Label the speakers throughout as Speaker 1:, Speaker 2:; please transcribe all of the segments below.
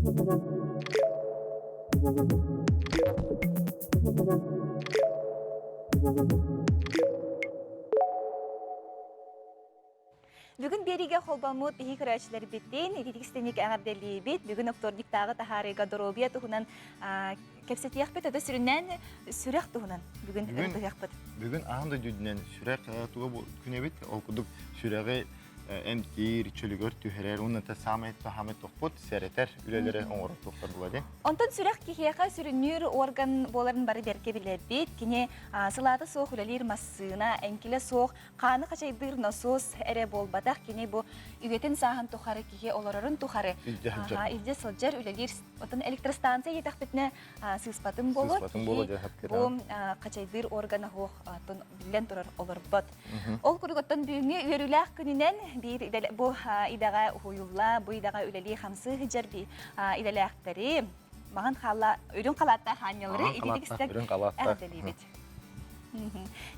Speaker 1: Бүгүн биэриигэ холбоммут биһи көрөөччүлэрбитин ититик истиҥник эҕэрдэлиибит. Бүгүн вторниктааҕы таһаарыыга доруобуйа туһунан кэпсэтиэхпит, өтө сүрүннээн сүрэх туһунан бүгүн ырытыһыахпыт.
Speaker 2: Бүгүн аан дойду үрдүнэн сүрэх туга күнэбит. Ол курдук сүрэҕи эмтиир, чөлүгэр түһэрэр уонна саамай саамай тохпут, сэрэтэр үлэлэри оҥорор туохтар буолар.
Speaker 1: Онтон сүрэх киһиэхэ сүрүннүүр орган буоларын бары бэркэ билэбит. Кини сылаата суох үлэлиир массыына, эҥкилэ суох хааны хачайдыыр носуос эрэ буолбатах, кини бу үйэтин сааһын тухары киһи олорорун тухары илдьэ сылдьар, үлэлиир. Отон электростанция диэтэхпитинэ сыыспатын буолуо, бу хачайдыыр органа суох биллэн турар олорбот. Ол курдук оттон бүгүҥҥү үөрүүлээх күнүнэн биир бу идэҕэ уһуйулла, бу идэҕэ үлэлии хамсыы сылдьар идэлээхтэри маҕан хаалла үрүҥ халааттаах аанньалары ититик истэн эҕэрдэлиибит.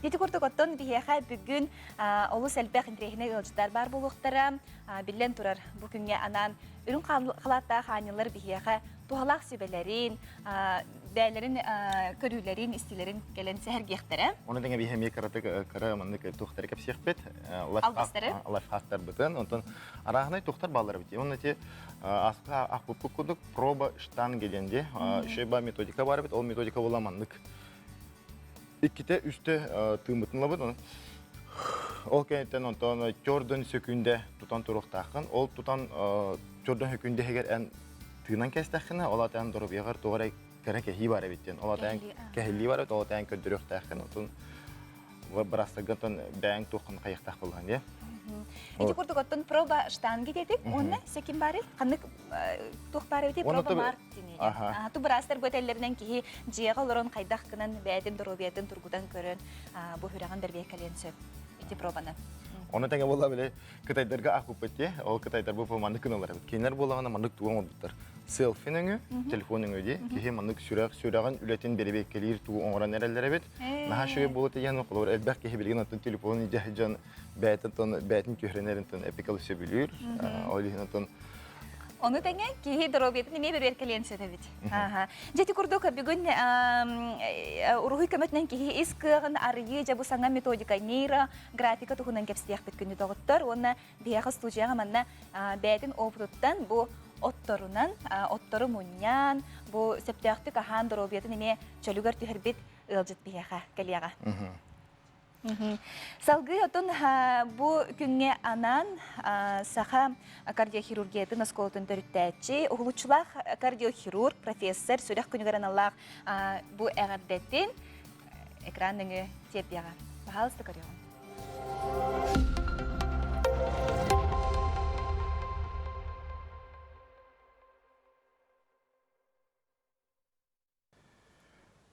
Speaker 1: Ити курдук оттон биһиэхэ бүгүн олус элбэх интэриэһинэй ыалдьыттар баар буолуохтара. Биллэн турар, бу күҥҥэ анаан үрүҥ халааттаах аанньалар биһиэхэ туһалаах сүбэлэрин, бэйэлэрин көрүүлэрин, истиилэрин кэлэн сэһэргиэхтэрэ.
Speaker 2: Ону тэҥэ биһи эмиэ кыратык кыра маннык туохтары кэпсиэхпит.
Speaker 1: Алгыстары.
Speaker 2: Лайфхактарбытын. Онтон арааһынай туохтар бааллар эбит. Онно ити аска ахпыппыт курдук проба штанги диэн дии. Еще ба методика бар эбит. Ол методика була маннык Иккитэ, үстэ тыыммытын ылабыт. Ол кэнниттэн онтон чордон сөкүүндэ тутан туруохтааххын. Ол тутан чордон сөкүүндэ иһигэр эн тыынан кэстэххинэ, ол ата эн доруобуйаҕар туох эрэ кэрэ кэһии бар эбит диэн. Ол ата эн кэһиллии бар эбит, ол ата эн көрдөрүөхтээххин. Онтон бырастаргын бэйэҥ туоххун хайыахтаах буоллаҕын дии.
Speaker 1: Ити курдук оттон проба штанги диэтик уонна секин бары ханнык туох баар эбитий проба март диэн. Ту быраастар бу этэллэринэн киһи дьиэҕэ олорон хайдах гынан бэйэтин доруобуйатын тургутан көрөн бу сүрэҕин бэрбиэккэлиэн сөп ити пробаны.
Speaker 2: Ону тэҥэ буолла били кытайдарга аахпыппыт дии. Ол кытайдар бу маннык гыналлар эбит. Кинилэр буоллаҕына маннык тугу оҥорбуттар. Селфи нөҥүө, телефон нөҥүө дии. Киһи маннык сүрэх сүрэҕин үлэтин бэрэбиэркэлиир тугу оҥорон эрэллэр эбит. Наһаа үчүгэй буолуо диэн холобур элбэх киһи билигин оттон телефонун илдьэ сылдьан бэйэтин тон бэйэтин түһэринэрин тон эпикалы сөбүлүүр. Ол иһин оттон
Speaker 1: Ону тэҥэ киһи доруобуйатын эмиэ бэрэбиэркэлиэн сөп эбит. Дьэ ити курдук бүгүн уруһуй көмөтүнэн киһи ис кыаҕын арыйыы дьэ бу саҥа методика нейрографика туһунан кэпсиэхпит күндү доҕоттор уонна биһиэхэ студияҕа манна бэйэтин опытыттан бу отторунан оттору мунньан бу сөптөөхтүк аһаан доруобуйатын эмиэ чөлүгэр түһэрбит ыалдьыт биһиэхэ кэлиэҕэ. Салгыы отун бу күҥҥэ анаан саха кардиохирургиятын оскуолатын төрүттээччи, уһулуччулаах кардиохирург, профессор, сүрэх күнүгэр аналлаах бу эҕэрдэтин экран нөҥүө тиэрдиэҕэ. Пожалуйста, көрүөҕүҥ.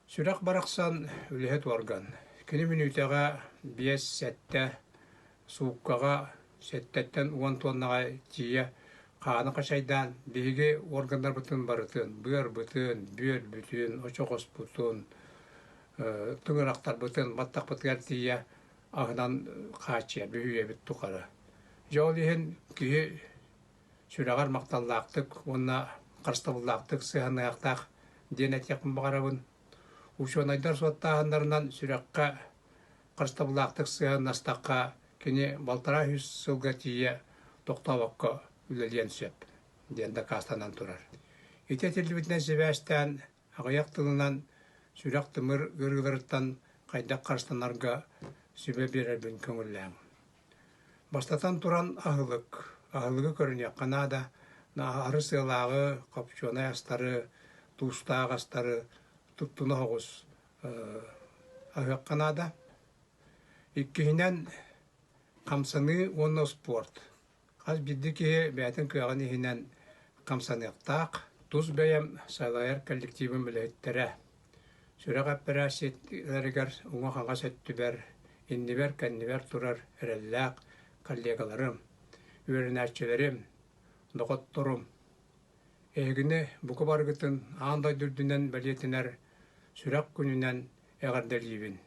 Speaker 3: Сүрэх барахсан үлэһит уорган. Кини мүнүүтэҕэ 5-7, сууккаҕа 7-тэн 10 туоннаҕа тиийэ хааны хачайдаан биһиги уорганнарбытын барытын быарбытын, бүөрбүтүн, очоҕоспутун, тыҥырахтарбытын баттахпытыгар тиийэ аһынан хааччыйар бүһүйэбит тухары. Дьэ ол иһин киһи сүрэҕэр махталлаахтык уонна харыстабыллаахтык сыһыаннаһыахтаах диэн этиэхпин баҕарабын. Учуонайдар суоттааһыннарынан сүрэххэ харыстабыллаахтык сыһыаннастахха кини балтараа үс сылга тиийэ тохтообокко үлэлиэн сөп диэн дакаастанан турар. Ити этиллибитинэн сибээстээн аҕыйах тылынан сүрэх-тымыр ыарыыларыттан хайдах харыстанарга сүбэ биэрэрбин көҥүллээҥ. Бастатан туран аһылык. Аһылыгы көрүнүөххэ наада. Аһары сыалааҕы, хопчуонай астары, туустаах астары туттуна соҕус аһыахха наада. Иккиһинэн, хамсаныы уонна спорт. Хас биирдии киһи бэйэтин кыаҕын иһинэн хамсаныахтаах. Тус бэйэм салайар коллективым үлэһиттэрэ. Сүрэх эпэрээссийэлэригэр уҥа-хаҥас өттүбэр, иннибэр-кэннибэр турар эрэллээх коллегаларым, үөрэнээччилэрим, доҕотторум. Эһигини бука барыгытын аан дойду үрдүнэн бэлиэтэнэр Сүрэх күнүнэн эҕэрдэлиибин.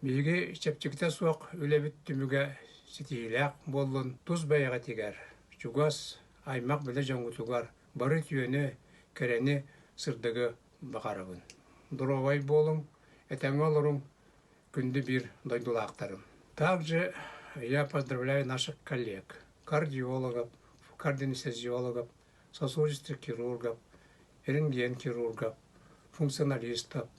Speaker 3: Биһиги чэпчэкитэ суох үлэбит түмүгэ ситиһиилээх буоллун, тус бэйэҕитигэр, чугас аймах-билэ дьоҥҥутугар. Бары үтүөнү, кэрэни, сырдыгы баҕарабын. Доруобай буолуҥ, этэҥҥэ олоруҥ, күндү биир дойдулаахтарым. Также я поздравляю наших коллег, кардиологов, кардиоанестезиологов, сосудистых хирургов, рентген-хирургов, функционалистов,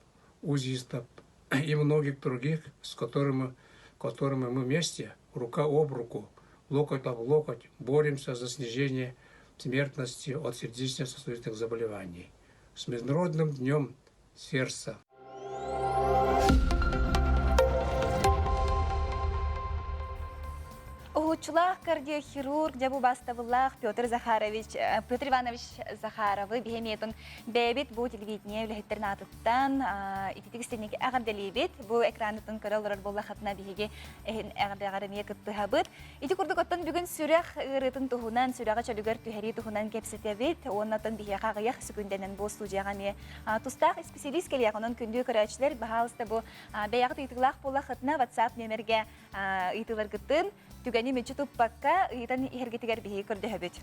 Speaker 3: УЗИстов и многих других, с которыми, которыми мы вместе, рука об руку, локоть об локоть, боремся за снижение смертности от сердечно-сосудистых заболеваний. С Международным днем сердца!
Speaker 1: Уһуччулаах кардиохирург дьэ бу бастабыллаах Петр Захарович, Петр Иванович Захаровы биһиэмиэтин бэйэбит бу телевидение үлэһиттэрин аатыттан ититик истинник эҕэрдэлиибит. Бу экранытын көрө олорор буоллахытына биһиги эһин эҕэрдэҕэр эмиэ кыттыһабыт. Ити курдук оттон бүгүн сүрэх ыарыытын туһунан, сүрэҕи чөлүгэр түһэрии туһунан кэпсэтэбит. Уонна оттон биһиэхэ аҕыйах секүндэнэн бу студияҕа эмиэ тустаах исписэлиис кэлиэх. Онон күндү көрөөччүлэр, баһаалыста бу бэйэҕит ыйытыылаах буоллаххытына WhatsApp нүөмэргэ ыйытыыларгытын түгэни мүччү туппакка ыйытан иһэргитигэр биһиги көрдөһөбүт.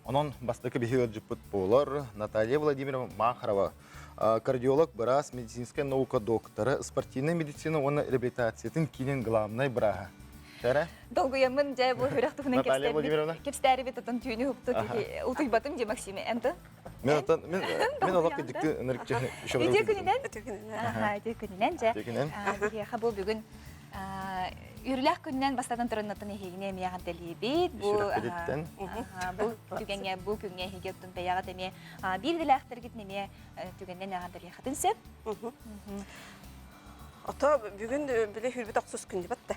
Speaker 2: Онон бастакы биһиги ыалдьыппыт буолар Наталья Владимировна Махарова, кардиолог, быраас, медицинскэй наука доктора, спортивнай медицина уонна реабилитациятын киинин главнай бырааһа. Тэрэ?
Speaker 1: Долгуйаммын дьэ бу үрэх туһунан
Speaker 2: Наталья Владимировна?
Speaker 1: кэпсэтэрибит отон түүнү уһукту утуйбатым дии Максиме. Энты?
Speaker 2: Мен отон мен мен олох дикти ынырыкчы
Speaker 1: Үтүө күнүнэн. Аха, үтүө күнүнэн дьэ. Биһиэхэ бу бүгүн Үөрүүлээх күнүнэн бастатан туран эһигини эмиэ эҕэрдэлиибит. Бу бу түгэҥҥэ бу күҥҥэ эһиги оттон бэйэҕит эмиэ биир идэлээхтэргитин эмиэ түгэннэн эҕэрдэлиэххитин сөп.
Speaker 4: Ото бүгүн били хүрбүт охсус күн дебат да.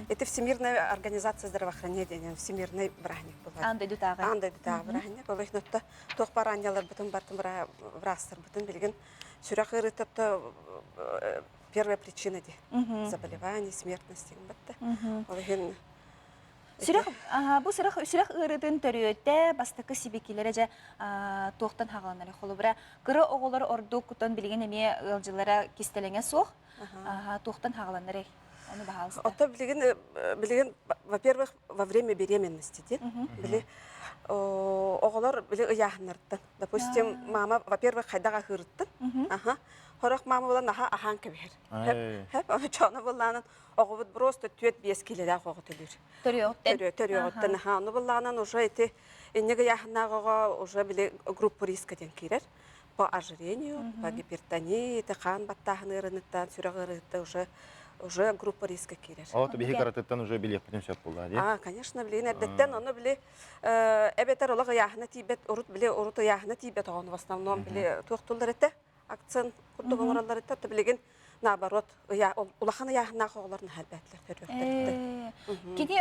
Speaker 4: Это Всемирная организация здравоохранения деген всемирный браһник буолар.
Speaker 1: Аан дойдутааҕы.
Speaker 4: Аан дойдутааҕы браһник. Ол иһин отто туох бараанньаларбытын бартын быраастарбытын билигин сүрэх ыарыыта первая причина ди заболеваний, смертности батта. Ол иһин
Speaker 1: Сүрэх бу сүрэх сүрэх ыарыытын төрүөтэ бастакы сибикилэрэ дьэ туохтан хаҕаланар холобура кыра оҕолор ордук кутан билигин эмиэ ыалдьылара кистэлэҥэ суох туохтан хаҕаланар ону баһаалыста
Speaker 4: Ото билигин билигин во-первых во время беременности ди били оҕолор били ыйааһыннарыттан Допустим, мама, во-первых, хайдах аһыырыттан. Аха. Хорох мама буолан аха аһаан кэбиһэр. Хэп, хэп, чоно буллаанан оҕобут просто түөт биэс килэлээх оҕо төлүүр.
Speaker 1: Төрүөҕүттэн.
Speaker 4: Төрүөҕүттэн аха. Ону буллаанан уже ити инньэ ыйааһыннаах оҕо уже били группа риска диэн киирэр. По ожирению, по гипертонии, ити хаан баттааһын ыарыныттан, сүрэх ыарыыттан уже уже группа риска киирэр.
Speaker 2: Ол биһи каратыттан уже билиэхпитин сөп буолла дии.
Speaker 4: А, конечно, билигин эрдэттэн ону били Эбэтэр олох ыйааһына тиийбэт, урут били урут ыйааһына тиийбэт оҕону в основном били туохтууллар этэ, акцент курдук оҥороллор этэ, то билигин наоборот улахан ыйааһыннаах оҕолор наһаа элбээтилэр төрүөхтэртэн.
Speaker 1: Кини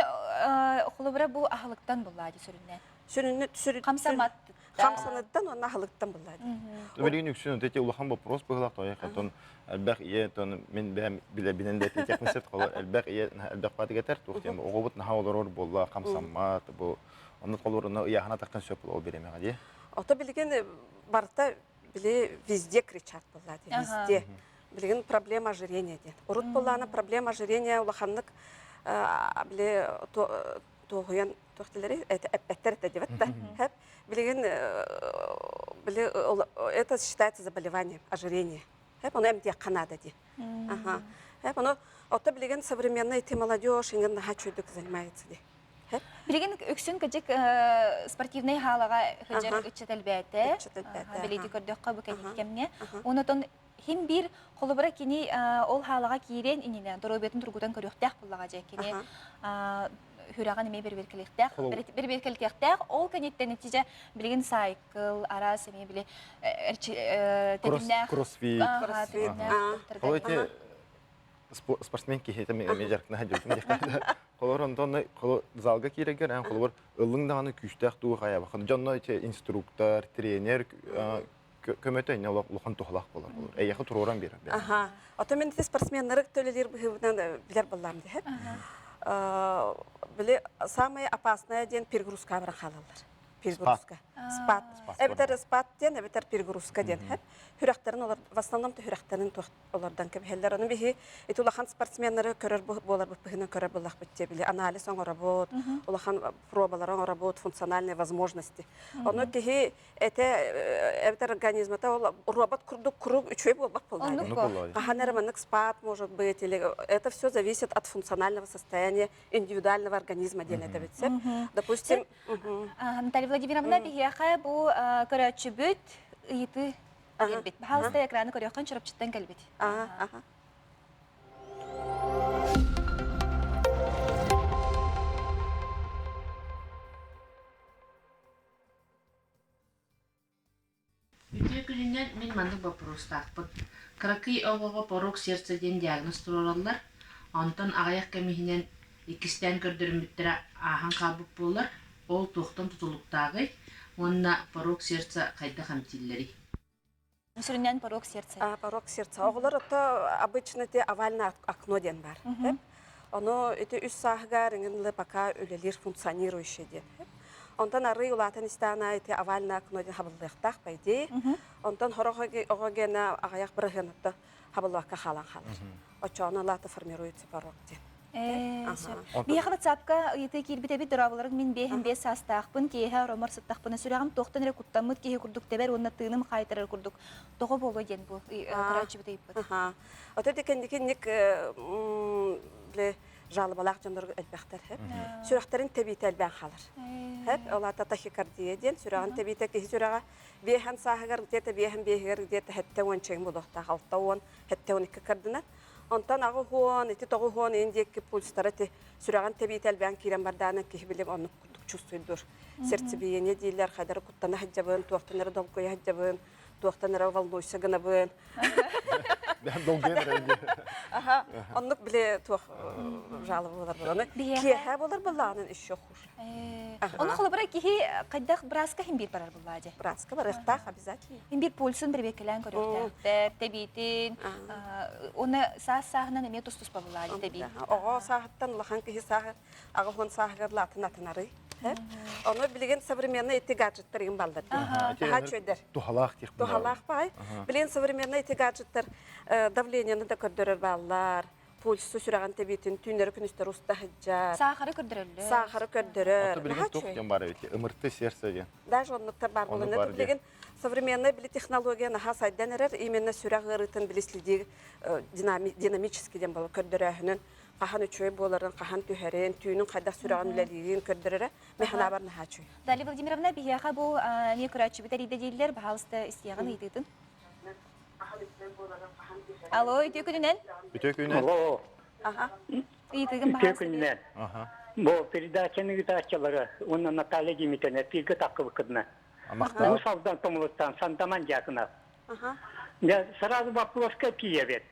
Speaker 1: холобура бу аһылыктан буллаа дии сүрүннээн.
Speaker 4: Сүрүннү сүрүн
Speaker 1: Хамсамат.
Speaker 4: Хамсаныттан уонна аһылыктан буллаа дии.
Speaker 2: Билигин үксүн эти улахан вопрос быһылаах тоҕо хотон элбэх ийэ тон мин бэйэм билэбинэн да этиэхпин сөп холо элбэх ийэ элбэх баатык этэр туох диэн оҕобут наһаа олорор буолла хамсаммат бу онно холуруна ыйааһына таххан сөп ол бириэмэҕэ дии
Speaker 4: Ото билигин барыта били везде кричат буолла дии везде билигин проблема ожирения диэн урут буоллаана проблема ожирения улаханнык били туохуйан туох дииллэрий эппэттэр этэ диэбэт да хэп билигин били это считается заболеванием ожирение хэп ону эмтиэххэ наада дии аха хэп ону ото билигин современный ты молодежь иҥин наһаа үчүгдүк занимается дии хэп
Speaker 1: Билигин үксүн кыдьык спортивнай хаалаҕа сылдьар ыччат элбээтэ. Билиити көрдөххө бу кэнники кэмҥэ. Онотон хим биир холобура кини ол хаалаҕа киириэн иннинэ доруобуйатын тургутан көрүөхтээх буоллаҕа дьэ кини сүрэҕин эмиэ бэрэбиэркэлиэхтээх бэрэбиэркэлитиэхтээх ол кэнниттэн ити дьэ билигин сайкл араас эмиэ били тэтимнээх
Speaker 2: кроссфит ол ити спортсмен киһи эмиэ дьарыктана сылдьыбытым диэххэ холобур онтон залга киирэргэр эн холобур ыллыҥ даҕаны күүстээх дуу хайабахын дьонно ити инструктор тренер көмөтө инне улахан туһалаах болар болор. Эйэхэ туруоран биэрэр.
Speaker 4: Аха. Ото мен ити спортсменнары төлөлир быһыыбынан билэр боллаам диһэ. Били самое опасное диэн перегрузка баран хаалаллар. Перегрузка. Спад. Эбэтэр спад диэн, эбэтэр перегрузка диэн. Хүрөхтэрин олор, в основном хүрөхтэрин олордон кэбиһэллэр. Ону биһи ити улахан спортсменнары көрөр буоларбыт быһынан көрөр буоллахпыт дии били анализ оҥоробут, улахан пробалары оҥоробут, функциональные возможности. Ону киһи этэ эбэтэр организмата ол робот курдук круг үчүгэй буолбат буоллаҕа. Хаһан эрэ маннык спад может быть или это все зависит от функционального состояния индивидуального организма диэн этэбит сөп. Допустим,
Speaker 1: Наталья Владимировна биһиэхэ бу көрөөччүбүт ыйытыы биэрбит. Баһаалыста экраны көрүөххүн Чурапчыттан кэлбит.
Speaker 5: Үтүө күнүнэн мин маннык боппуруостаахпын. Кыракый оҕоҕо порог сердца диэн диагноз туруораллар, онтон аҕыйах кэм иһинэн иккистээн көрдөрүммүттэрэ ааһан хаалбыт буолар, ол туохтан тутулуктааҕый уонна порог сердца хайдах эмтииллэрий?
Speaker 1: Сүрүннээн порог сердца.
Speaker 4: Порог сердца. Оҕолор ото обычно ити овальное окно диэн баар. Ону ити үс сааһыгар иҥин пока үлэлиир функционирующий диэн. Онтон арый улаатан истэҕинэ ити овальное окно диэн хабыллыахтаах по идее. Онтон сорох оҕо гена аҕыйах бырыһыанатта хабыллыбакка хаалан хаалар. Оччоҕуна лаата формируется порог диэн.
Speaker 1: Биһиэхэ ватсапка ыйытыы киирбит эбит дорооболорун мин биэһин биэс саастаахпын киэһэ оромор сыттахпына сүрэҕим туохтан эрэ куттаммыт киһи курдук тэбэр уонна тыыным хаайтарар курдук тоҕо буолуо диэн бу көрөөччүбүт ыйыппыт.
Speaker 4: Ото ити кэнники инник жалобалаах дьоннор элбэхтэр. Сүрэхтэрин тэбиитэ элбээн хаалар. Ол аата тахикардия диэн сүрэҕин тэбиитэ киһи сүрэҕэ биэһэн сааһыгар где-то биэһэн биэһигэр где-то сэттэ уон чэгин буолуохтаах 60 72 кардынан. Онтон 80 ити 90 иин диэки пульстара ити сүрэҕин тэбиитэ элбээн киирэн бардаанан киһи билим оннук курдук чувствуйдуур. Сердцебиение дииллэр хайдары куттана сылдьабын, туохтан эрэ долгуйа сылдьабын, туохтан эрэ волнуйся гынабын.
Speaker 2: Долгуйан эрэ
Speaker 4: Аха, оннук били туох жалоба буолар буоланы. Киэһэ буолар буоллаҕынан еще хуже.
Speaker 1: Ону холобура киһи хайдах бырааска иһин биир барар буллаа дьэ.
Speaker 4: Бырааска барыахтаах обязательно.
Speaker 1: Иһин биир пульсун бирибиэккэлээн көрүөхтээхтэр, тэбиитин, уонна саас сааһынан эмиэ тус-туспа буллаа дьэ тэбии.
Speaker 4: Оҕо сааһыттан улахан киһи сааһы 80 сааһыгар лаатын атынарый. Ону билигин современный ити гаджеттар игин баллар. Аха чөйдер.
Speaker 2: Туһалаах
Speaker 4: Туһалаах баай. Билигин современный ити гаджеттар давлениены да көрдөрөр бааллар. Пульсу сүрэҕин тэбиитин түүннэри күнүстэр уста сылдьар.
Speaker 1: Саахары көрдөрөллөр.
Speaker 4: Саахары көрдөрөр.
Speaker 2: Ото билигин туох диэн баар эбит? Ымырты сердце диэн.
Speaker 4: Даже оннуктар баар буолан. Билигин современная били технология наһаа сайдан эрэр. Именно сүрэх ыарыытын били следи динамический диэн буолар көрдөрөөһүнүн хаһан үчүгэй буоларын, хаһан түһэрин, түүнүн хайдах сүрэҕин үлэлиирин көрдөрөрө мин санаабар наһаа үчүгэй.
Speaker 1: Далия Владимировна, биһиэхэ бу эмиэ көрөөччүбүт эрийдэ дииллэр, баһаалыста истиэҕин ыйытыытын. Алло, үтүө күнүнэн.
Speaker 2: Үтүө күнүнэн.
Speaker 6: Алло.
Speaker 4: Аха.
Speaker 1: Ыйытыгын
Speaker 6: Үтүө күнүнэн. Бу передачаны ыытааччылары уонна Наталья Дмитриевна эпииргэ таххыбыккытына.
Speaker 2: Махтал.
Speaker 6: Уус Алдан Тумулуттан Сандаман Дьяконов.
Speaker 4: Аха.
Speaker 6: Я сразу вопроска тиийэбит.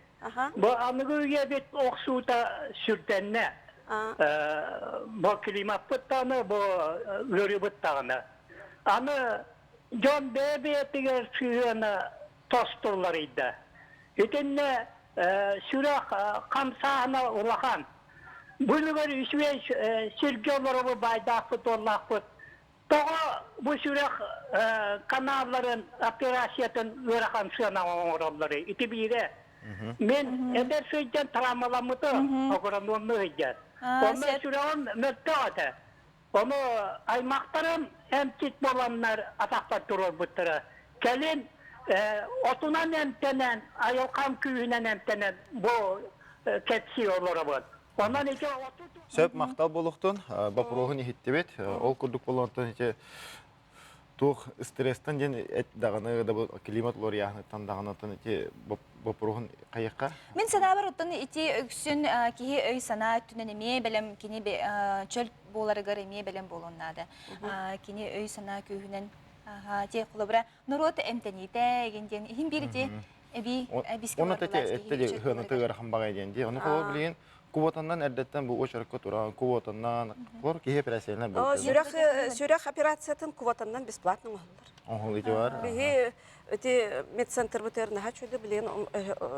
Speaker 6: Бу аныгы үйэбит охсуута сүрдэннэ. Бу климаппыт даҕаны, бу ыарыыбыт даҕаны. Аны дьон бэйэ-бэйэтигэр сыһыана тостулларыйда. Итиннэ сүрэх хамсааһына улахан. Бу үлүгэр үчүгэй сиргэ олоробут, баайдаахпыт-дуоллаахпыт. Тоҕо бу сүрэх каналларын операциятын ыарахан сыанаҕа оҥороллорүй? Ити биирэ. Мин эдэр сылдьан травмаламмытым, агрономнуу сылдьан. Онно сүрэҕим мөлтөх этэ. Ону аймахтарым эмчит буоланнар атахпар туруорбуттара. Кэлин отунан эмтэнэн, айылҕам күүһүнэн эмтэнэн бу кэпсии олоробун. Онон ити
Speaker 2: Сөп махтал буолуохтун. Боппуруоһун иһиттибит. Ол курдук буолуонтан ити туох стресстэн диэн эт даҕаны да климат уларыйааһыныттан даҕаны ити боппуруоһун хайыахха?
Speaker 1: Мин санаабар оттон ити үксүн киһи өй-санаа өттүнэн эмиэ бэлэм кини чөл буоларыгар эмиэ бэлэм буолуон наада. Кини өй-санаа күүһүнэн те холобура норуот эмтэниитэ эгин диэн иһин биир ити эбии эбискэ
Speaker 2: Оны тете эттели хыанаты ыарахан баҕай диэн дии. Ону холобур билигин квотаннан эрдэттэн бу очеркка туран квотаннан холор киһи операциялар
Speaker 4: Сүрэх сүрэх операциятын квотаннан бесплатно оҥоһуллар.
Speaker 2: Оҥоһул ити бар.
Speaker 4: Биһи ити медцентрбытыгар наһаа үчүгэй билигин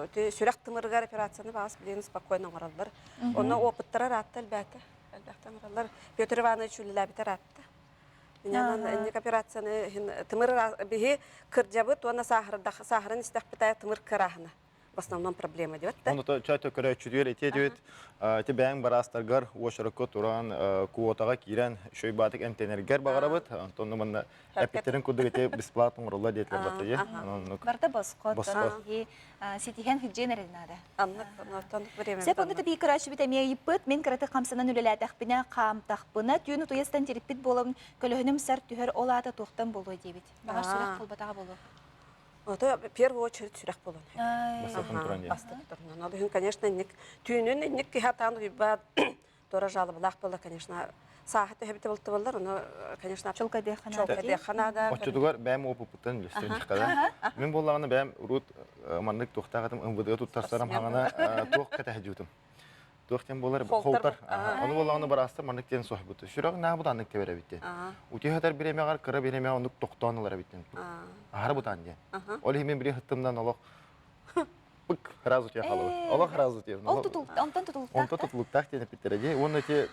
Speaker 4: ити сүрэх тымырыгар операцияны баҕас билигин спокойно оҥороллор. Онно опыттара ыраатта элбээтэ. Элбэхтэн оҥороллор. Петр Иванович үлэлээбитэ ыраатта. Инньэ инник операцияны иһин тымыр биһи кырдьабыт уонна сааһыран истэхпит тымыр кырааһына в основном проблема диэбит да.
Speaker 2: Ону чөтө көрөөччүтүгэр ити этибит ити бэйэҥ бараастаргар уочаракка туран квотаҕа киирэн үчүгэй баатык эмтэнэргэр баҕарабыт. Онтон манна эппиттерин курдук ити бесплатно оҥороллор диэтилэр баттайы. Оннук.
Speaker 1: Барыта босхо.
Speaker 2: Босхо.
Speaker 1: Киһи ситиһэн сылдьыан эрэ наада.
Speaker 4: Аннык онтон время.
Speaker 1: Сөп онно тибии көрөөччүбүт эмиэ ыйыппыт. Мин кыратык хамсанан үлэлээтэхпинэ, хаамтахпына, түүн утуйастан тириппит буолабын, көлөһүнүм сар түһэр, ол аата туохтан буолуо диэбит. Баҕар сүрэх буолбатаҕа буолуо.
Speaker 4: Ото в первую очередь сүрэх буолуон
Speaker 2: Бастакын туран диэн.
Speaker 4: Бастакы туран. Ол иһин, конечно, инник түүнүн инник киһи атаан уйбаат туора жалобалаах буолла, конечно, сааһы төһөбүтэ бултубаллар, ону, конечно,
Speaker 1: Чолкайдыахха наада.
Speaker 4: Чолкайдыахха наада.
Speaker 2: Оччотугар бэйэм опыппыттан үллэстиэм да. Мин буоллаҕына бэйэм урут маннык туохтаах этим МВД туттарсарым хаҥана туох кэтэһдьиутум. Туох диэн буолар холтар. Ону буоллаҕына бараастар маннык диэн соһбут. Сүрэх наабыт аннык тэбэр эбит диэн. Утуйа бириэмэҕэр кыра бириэмэҕэ оннук тохтоон ылар эбит диэн. Аһара бутаан диэн. Ол иһин мин били хыттымнан олох пык сразу утуйа хаалабыт. Олох сразу утуйабын.
Speaker 1: Ол тутул онтон тутулуктаах.
Speaker 2: Онтон тутулуктаах диэн эппиттэрэ дии. Уонна ити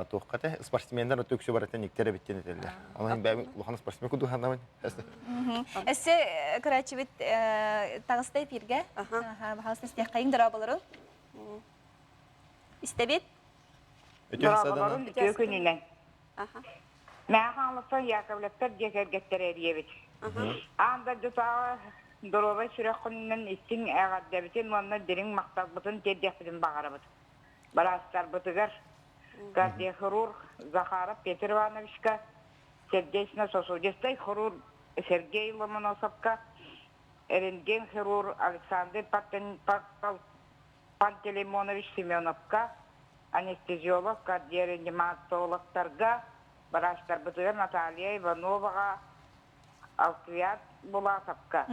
Speaker 2: туохха те спортсменнар өтө үксү барытын иктэр эбит диэн этэллэр. Онон бэйэм улахан спортсмен кудуһанабын.
Speaker 1: Өссө көрөөччүбүт таҕыста эпиргэ. Баһаалыста истиэххэйиҥ дорооболорун. Истэбит.
Speaker 7: Дорооболорун үтүө күнүнэн. Мээхаалыса Яковлевтар дьиэ кэргэттэрэ эрийэбит. Аан дойдутааҕы доруобай сүрэххүнүнэн истиҥ эҕэрдэбитин уонна дириҥ махталбытын тиэрдиэхпитин баҕарабыт. Быраастарбытыгар кардиохирург Захаров Петр Ивановичка, сердечно-сосудистай хирург Сергей Ломоносовка, рентген-хирург Александр Пантелеймонович Семеновка, анестезиолог, кардиореаниматологтарга, быраастарбытыгар Наталья Ивановаҕа, Алквиад Булатовка.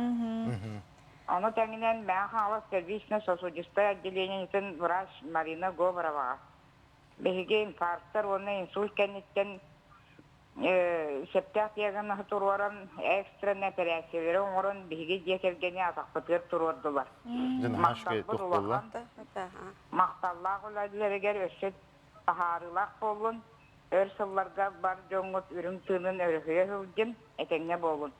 Speaker 7: Ону тэҥинэн Мэҥэ Хаҥалас первично-сосудистай отделениетын врач Марина Говороваҕа. Биһиги инфарктар уонна инсульт кэнниттэн сөптөөх диагноһы туруоран, экстреннай эпэрээссийэлэри оҥорон биһиги дьиэ кэргэни атахпытыгар туруордулар. Махталбыт улахан. Махталлаах үлэлэригэр өссө таһаарыылаах буоллун, өр сылларга бар дьоҥҥут үрүҥ тыынын өрүһүйэ сылдьын, этэҥҥэ буолун.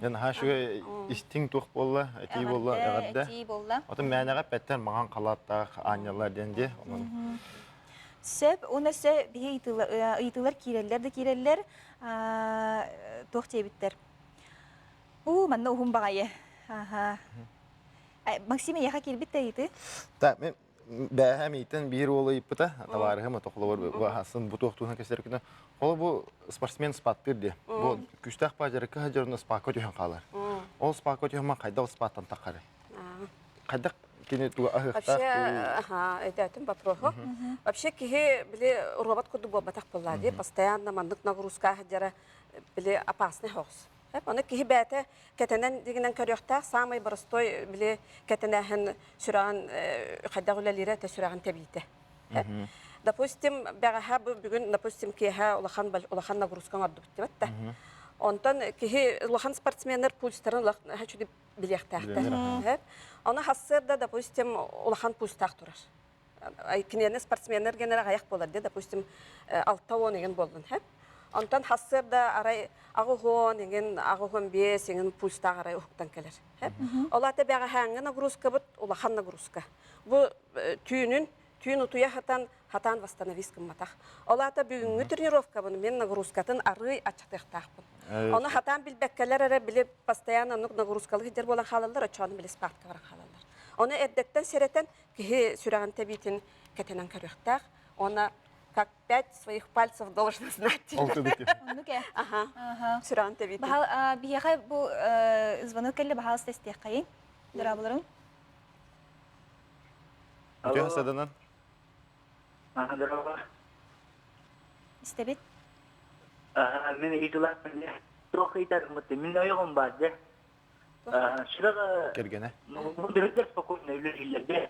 Speaker 2: Дьэ наһаа үчүгэй истиҥ туох буолла, этии буолла, эҕэрдэ.
Speaker 1: Этии буолла.
Speaker 2: Отон мээнэҕэ эппэттэр маҥан халааттаах аанньаллар диэн дии. Онон
Speaker 1: Сөп, уонна өссө биһи ыйытыылар киирэллэр да киирэллэр, туох диэбиттэр. Уу, манна уһун баҕайы. Аха. Максим, эйиэхэ киирбит да ыйытыы?
Speaker 2: Так, мен бээһэ миитин биир уол ыйыппыта, табаарыһым отохлобор баһасын бу туохтуунан кэсэр күнэ. Холо бу спортсмен спаттыыр диye. Бу күстээх баажарыкка хаджарына спакка түһэн хаалар. Ол спакка түһэн ман хайдах спаттан таххары. Хайдах кини туга аһыахтаах
Speaker 4: Вообще, ага, өйдөөтүм вопроһу. Вообще киһи били робот курдук буолбатах буолла дии, постоянно маннык нагрузка сылдьара били опасный соҕус. Ону киһи бэйэтэ кэтэнэн дигинэн көрүөхтээх, самый простой били кэтэнээһин сүрэҕин хайдах үлэлиирэ этэ сүрэҕин тэбиитэ. Допустим, бэҕэһээ бу бүгүн, допустим, киэһэ улахан улахан нагрузка оҥордубут диэбит да. Онтон киһи улахан спортсменнар пульстарын улахан билиэхтээхтэр. Ону хассыарда, допустим, улахан пульстаах турар. Киниэни спортсменнар генера аҕыйах буолар дии, допустим, 60 иҥин буоллун, хэп. Онтон хассыарда арай 85 иҥин, 85 иҥин пульстаах арай уһуктан кэлэр. Хэп. Ол ата бэҕэһээҥҥи нагрузкабыт улахан нагрузка. Бу түүнүн түүн утуйа сатан хатаан восстановись гымматах. Ол аата бүгүҥҥү тренировкабын мен нагрузкатын арыый аччатыахтаахпын. Ону хатаан билбэккэлэр эрэ били постоянно оннук нагрузкалык сылдьар буолан хаалаллар, оччоҕуна били спадка баран хаалаллар. Ону эрдэттэн сэрэтэн киһи сүрэҕин тэбиитин кэтэнэн көрүөхтээх. Уонна как пять своих пальцев должен знать.
Speaker 1: Оннук ээ.
Speaker 4: Аха. Сүрэҕин тэбиитин.
Speaker 1: Баһал биһиэхэ бу звонок кэллэ баһаалыста истиэххэйиҥ. Дорооболоруҥ.
Speaker 2: Үтүө саданан.
Speaker 8: Здорово.
Speaker 1: Истэбит.
Speaker 8: Мин ыйытылаахпын туох ыйытарыммыт мин ойоҕум баар дьэ. Сүрэх
Speaker 2: Кэргэнэ.
Speaker 8: Мындырыгар спокойно үлэлииллэргэ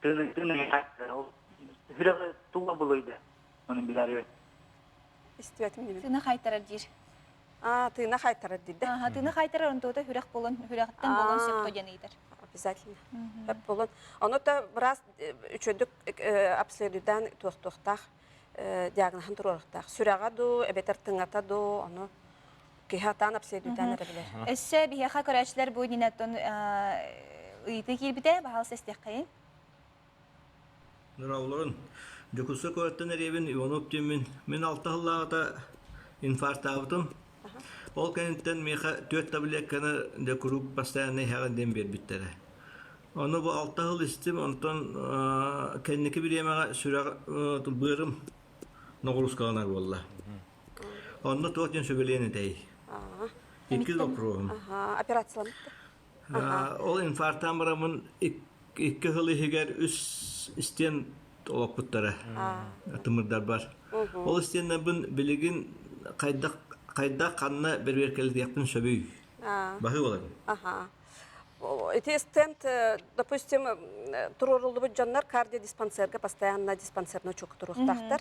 Speaker 8: тыыны тыыны сүрэх туга булуйда оны билэр
Speaker 4: Истибэтим димин.
Speaker 1: Тыына хайтарар диир.
Speaker 4: Аа, тыына хайтарар диир да?
Speaker 1: Аха, тыына хайтарар онтуота хүрэх буолан, хүрэхтэн буолан сөп диэн ыйытар.
Speaker 4: Обязательно. Хөп буолан. Ону та быраас үчүгдүк обследуйдаан туохтуохтаах. диагноһын туруоруохтаах. Сүрэҕэ дуу, эбэтэр тыҥата дуу, ону киһи атаан обследуйтаан эрэ билэр.
Speaker 1: Өссө биһиэхэ көрөөччүлэр бу иннинэ ыйытыы киирбитэ, баһаалыста истиэххэйин.
Speaker 9: Нурауларын Дьокуускай куораттан эриэбин Иванов диэммин. Мин алта сыллааҕыта инфарктаабытым. Ол кэнниттэн миэхэ түөрт таблетканы дьэ куруук постоянно иһэҕин диэн биэрбиттэрэ. Ону бу алта сыл истим, онтон кэнники бириэмэҕэ сүрэх быарым ноҕуруускаланар буолла. Онно туох диэн сүбэлиэн этэй? Иккис боппуруоһум.
Speaker 4: Операцияламмыт
Speaker 9: Ол инфарктаан бараммын икки сыл иһигэр үс истиэн олоппуттара тымырдарбар. Ол истиэннэрбин билигин хайдах хайдах ханна бэрэбиэркэлэтиэхпин сөбүй? Баһыы буолабын.
Speaker 4: Ити стенд, допустим, туруоруллубут дьоннор кардиодиспансерга постоянно диспансерный учетка туруохтаахтар.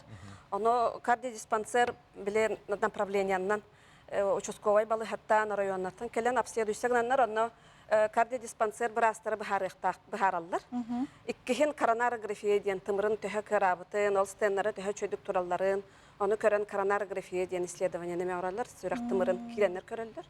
Speaker 4: Ону кардиодиспансер били направлениянан участковай балыһаттан, районнартан кэлэн обследуйса гынаннар, онно кардиодиспансер быраастара быһаарыахтаах быһаараллар. Иккиһин коронарография диэн тымырын төһө кыараабытын, ол стеннара төһө үчүгдүк туралларын, ону көрөн коронарография диэн исследованиены оҥороллор, сүрэх тымырын киирэннэр көрөллөр.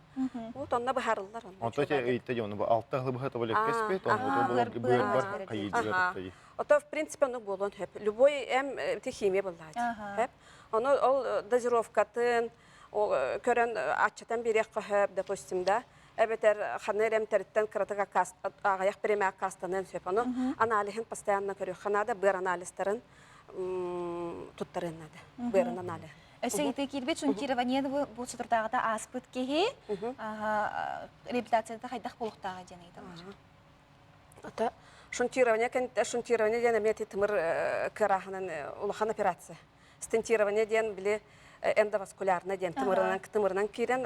Speaker 4: Вот онно быһаарыллар.
Speaker 2: Онто те ыйытта дьону бу алта хылбыһа тоболек кеспит, онно быар хайыдыгар.
Speaker 4: Ото в принципе ону буолуон хөп. Любой эм ити химия буоллаачы. Ону ол дозировкатын көрөн аччатан биэриэххэ сөп, допустим, да, эбэтэр ханна эрэ эмтэриттэн кыратык аҕыйах бириэмэ аккаастаныан сөп. Ону аналиһын постоянно көрүөххэ наада, быар анализтарын туттарыан наада. Быарын аналиһын.
Speaker 1: Өссө ити киирбит шунтирование бу соторутааҕыта ааспыт киһи реабилитацията хайдах буолуохтааҕа диэн ыйыталлар.
Speaker 4: Ата шунтирование шунтирование диэн эмиэ тымыр кыарааһынан улахан операция. Стентирование диэн били эндоваскулярный диэн тымырынан тымырынан киирэн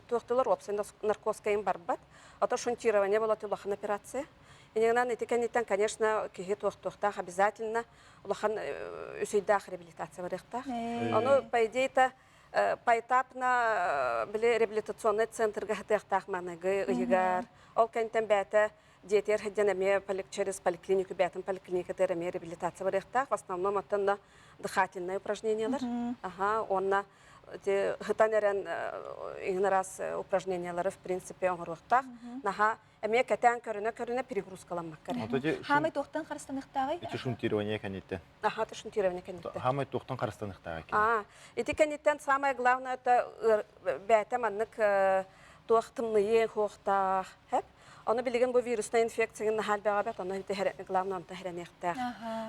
Speaker 4: туохтулар уопсай наркозкайын барбат. Ото шунтирование была улахан операция. Инегинан ити кэнниттэн, конечно, киһи туохтуохтаах обязательно улахан үсүйдээх реабилитация барыахтаах. Ону, по идее-то, поэтапно били реабилитационный центрга хатыахтаах маныгы ыйыгар. Ол кэнниттэн бэйэтэ дьиэтигэр сылдьан эмиэ через поликлинику бэйэтин поликлиникатыгар эмиэ реабилитация барыахтаах. В основном оттон на дыхательные упражнениялар. Аха, уонна хытан эрэн иҥин араас упражнениялары в принципе оҥоруохтаах. Наһаа эмиэ кэтээн көрүнэ-көрүнэ перегрузкаламмакка эрэ.
Speaker 1: Хаамай туохтан харыстаныахтааҕый?
Speaker 2: Ити шунтирование кэнниттэн.
Speaker 4: Аха, это шунтирование кэнниттэн.
Speaker 2: Хаамай туохтан харыстаныахтааҕый?
Speaker 4: Аа, ити кэнниттэн самое главное это бэйэтэ маннык туох тымныйыы хуохтаах, хэп. Ону билигин бу вирусная инфекция наһаа элбэҕэ ону главное онто хэрэниэхтээх.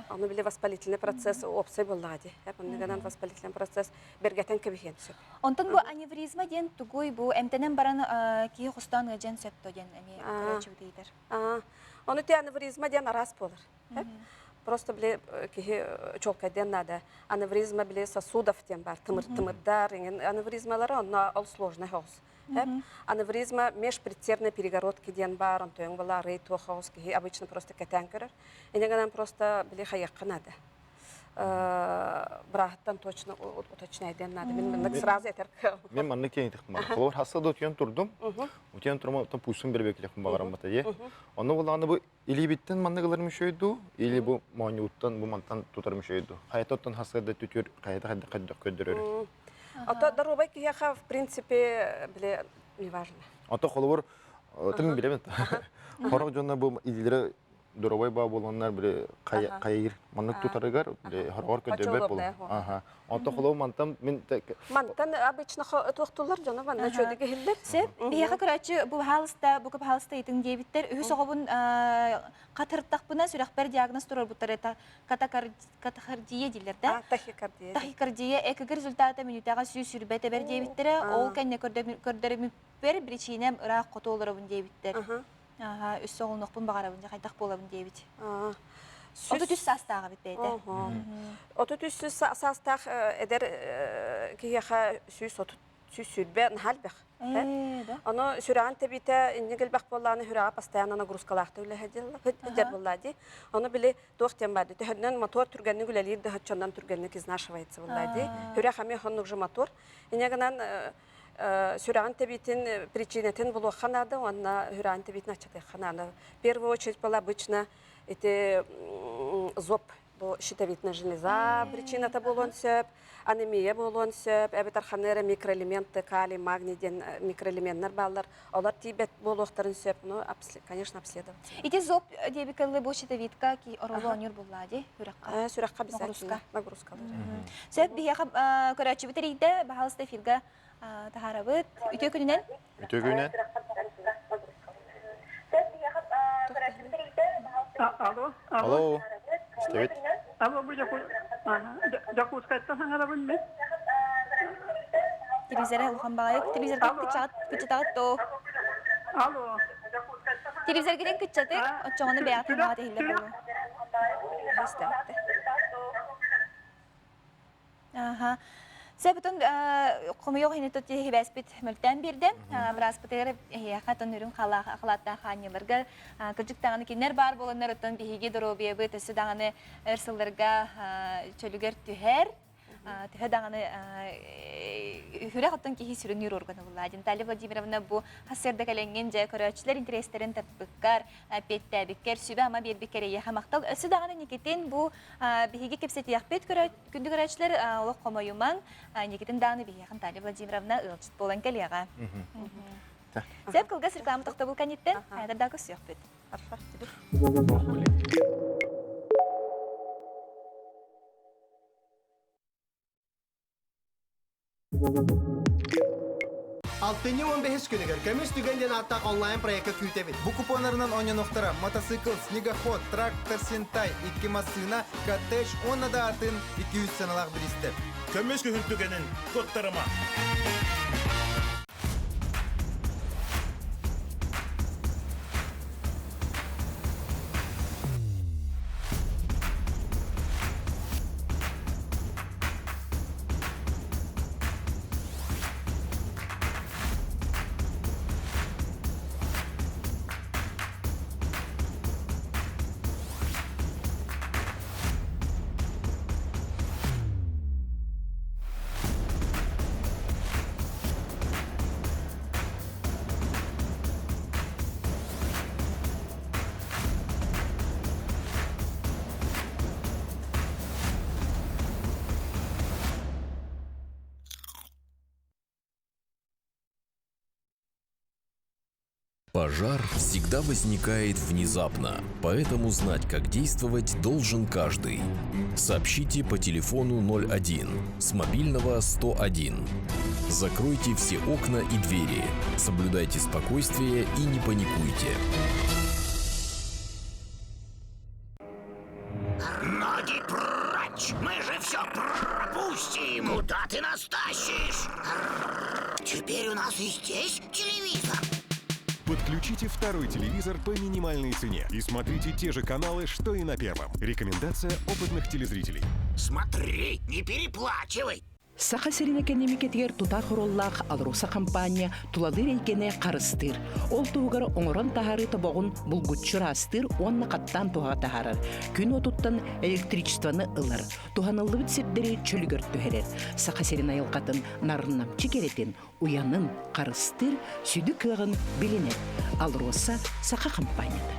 Speaker 4: Ону били воспалительный процесс уопсай буоллаҕа дии. Оннугунан воспалительный процесс бэргэтэн кэбиһиэн сөп.
Speaker 1: Онтон бу аневризма диэн тугуй бу эмтэнэн баран киһи хостоон ыалдьан сөп то диэн эмиэ көрөөччүбүт ыйытар.
Speaker 4: Ону те аневризма диэн араас буолар. Просто били киһи чуолкайдыан наада. Аневризма били сосудов диэн бар, тымыр тымырдар, аневризмалары онно ол сложный соҕус. Аневризма межпредсердной перегородки диэн баар, онтуйуҥ была арый туох оҕус киһи обычно просто кэтээн көрөр. Инньэ просто били хайыахха наада. Бырааһыттан точно уточняйдыан наада. Мин маннык сразу этэр
Speaker 2: Мен маннык киэҥ тахмар. Холобур хасса да утуйан турдум. Утуйан турма оттон пуустун бербекилэхпин баҕараммата дии. Онно булааны бу илиибиттэн маннык ыларым үчүгэй дуу, или бу моонньууттан бу мантан тутарым үчүгэй дуу. Хайата оттон хасса да түтүр хайата хайдах хайдах көрдөрөр.
Speaker 4: Ото доруобай киһиэхэ в принципе били неважно.
Speaker 2: Ото холобур тым билэбин. Хорох дьонно бу илиилэрэ доруобай баа буоланнар били хайыр маннык тутарыгар били хороҕор көрдөрбөт буолан. Аха. Онто холобур мантан мин
Speaker 4: Мантан обычно туохтуллар дьоно манна чөдүк иһиллэр.
Speaker 1: Сөп. Биһиэхэ көрөөччү бу баһаалыста, бу баһаалыста ыйытыҥ диэбиттэр. Үһүс оҕобун хатыртахпына сүрэхпэр диагноз туруорбуттар это катахардия дииллэр да?
Speaker 4: Тахикардия.
Speaker 1: Тахикардия ЭКГ результата мүнүүтэҕэ 120 тэбэр диэбиттэрэ. Ол кэннэ көрдөрүмүппэр причинам ыраах хоту олоробун диэбиттэр. Аха, үс оҕолонуохпун баҕарабын, дьэ хайдах буолабын диэбит. 33 саастаах эбит бэйэтэ.
Speaker 4: 33 саастаах эдэр киһиэхэ 130 120 наһаа элбэх. Ону сүрэҕин тэбиитэ инник элбэх буоллаҕына сүрэҕэ постоянно нагрузкалаахтык үлэһэр буоллаа дии. Ону били туох диэн баар дии төһөннөн мотор түргэнник үлэлиир да оччонон түргэнник изнашивается буоллаа дии. Сүрэх эмиэ оннук же мотор. Инньэ гынан сүрэҕин тэбиитин причинэтин булуохха наада уонна сүрэҕин тэбиитин аччатыахха наада. В первую очередь была обычно ити зоб. Бу щитовидная железа причината буолуон сөп, анемия буолуон сөп, эбэтэр ханна эрэ микроэлементы, калий, магний диэн микроэлеменнэр бааллар. Олор тиийбэт буолуохтарын сөп, ну, конечно, обследоваться.
Speaker 1: Ити зоб диэбикэлли бу щитовидка ки оролу оонньуур буллаа ди сүрэххэ.
Speaker 4: Сүрэххэ обязательно нагрузкалар.
Speaker 1: Сөп биһиэхэ көрөөччүбүт эрийдэ, баһаалыста эфирга таһаарабыт. Үтүө күнүнэн.
Speaker 2: Үтүө күнүнэн.
Speaker 10: Алло.
Speaker 2: Алло. Истэбит.
Speaker 10: Алло, бу Дьокуускайтан саҥарабын мин.
Speaker 1: Телевизоры улахан баҕайы телевизорга кыччатаҕыт тоо.
Speaker 10: Алло.
Speaker 1: Телевизоргытын кыччатык, оччоҕуна бэйэҕитин баҕа иһиллэр буолуо. Аха. Сөбүтүн хомуйуох иһин тут хибэспит мөлтөөн биэрдэ. Бырааспытыгар эһиэхэ тон үрүҥ халааттаах хаанньыларга кырдьык даҕаны кинилэр баар буоланнар оттон биһиги доруобуйабыт өссө даҕаны өр сылларга чөлүгэр түһэр. Төһө даҕаны үрэх оттон киһи сүрүннүүр органа булла. Наталья Владимировна бу хас сырда кэлэҥҥин дьэ көрөөччүлэр интэриэстэрин тарпыккар, эппиэттээбиккэр, сүбэ-ама биэрбиккэр эйиэхэ махтал. Өссө даҕаны Никитин бу биһиги кэпсэтиэхпит күндү көрөөччүлэр олох хомойумаҥ. Никитин даҕаны биһиэхэ Наталья Владимировна ыалдьыт буолан кэлиэҕэ. Сөп кылгас реклама тохтобул кэнниттэн хайадар да көрсүөхпүт.
Speaker 11: Алтынньы 15 күнүгэр Көмүс түгэн диэн ааттаах онлайн-проекка күүтэбит.
Speaker 12: Бу купоннарынан оонньонуохтара мотоцикл, снегоход, трактор Сентай, икки массыына, коттедж уонна да атын 200 сыаналаах бириистэр.
Speaker 13: Көмүс күһүн түгэнин куоттарыма!
Speaker 14: Пожар всегда возникает внезапно, поэтому знать, как действовать, должен каждый. Сообщите по телефону 01 с мобильного 101. Закройте все окна и двери. Соблюдайте спокойствие и не паникуйте.
Speaker 15: Ноги прочь! Мы же все пропустим! Куда ты нас тащишь? Теперь у нас и здесь телевизор.
Speaker 16: Подключите второй телевизор по минимальной цене и смотрите те же каналы, что и на первом. Рекомендация опытных телезрителей.
Speaker 15: Смотри, не переплачивай!
Speaker 17: Саха сирин экэниэмикэтигэр тутаах оруоллаах АЛРОСА хампаанньа тулалыыр эйгэни харыстыыр. Ол туһугар оҥорон таһаарыы тобоҕун булгуччу ыраастыыр уонна хаттаан туһаҕа таһаарар. Күн уотуттан электричествоны ылар, туһаныллыбыт сирдэри чөлүгэр түһэрэр. Саха сирин айылҕатын нарыннамчы кэрэтин, уйанын харыстыыр сүдү кыаҕын билинэр. АЛРОСА Саха хампаанньата.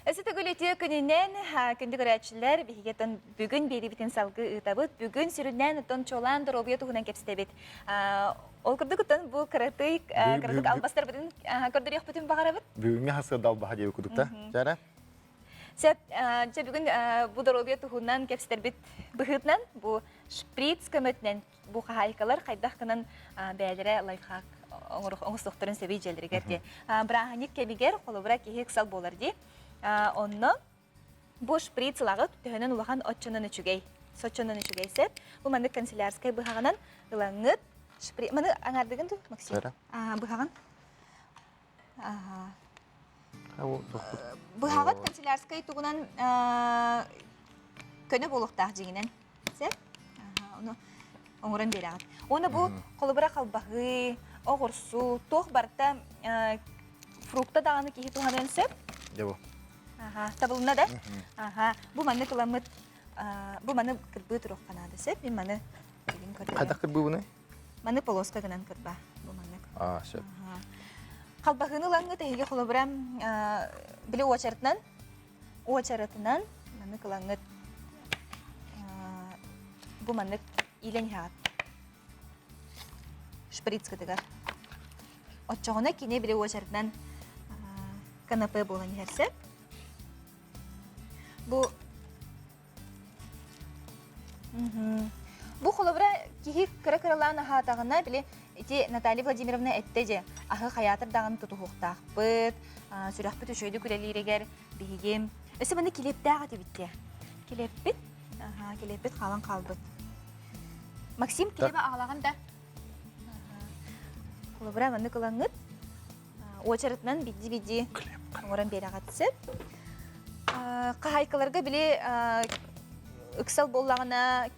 Speaker 1: Өссө төгүл үтүө күнүнэн күндү көрөөччүлэр биһиги оттон бүгүн биэриибитин салгыы ыытабыт. Бүгүн сүрүннээн оттон чуолаан доруобуйа туһунан кэпсэтэбит. Ол курдук оттон бу кыратый кыратык албастарбытын көрдөрүөхпүтүн баҕарабыт.
Speaker 2: Бүгүҥҥү хасыа далбаһа диэби курдук да. Чара?
Speaker 1: Сөп, дьэ бүгүн бу доруобуйа туһунан кэпсэтэрбит быһыытынан бу шприц көмөтүнэн бу хаһаайкалар хайдах гынан бэйэлэрэ лайфхак оҥостуохтарын сөбүй дьиэлэригэр дии. Бырааһынньык кэмигэр холобура киһи ыксал буолар дии. Онно бу шприц ылаҕыт төһөнөн улахан оччонон үчүгэй. Соччонон үчүгэй сөп. Бу маннык канцелярскай быһаҕынан ылаҥҥыт шприц маны аҥаардыгын дуу, Максим? Быһаҕын. Быһаҕыт канцелярскай тугунан көнө буолуохтаах дьиҥинэн. Сөп? Ону оҥорон биэрэҕит. Уонна бу холобура халбаһыы, оҕурсу, туох барыта фрукта даҕаны киһи туһаныан сөп.
Speaker 2: Дьэ бу.
Speaker 1: Аха, табылынна да? Аха, бу маннык ыламмыт бу маны кырбыы туруохха наада сөп. Мин маны билин көрдөрөм.
Speaker 2: Хайдах кырбыыбыный?
Speaker 1: Маны полоска гынан кырба. Бу маннык.
Speaker 2: Аа, сөп.
Speaker 1: Халбаһыыны ылаҥҥыт эһиги холобура били уочаратынан уочаратынан маннык ылаҥҥыт бу маннык иилэн иһэҕит шприцкытыгар. Оччоҕуна кини били уочаратынан канапе буолан иһэр сөп. Бу Бу холобура киһи кыра-кыралаан аһаатаҕына, били ити Наталья Владимировна эттэ дьэ, аһы хайаатар даҕаны тутуһуохтаахпыт, сүрэхпит үчүгэйдик үлэлииригэр биһиги өссө манна килиэптээх этибит дии. Килиэппит, килиэппит хаалан хаалбыт. Максим килиэбэ аҕалаҕын да? Холобура маннык ылаҥҥыт уочаратынан бидди-бидди оҥорон биэрэҕит сөп. Хаһаайкаларга били ыксал буоллаҕына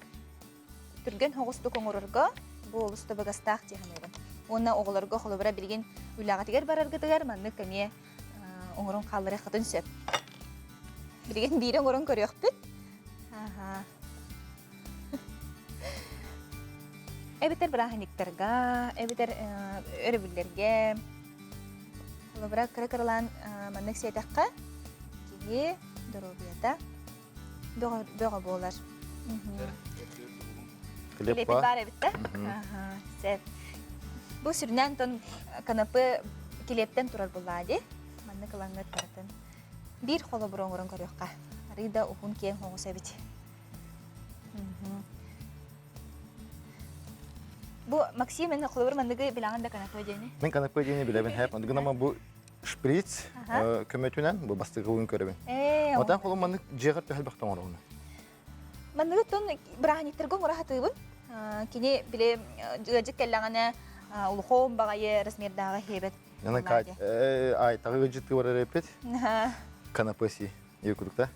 Speaker 1: түргэн соҕустук оҥорорго бу олус табыгастаах дии саныыбын. Уонна оҕолорго холобура билигин үлэҕитигэр бараргытыгар маннык эмиэ оҥорон хаалларыаххытын сөп. Билигин биири оҥорон көрүөхпүт. Эбэтэр бырааһынньыктарга, эбэтэр өрөбүллэргэ холобура кыра-кыралаан маннык сиэтэххэ киһи доруобуйата бөҕө буолар. Хлеб баар эбит да? Сөп. Бу сүрүнээн тон канапы килиэптэн турар буллаа дии. Маннык ылаҥҥыт барытын биир холобур оҥорон көрүөххэ. Арыый да уһун киэҥ оҕус эбит. Бу Максим эн холобур манныгы билэҕин да канапе диэни?
Speaker 2: Мин канапе диэни билэбин хэп. Гынама бу шприц көмөтүнэн бу бастакыбын көрөбүн. Отан холум маннык дьиэҕэр төһөлбөхтөн оҥоробун.
Speaker 1: Манныгы тон бырааһынньыктарга оҥоро сатыыбын. Кини били ыалдьыт кэллэҕинэ улахан баҕайы размердааҕы хиэбэт.
Speaker 2: Яна ай тагы ыалдьыттыы барар эппит. Канапе си. Якутукта.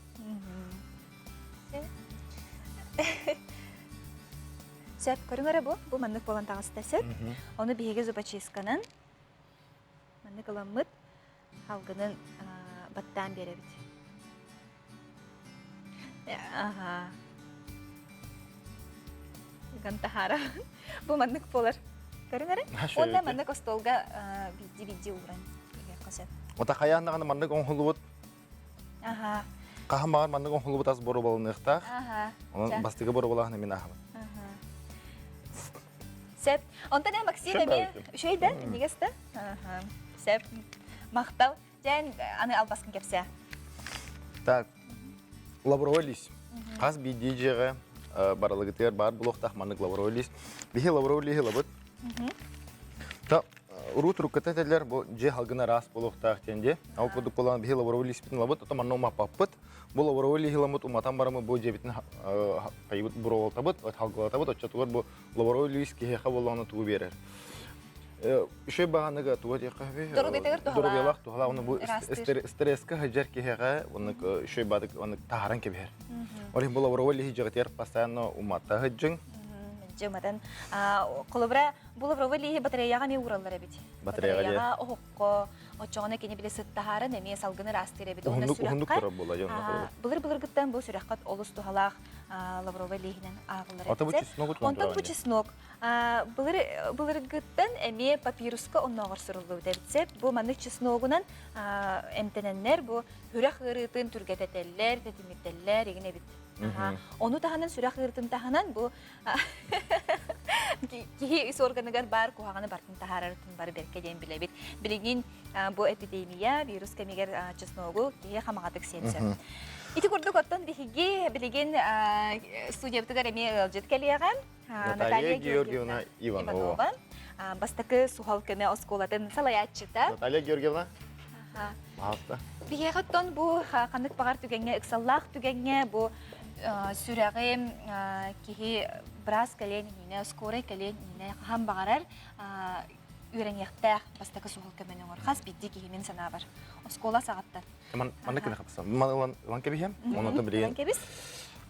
Speaker 1: Сөп, көрүҥ эрэ бу. Бу маннык буолан таҕыста сөп. Ону биһиги зубочистканан маннык ыламмыт халгынын баттаан биэрэбит. Аха. Ыган таһаара. Бу маннык буолар. Көрүҥ эрэ. Уонна маннык остуолга бидди-бидди ууран иһиэххэ сөп.
Speaker 2: Ота хайаан даҕаны маннык оҥоһуллубут
Speaker 1: Аха.
Speaker 2: Хаһан баҕар маннык оҥоһуллубут ас боруобаланыахтаах.
Speaker 1: Аха.
Speaker 2: Онон бастакы боруобалааһын мин ааһабын.
Speaker 1: Сөп. Онтон ээ Максим эмиэ үчүгэй да, минньигэс да? Аха. Сөп. Махтал. Дьэн аны албаскын кэпсээ.
Speaker 2: Так, лавровый лист. Хас биирдии дьиэҕэ баралыгытыгар баар буолуохтаах маннык лавровый лист. Биһи лавровый лиһи ылабыт. Та уруу турукката этэллэр бу дьиэ халгына ыраас буолуохтаах диэн дьиэ. Ол курдук буолан биһи лавровый лиспитин ылабыт, ото манна умаппаппыт. Бу лавровый лиһи ыламмыт уматан бараммыт бу дьиэбитин хайыбыт буруолатабыт, халгылатабыт, оччотугар бу лавровый лиис киһиэхэ буоллаҕына тугу биэрэр. Үчүгэй баҕаныга туга диэххэ сөбүй?
Speaker 1: Доруобуйатыгар туһалаах.
Speaker 2: Доруобуйалаах туһалаах. Оны бу стресскэ сылдьар киһиэхэ оннук үчүгэй баадык оннук таһааран кэбиһэр. Ол иһин бу лавровый лиһи дьиэҕитигэр постоянно умата сылдьыҥ.
Speaker 1: Дьэ уматан. Холобура, бу лавровый лиһи батареяҕа эмиэ уураллар эбит.
Speaker 2: Батареяҕа
Speaker 1: оһоххо оччоҕуна кини били сыт таһааран эмиэ салгыны ыраастыыр эбит.
Speaker 2: Уһуннук уһуннук турар буолла дьон.
Speaker 1: Былыр-былыргыттан бу сүрэххэ олус туһалаах лавровый лиһинэн ааҕыллар
Speaker 2: эбит. Ата бу чеснок
Speaker 1: Онтон бу чеснок Былыр былыргыттан эмиэ папируска оннооҕор суруллубут эбит. Бу маннык чесногунан эмтэнэннэр бу сүрэх ыарыытын түргэтэтэллэр, тэтимирдэллэр игин эбит. Ону таһынан сүрэх ыарыытын таһынан бу киһи ис органыгар баар куһаҕаны бартын таһаарарын бары бэркэ диэн билэбит. Билигин бу эпидемия вирус кэмигэр чесногу киһи хамаҕатык сиэн сөп. Ити курдук оттон биһиги билигин студиябытыгар эмиэ ыалдьыт кэлиэҕэ.
Speaker 2: Наталья Георгиевна Иванова.
Speaker 1: Бастакы суһал көмө оскуолатын салайааччыта.
Speaker 2: Наталья Георгиевна. Пожалуйста.
Speaker 1: Биһиэхэ оттон бу ханнык баҕар түгэҥҥэ, ыксаллаах түгэҥҥэ бу сүрэҕи киһи быраас кэлиэн иннинэ, скорай кэлиэн иннинэ хаһан баҕарар үөрэниэхтээх бастакы суһал көмөнү оҥор. Хас биирдии киһи мин санаабар. Оскуола саҕаттан.
Speaker 2: Маннык гына хапсан. Ман ылан кэбиһэм. Онон билигин
Speaker 1: Ылан кэбис.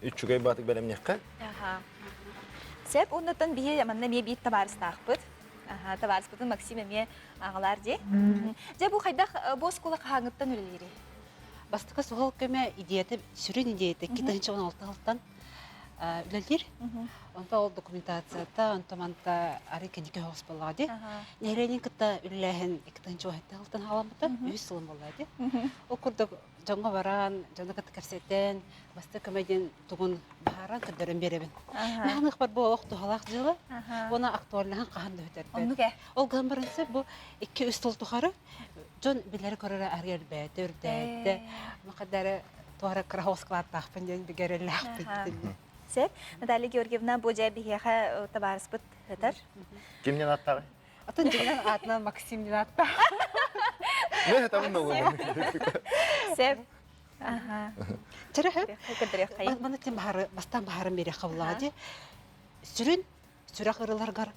Speaker 2: Үчүгэй баатык бэлэмниэххэ.
Speaker 1: Аха. Сөп, оннуттан биһи манна эмиэ биир табаарыстаахпыт. Аха, табаарыспытын Максим эмиэ аҕалаар дии. Дьэ, бу хайдах бу оскуола хаһааҥҥыттан үлэлиирий?
Speaker 18: Бастакы суһал көмө идеята, сүрүн идеята 2016 сылтан. үлэлиир. Онто ол документацията, онто манта ары кэнники оһоҕос буоллаҕа дии. Нэһилиэнньэни кытта үлэлээһин икки тыһыынча сылтан халаммыта, үһүс сылым буолла дии. Ол курдук дьоҥҥо баран, дьону кытта кэпсэтэн, бастакы көмө диэн тугун баһааран көрдөрөн биэрэбин. Наһаныахпар бу олох туһалаах дьыала уонна актуальнаһын хаһан да сүтэрбэт. Ол гынан баран сөп бу 2-3 сыл тухары дьон билэрэ-көрөрө арыйа элбээтэ, үрдээтэ. Махадары туора кыра складтаахпын диэн бигэрэллээхпин.
Speaker 1: Сөп. Наталья Георгиевна, бу дьэ биһиэхэ табаарыспыт ытар.
Speaker 2: Кимнен аттаҕый?
Speaker 18: Атын дьиҥинэн аатынан Максим диэн ааттаах.
Speaker 2: Мен этабын да
Speaker 1: Сөп.
Speaker 18: Чөрөһө. Маны тем баһары бастан баһарын бере хабыллаҕа ди. Сүрүн сүрэх ырыларгар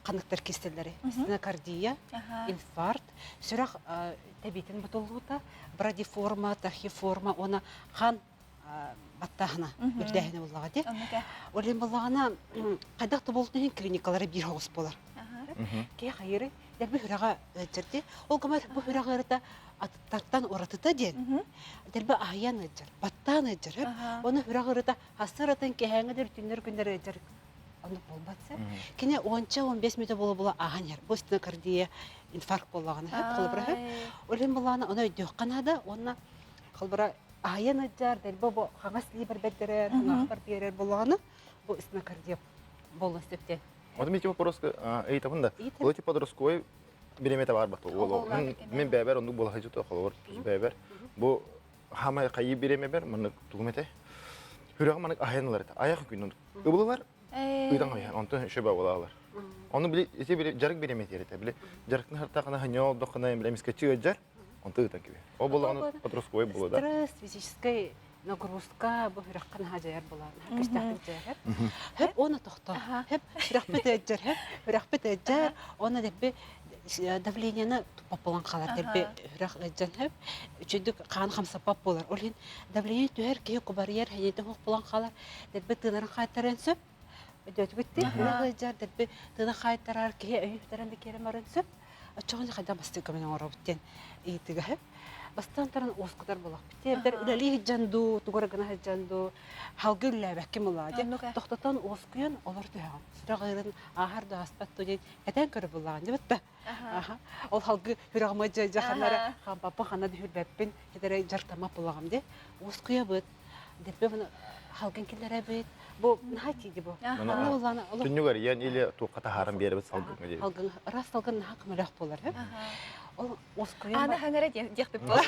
Speaker 18: ханыктар кистеллери. Стенокардия, инфаркт, сүрэх тэбиитин бутуллуута, брадиформа, тахиформа, уонна хан баттааһына, үрдээһинэ буллаҕа ди. Ол буллаҕына хайдах да буолтун иһин клиникалары биир оҕус буолар. Киһи хайыры, дэрби сүрэҕэ ыалдьар Ол гымар бу сүрэх ыарыта атыттартан уратыта диэн. Дэрби аһыйан ыалдьар, баттаан ыалдьар. Оны сүрэх ыарыта хасыратын кэһээҥҥэ да түннэр күннэр ыалдьар оннук буолбат сэ. Кини уонча 15 мүнөтэ буола-буола ааһан иһэр. Бу стенокардия инфаркт буоллаҕына сөп, холобура сөп. Ол иһин буоллаҕына ону өйдүөххэ наада уонна холобура аһыйан ыалдьар, дэлби бу хаҥас илиибэр бэрдэрэр, хаҥаспар биэрэр буоллаҕына бу стенокардия буолуон сөп диэн.
Speaker 2: Вот мен вопроска ыйытабын да. Ол типа подростковый биремете бар бата ол. Мен бэбер оннук буола хажыта холобур бэбер. Бу хамай хайы биремебер маннык тугум эте. Хүрәҕи маннык аһайан ылар этэ. Аяқ күн ыбылылар ыйтан хайан онтон шөбө буолалар. Ону били ити били жарык биремет ерете. Били жарыктын хартахына ханьол дохына били эмискечи ыджар. Онто ыытан киби. Ол буолаҕына подростковый буолуо да.
Speaker 18: Стресс, физическэй нагрузка бу сүрэххэ наһаа дьайар буолар. Наһаа күүстээхтик дьайар. Хөп уонна тохтоо. Хөп сүрэхпит ыалдьар, хөп сүрэхпит ыалдьар. Уонна дэлби давлениены туппат буолан хаалар. Дэлби сүрэх ыалдьан хөп үчүгдүк хаан хамсаппат буолар. Ол иһин давление түһэр, киһи кубарыйар, хэнийэтэ суох буолан хаалар. Дэлби тыынарын хаайтарыан сөп. Өйдөөтүгүт дии? Сүрэх ыалдьар, дэлби тыына хаайтарар, киһи өйүн сүтэрэн да киирэн барыан сөп. Оччоҕо хайдах бастыҥ көмөнү оҥоробут диэн ыйытыыга сөп. Бастаан туран уоскутар буолахпыт. Эбэтэр үлэлии сылдьан дуу, тугу эрэ гына сылдьан дуу, халгы үлэлээбэккин буоллаҕа дии. Тохтотон уоскуйан олор түһэҕин. Сүрэх ыырын ааһар да ааспат дуу диэн кэтээн көрөр буоллаҕын дии да. Ол халгы сүрэҕим дьэ ханна эрэ хаампаппын, ханна да сүрбэппин, хитэрэ дьарыктаммат буоллаҕым дии. Уоскуйабыт. Деппе халгын киллэрэбит. Бу наһаа тиийди бу.
Speaker 2: Түннүк арыйан или туохха таһааран биэрэбит салгыҥҥа диэбит.
Speaker 18: Салгын, ыраас салгын наһаа көмөлөөх буолар. Ол уоскуйан
Speaker 1: Аны хаҥара диэхпит буолар.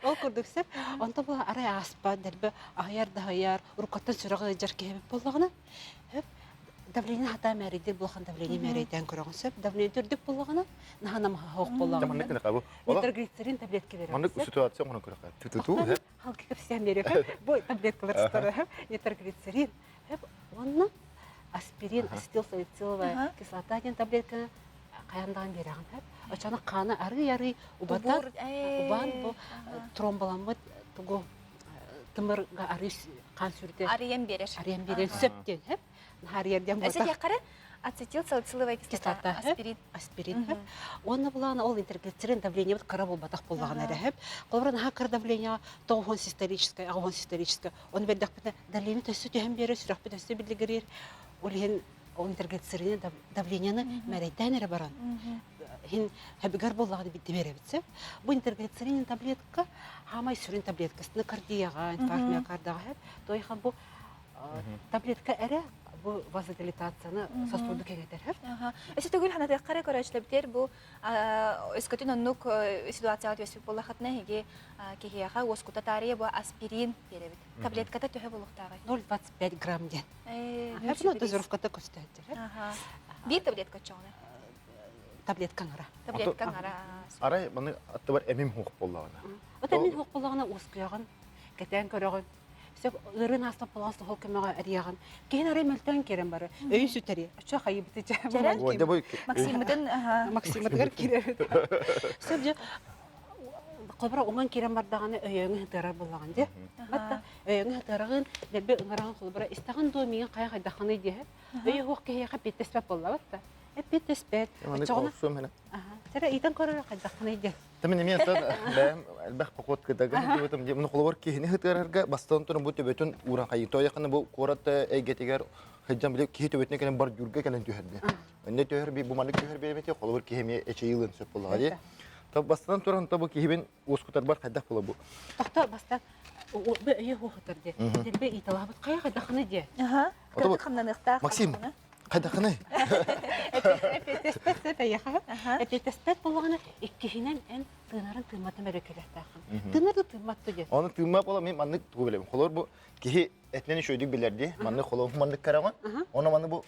Speaker 18: Ол курдук сөп. Онто бу арай ааспат, дэлби аһыйар да аһыйар, уруккаттан сүрэҕи ыалдьар киһи буоллаҕына, сөп давление хатаа мээрийдир булахан давление мээрийдээн көрөҕүн сөп. Давление үрдүк буоллаҕына, наһаа намыһах буоллаҕына.
Speaker 2: Маннык гына бу.
Speaker 18: Нитроглицерин таблетка берем.
Speaker 2: Маннык ситуация оҥорон көрөххө. Туту
Speaker 18: Халкы кэпсээн биэриэхэ. Бу таблеткалар сытар нитроглицерин. Уонна аспирин, ацетилсалициловая кислота диэн таблетканы хайаан даҕаны биэрэҕин. Оччоҕуна хааны арый-арый убатар, убаан бу тромбаламмыт тугу тымырга арый хаан сүрдэ
Speaker 1: арыйан биэрэр.
Speaker 18: Арыйан биэрэр сөп диэн. Наһаарыйар диэн
Speaker 1: буолта. Эсэ ацетилсалициловая кислота, аспирин.
Speaker 18: Аспирин. Уонна булаана ол интерглицерин давлениебыт кыра буолбатах буоллаҕына эрэ сөп. Холобура наһаа кыра давлениеҕа тоҕуһун систолическай, аҕыһын систолическай. Ону бэрдэхпитинэ давление өссө түһэн биэрэр, сүрэхпит өссө биллигириир. Ол иһин ол интерглицерин давлениены мэрэйдээн эрэ баран иһин хөбүгэр буоллаҕына бидди биэрэбит сөп. Бу интерглицерин таблетка хаамай сүрүн таблетка стенокардияҕа, инфаркт миокардаҕа сөп. Тойхан бу таблетка эрэ бу вазодилатацияны сосуду кэҥэтэр.
Speaker 1: Өссө төгүл ханатыахха эрэ көрөөччүлэрбитигэр бу өскөтүн оннук ситуацияҕа түбэспит буоллаххытына эһиги киһиэхэ уоскута таарыйа бу аспирин биэрэбит. Таблетката төһө буолуохтааҕый?
Speaker 18: 0,25 грамм диэн. Ну, дозировката көстөөччү.
Speaker 1: Биир таблетка оччоҕуна?
Speaker 18: Таблетка аңара.
Speaker 1: Таблетка аңара.
Speaker 2: Арай маны аттыбар эмим хуох буоллаҕына.
Speaker 18: От эмим хуох буоллаҕына уоскуйаҕын, кэтээн көрөҕүн. Сөп ыырын ааспат буолан суһал көмөҕө эрийэҕин. Киһин арай мөлтөөн киирэн бары. Өйүн сүтэри. Оччо хайыбыты дьэ.
Speaker 1: Максиммытын
Speaker 18: Максиммытыгар киирэбит. Сөп дьэ Холобура уҥан киирэн бардаҕына өйөөҥү сытыарар буоллаҕын дьэ. Батта өйөөҥү сытыараҕын, дэлби ыҥыраҕын холобура истэҕин дуо миигин хайа хайдаххыный диэһэ. Өйө суох киһиэхэ эппиэттэспэт буолла батта. Эппиэттэспэт. Оччоҕуна Сэрэ ыйтан көрөр хайдаххыный диэн.
Speaker 2: Мен эмиэ бэйэм элбэх поход кытагын диэбитим. Дьэ, холобур киһини хытыарарга бастан туран бу төбөтүн ууран хайыы. Тоойохына бу куорат эйгэтигэр сылдьан били киһи төбөтүнэ кэлэн бордюрга кэлэн түһэрди. Өнне түһэр би бу маннык түһэр биэмити холобур киһи эмиэ эчэйиилин сөп буоллаҕа дии. То бастан туран то бу киһибин уоскутарбар хайдах буола бу?
Speaker 18: Тохто бастан бу өйө хуохутар дии. Дилбе ииталаабыт хайа хайдахыны дии.
Speaker 1: Аха. Кырдык хамнаныахтаах.
Speaker 2: Максим, хайдахыны?
Speaker 18: Эпиэтэспэт сөп эйиэхэ. Эпиэтэспэт буоллаҕына иккиһинэн эн тыынарын тыымматын бөрөкөлөхтөөххүн. Тыынар да тыыммат диэн.
Speaker 2: Оны тыыммат буола мен маннык тугу билэбин. Холор бу киһи этинэн үчүгэйдик билэр дии. Маннык холор маннык көрөҕүн. Оны маны бу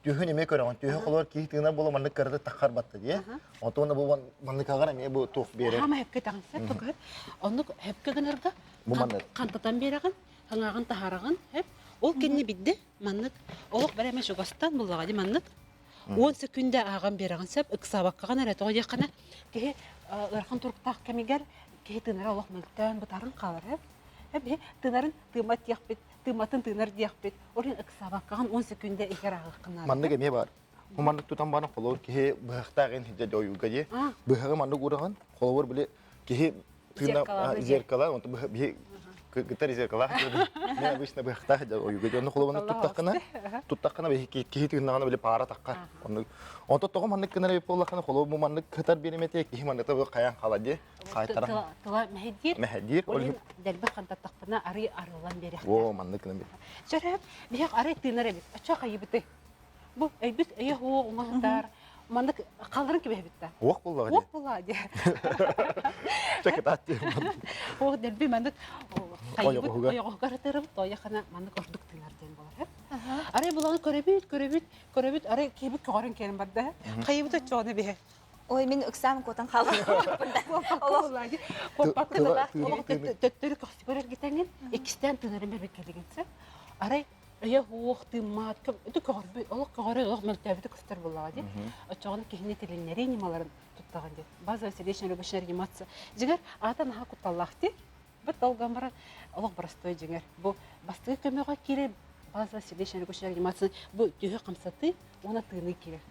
Speaker 2: түһүн эмиэ көрөҕүн. Түһү холор киһи тыынар буола маннык көрөтө таххар батта дии. Онтон бу маннык аҕар эмиэ бу туох биэрэр.
Speaker 18: Хаама хөпкө таҕынса тугу. Оннук хөпкө гынарга
Speaker 2: Бу маннык.
Speaker 18: Хантатан биэрэҕин, хаҥааҕын таһаараҕын, хөп. Ол кэннэ бидде маннык олох бэрэмэ чугастан буллаҕа ди маннык. 10 секүндэ ааҕан биэрэҕин сөп, ыксаабаккаҕын эрэ тоҕо диэххинэ киһи ыарахан туруктаах кэмигэр киһи тыынара олох мөлтөөн бытарын хаалар хөп. Эбиһи тыынарын тыыммат диэхпит, тыымматын тыынар диэхпит. Ол иһин ыксаабаккаҕын 10 секүндэ иһигэр ааҕыаххын наада.
Speaker 2: Маннык эмиэ баар. Бу маннык тутан баран холобур киһи быһахтаах эн сидьэ ойууга дии. Быһаҕы маннык ураҕын, холобур били киһи тыына зеркала, онто биһи кытар зеркалаах мен обычно быһахтаах ойууга дии. Онно холобур туттаххына, туттаххына биһи киһи тыыннаҕына били паара таххар. Оннук. Онто тоҕо маннык гынар эбит буоллаххына, холобур бу маннык кытар биэримэтэ киһи маннык хайаан хаала дии. Хаайтаран.
Speaker 18: Тыла мэһэйдиир.
Speaker 2: Мэһэйдиир.
Speaker 18: Ол иһин дэлби хантаттахпына арый арыллан биэриэхтээх.
Speaker 2: Оо, маннык гынан биэр.
Speaker 18: Чөрөп, биһиэх арый тыынар эбит. Оччо хайыбыты. Бу өйбүт өйө хуо уҥа сытар. Маннык халларын кибэһэбит да.
Speaker 2: Уох буоллаҕа дии.
Speaker 18: Уох буоллаҕа дии.
Speaker 2: Чакытаат дии.
Speaker 18: Уох дэлби маннык хайыбыт ойоҕоһугар ытырыбыт, тойохана маннык ордук тыынар диэн буолар. Арай буланы көрөбүт, көрөбүт, көрөбүт, арай киһибит көҕөрөн кэлэн барда. Хайыбыт оччоҕуна биһэ.
Speaker 1: Ой, мин ыксаан куотан хаалбыппын.
Speaker 18: Олох төттөрү көхсүгэр эргитэҥин, иккистээн тыынарын бэрбит кэлигин сөп. Арай өйө уох тыыммаат, өтө көҕөрбүт, олох көҕөрө, олох мөлтөөбүтү көстөр буоллаҕа дии. Оччоҕуна киһини тилиннэрии ньымаларын туттаҕын дии. Базовая сердечно-легочная реанимация. Дьиҥэр, аата наһаа кутталлаах дии. Бу долган баран олох боростуой дьиҥэр. Бу бастакы көмөҕө киирэр базовая сердечно-легочная реанимация бу түһү хамсатыы уонна тыыныы киирэр.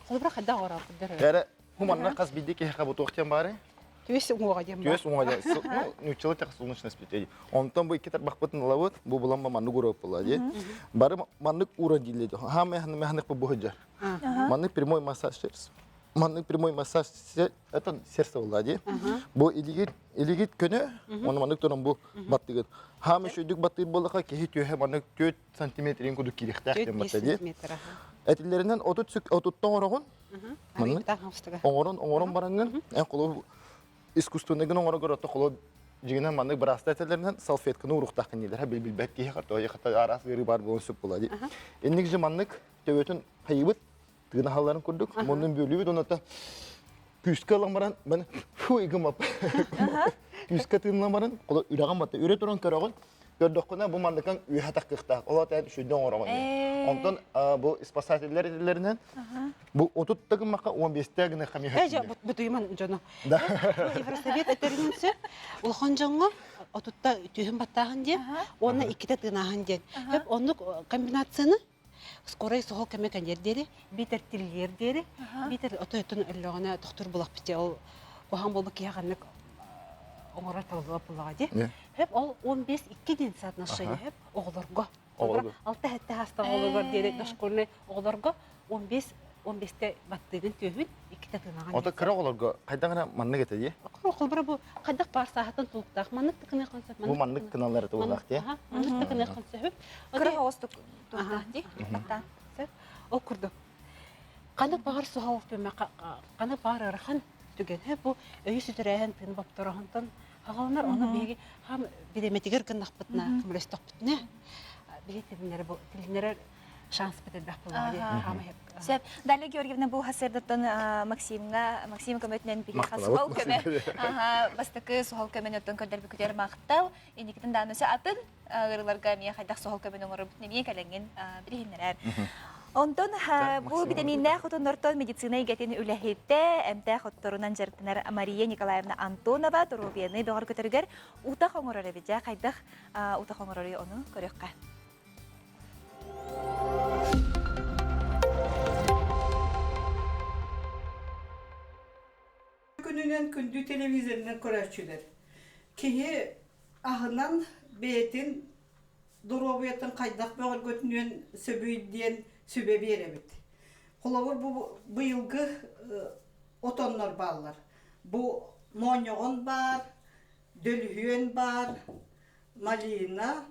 Speaker 18: Холобура хайдах оҥороохтор
Speaker 2: Эрэ бу манна хас биирдии киһиэхэ бу туох диэн баарый?
Speaker 18: Түөс уҥуоҕа диэн баар.
Speaker 2: Түөс уҥуоҕа диэн. Ну, нууччалыы тэхэ солнечное сплетение. Онтон бу икки тарбахпытын ылабыт, бу булан маннык уурап буолла дии. Бары маннык ууран дииллэр. Хаамай ханнык бу сылдьар. Маннык прямой массаж маннык прямой массаж это сердце буолла дии. Бу илигит илигит көнө, оны маннык туран бу баттыгыт. Хаам үчүгдүк баттыыр буоллаха киһи түөһэ маннык 4 сантиметрин кудук киириэхтээх диэн батта дии. Этиллэринэн 30 сүк отуттан оҥороҕун. Маннык оҥорон оҥорон бараҥҥын эн холобур искусственныйгын оҥорогор отто холобур дьиҥинэн маннык быраастар этэллэринэн салфетканы уруохтааххын дииллэр билбэт киһи хата араас ыарыы баар буолуон сөп буолла дии. Инник же маннык төбөтүн хайыбыт тыынаһалларын курдук муннун бүөлүүбүт онуота күүскэ ылан баран мен фу игымап күүскэ тыыннан баран холо үрэҕин батта үрэ туран көрөҕүн көрдөххүнэ бу манныкан үөһэ таххыахтаах ол аата сүрдэ оҥороҕун онтон бу спасателлэр этэллэринэн бу 30 да гыммакка 15 гыныахха
Speaker 18: Эже бутуйман дьону. Евросовет этеринэн сөп улахан дьоҥҥо отутта түһүн баттааһын диэн уонна иккитэ тыынааһын диэн. Хөп оннук комбинацияны скорай суһал кэмэ кэлиэр диэри, биитэр тиллиэр диэри, биитэр отой-оттон өллөҕүнэ тохтуур булахпыт дии, ол куһаҕан буолбут киһи ханнык оҥорор табыллыбат буоллаҕа дии. Хөп ол 15-2 диэн соотношение хөп оҕолорго. Оҕолорго алта сэттэ саастаах оҕолорго диэри дошкольнай оҕолорго 15 15-те баттыыгын түөһүн, иккитэ тыынаҕын.
Speaker 2: Ото кыра оҕолорго хайдах гына маннык этэ дии?
Speaker 18: Холбура бу хайдах баар сааһытын тулуктаах маннык тыкыныаххын сөп.
Speaker 2: Бу маннык гыналлар этэ буоллаах дии.
Speaker 18: Маннык тыкыныаххын сөп.
Speaker 1: Кыра оҕостук туохтаах дии? Баттаан.
Speaker 18: Сөп. Ол курдук. Ханнык баҕар суһал ханнык баҕар ыарахан түгэнэ бу өйү сүтэрээһин тыын боптороһунтан хаҕаланар ону биһиги хам бириэмэтигэр гыннахпытына көмөлөстөхпүтүнэ биһи тилиннэрэ тилиннэрэр шанспыт элбэх буолуо дии хаамай
Speaker 1: Сөп. Далия Георгиевна бу хасырдаттан Максимҥа Максим көмөтүнэн биһиэхэ суһал көмө бастакы суһал көмөнү оттон көрдөрбүкүтүгэр махтал. Инникитин даҕаны атын ыарыыларга эмиэ хайдах суһал көмөнү оҥорорбутун эмиэ кэлэҥҥин билиһиннэрээр. Онтон бу битэмииннээх отоннортон медицина эйгэтин үлэһитэ, эмтээх отторунан дьарыктанар Мария Николаевна Антонова доруобуйаны бөҕөргөтөрүгэр утах оҥорор эбит. Дьэ, хайдах утах оҥороруй ону көрүөххэ.
Speaker 19: Күнүнэн.
Speaker 10: күнүнэн күндү телевизорынан көрөөччүлэр. Киһи аһынан бэйэтин доруобуйатын хайдах бөҕөргөтүнүөн сөбүй диэн сүбэ биэрэбит. Холобур, бу быйылгы отоннор бааллар. Бу моонньоҕон баар, дөлүһүөн баар, малина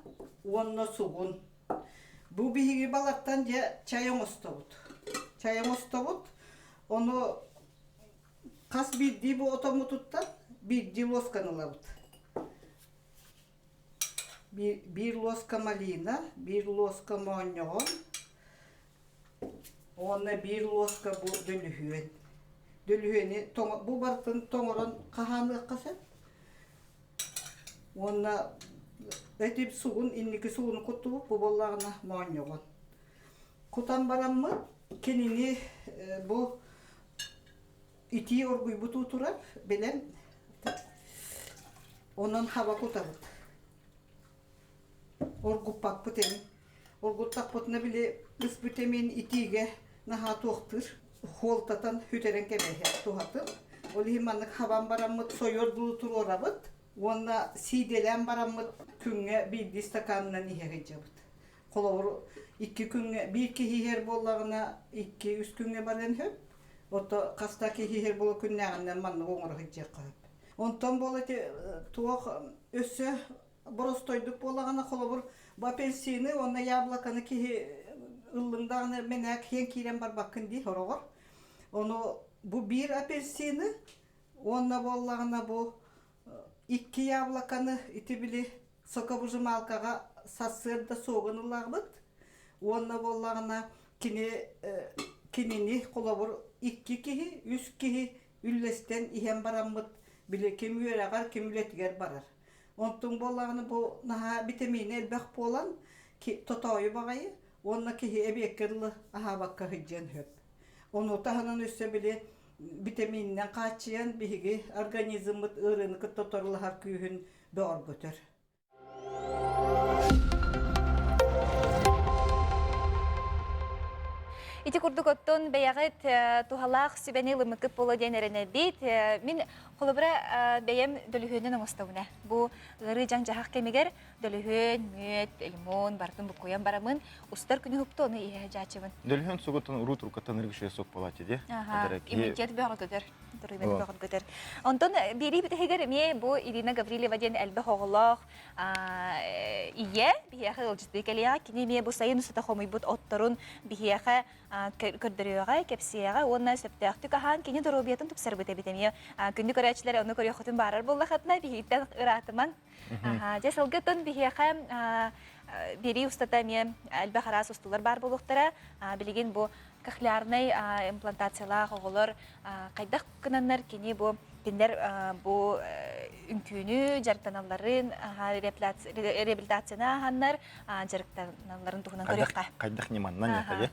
Speaker 10: уонна сугун. Бу биһиги балартан дьэ чай оҥостобут. Чай оҥостобут. Ону хас биирдии бу отоммутуттан биирдии луосканы ылабыт. Биир луоска малина, биир луоска моонньоҕон уонна биир луоска бу дөлүһүөн. Дөлүһүөнү бу барытын тоҥорон хаһааныахха сөп. Уонна эти сугун инники сугуну куттубут бу буоллаҕына моонньоҕон. Кутан бараммыт кинини бу итии оргуйбут уу турар бэлэм онон хаба кутабыт. Оргуппаппыт эми. Оргуттахпытына били ыспыт эмиин итиигэ наһаа туохтуур хуолтатан сүтэрэн кэбиһэр туһатын. Ол иһин маннык хабан бараммыт сойуор дуу туруорабыт уонна сиидэлээн бараммыт күҥҥэ биирдии стаканынан иһэ сылдьабыт. Холобур, икки күҥҥэ биир киһи иһэр буоллаҕына икки-үс күҥҥэ барыан сөп. Ото хаста киһи иһэр буола күннээҕинэн маннык оҥоро сылдьыахха сөп. Онтон буола ити туох өссө боростойдук буоллаҕына холобур бу апельсины уонна яблоконы киһи ыллыҥ даҕаны мэнээк иһэн киирэн барбаккын дии сороҕор. Ону бу биир апельсины уонна буоллаҕына бу икки яблоконы ити били соковыжималкаҕа сарсыарда суогун ылаҕыт уонна буоллаҕына кини кинини холобур икки киһи үс киһи үллэстэн иһэн бараммыт били ким үөрэҕэр ким үлэтигэр барар онтуҥ буоллаҕына бу наһаа битэмиинэ элбэх буолан тотоойу баҕайы уонна киһи эбиэккэ дылы аһаабакка сылдьыан сөп ону таһынан өссө били битэмиининэн хааччыйан биһиги организммыт ыарыыны кытта торулаһар күүһүн бөҕөргөтөр.
Speaker 1: Ити курдук оттон бэйэҕит туһалаах сүбэни ылыммыккыт буолуо диэн эрэнэбит. Мин холобура бэйэм дөлүһүөнүн оҥостобун. Бу ыарыы дьаҥ-дьаһах кэмигэр дөлүһүөн, мүөт, лимон барытын буккуйан барамын устар күнү уһукту ону иһэ дьаачыбын.
Speaker 2: Дөлүһүөн сугуттан уруу туркаттан ыргышыа суох буолааччы дии.
Speaker 1: Иммунитет бөҕөргөтөр. Доруобуйаны бөҕөргөтөр. Онтон биэрии бүтэһигэр эмиэ бу Ирина Гаврильева диэн элбэх оҕолоох ийэ биһиэхэ ыалдьыттыы кэлиэҕэ. Кини эмиэ бу сайын устата хомуйбут отторун биһиэхэ көрдөрүөҕэ, кэпсиэҕэ уонна сөптөөхтүк аһаан кини доруобуйатын тупсарбыт эбит эмиэ. Күндү көрөөччүлэр ону көрүөххүтүн баарар буоллахытына биһигиттэн ыраатымаҥ. Дьэ сылгытын биһиэхэ биэрии устата эмиэ элбэх араас устуулар баар буолуохтара. Билигин бу кохлеарнай имплантациялаах оҕолор хайдах гынаннар кини бу кинилэр бу үҥкүүнү дьарыктаналларын реабилитацияны ааһаннар дьарыктаналларын туһунан көрүөххэ.
Speaker 2: Хайдах ньыманнан ятайы?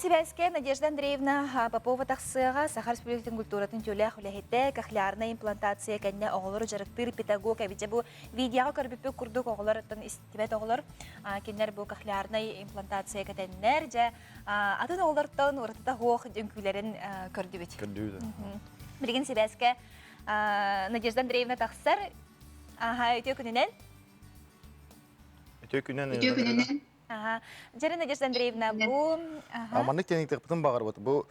Speaker 1: сибээскэ Надежда Андреевна Попова тахсыаҕа Саха Республикатын культуратын үтүөлээх үлэһитэ, кохлеарнай имплантация кэннэ оҕолору дьарыктыыр педагог эбит. Бу видеоҕа көрбүппүт курдук оҕолортон истибэт оҕолор кинилэр бу кохлеарнай имплантация кэтэннэр дьэ атын оҕолортон уратыта суох үҥкүүлэрин көрдүбүт.
Speaker 2: Көрдүбүт.
Speaker 1: Билигин сибээскэ Надежда Андреевна тахсар. Аха, үтүө күнүнэн.
Speaker 2: Үтүө күнүнэн.
Speaker 19: Үтүө күнүнэн.
Speaker 1: Аха. Дьэрэ Надежда Андреевна, бу
Speaker 2: Маннык тэнитиэхпитин баҕарбыт. Бу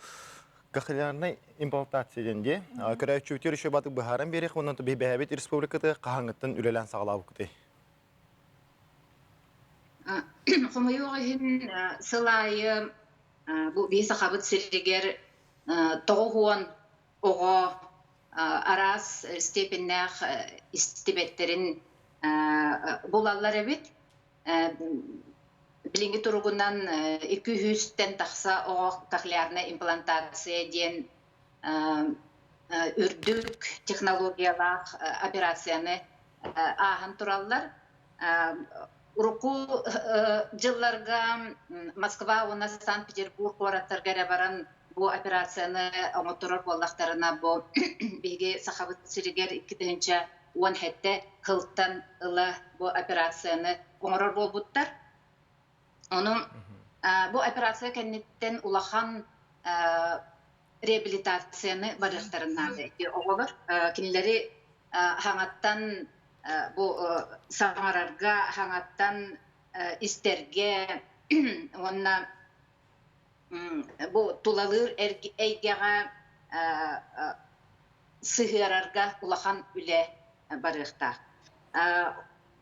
Speaker 2: кохлеарнай имплантация диэн дии. Көрөөччүбүтүгэр еще батык быһааран биэриэх уонна бэйэбит республикаты хаһааҥҥыттан үлэлээн саҕалаабыккытый?
Speaker 19: Хомойуох иһин сыл аайы бу биһи Сахабыт сиригэр 90 оҕо араас степеннээх истибэттэрин булаллар эбит. Билиҥҥи туругунан 200-тэн тахса оҕо кохлеарная имплантация диэн үрдүк технологиялаах операцияны ааһан тураллар. Урукку дьылларга Москва уонна Санкт-Петербург куораттарга эрэ баран бу операцияны оҥотторор буоллахтарына, бу биһиги Сахабыт сиригэр 2017 сылтан ыла бу операцияны оҥорор буолбуттар. Ону бу операция кэнниттэн улахан реабилитацияны барыахтарын наада ити оҕолор. Кинилэри хаҥаттан бу саҥарарга, хаҥаттан истэргэ уонна бу тулалыыр эйгэҕэ сыһыарарга улахан үлэ барыахтаах.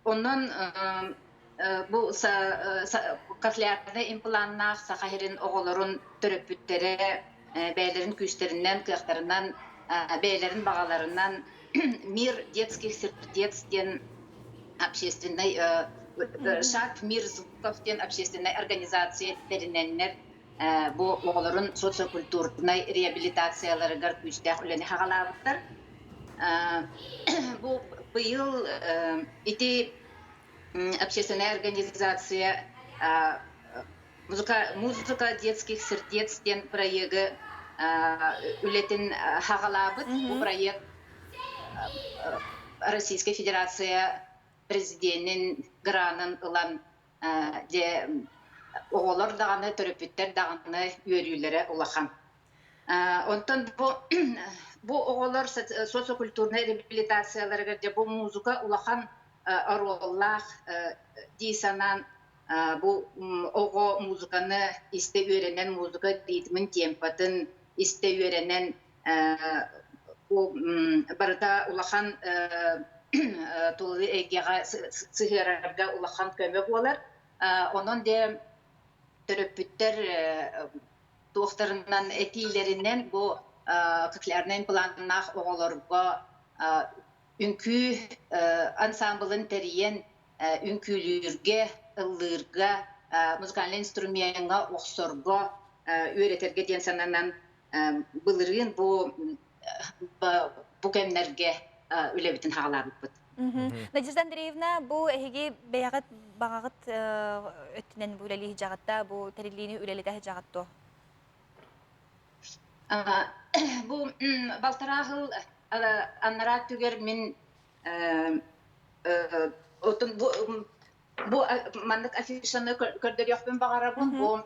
Speaker 19: Онон бу кохлеарнай импланнаах Саха сирин оҕолорун төрөппүттэрэ бэйэлэрин күүстэринэн, кыахтарынан, бэйэлэрин баҕаларынан «Мир детских сердец» диэн общественный «Шаг мир звуков» диэн общественнай организация тэринэннэр бу оҕолорун социокультурнай реабилитацияларыгар күүстээх үлэни хаҕалаабыттар. Бу быйыл ити общественная организация музыка, музыка детских сердец диэн проегы үлэтин хаҕалаабыт. Бу проект Российская Федерация президенин гранын ылан дьэ оҕолор даҕаны, төрөппүттэр даҕаны үөрүүлэрэ улахан. Онтон бу бу оҕолор социокультурнай реабилитацияларыгар дьэ бу музыка улахан оруоллаах дии санаан бу оҕо музыканы истэ үөрэнэн музыка ритмин, темпатын истэ үөрэнэн барыта улахан тулалыы эйгэҕэ сыһыарарга улахан көмө буолар. Онон дьэ төрөппүттэр туохтарынан этиилэринэн бу кохлеарнай импланнаах оҕолорго үҥкүү ансаамбылын тэрийэн үҥкүүлүүргэ, ыллыырга, музыкальнай инструмеҥҥа охсорго үөрэтэргэ диэн сананан былырыын бу бу кэмнэргэ үлэбитин хаалаабыппыт.
Speaker 1: Надежда Андреевна, бу эһиги бэйэҕит баҕаҕыт өттүнэн бу үлэлии дьаҕатта, бу тэриллиини үлэлэтэ дьаҕатто?
Speaker 19: Бу балтараа сыл анараа өттүгэр мин отун бу бу маннык афишаны көрдөрүөхпүн баҕарабын. Бу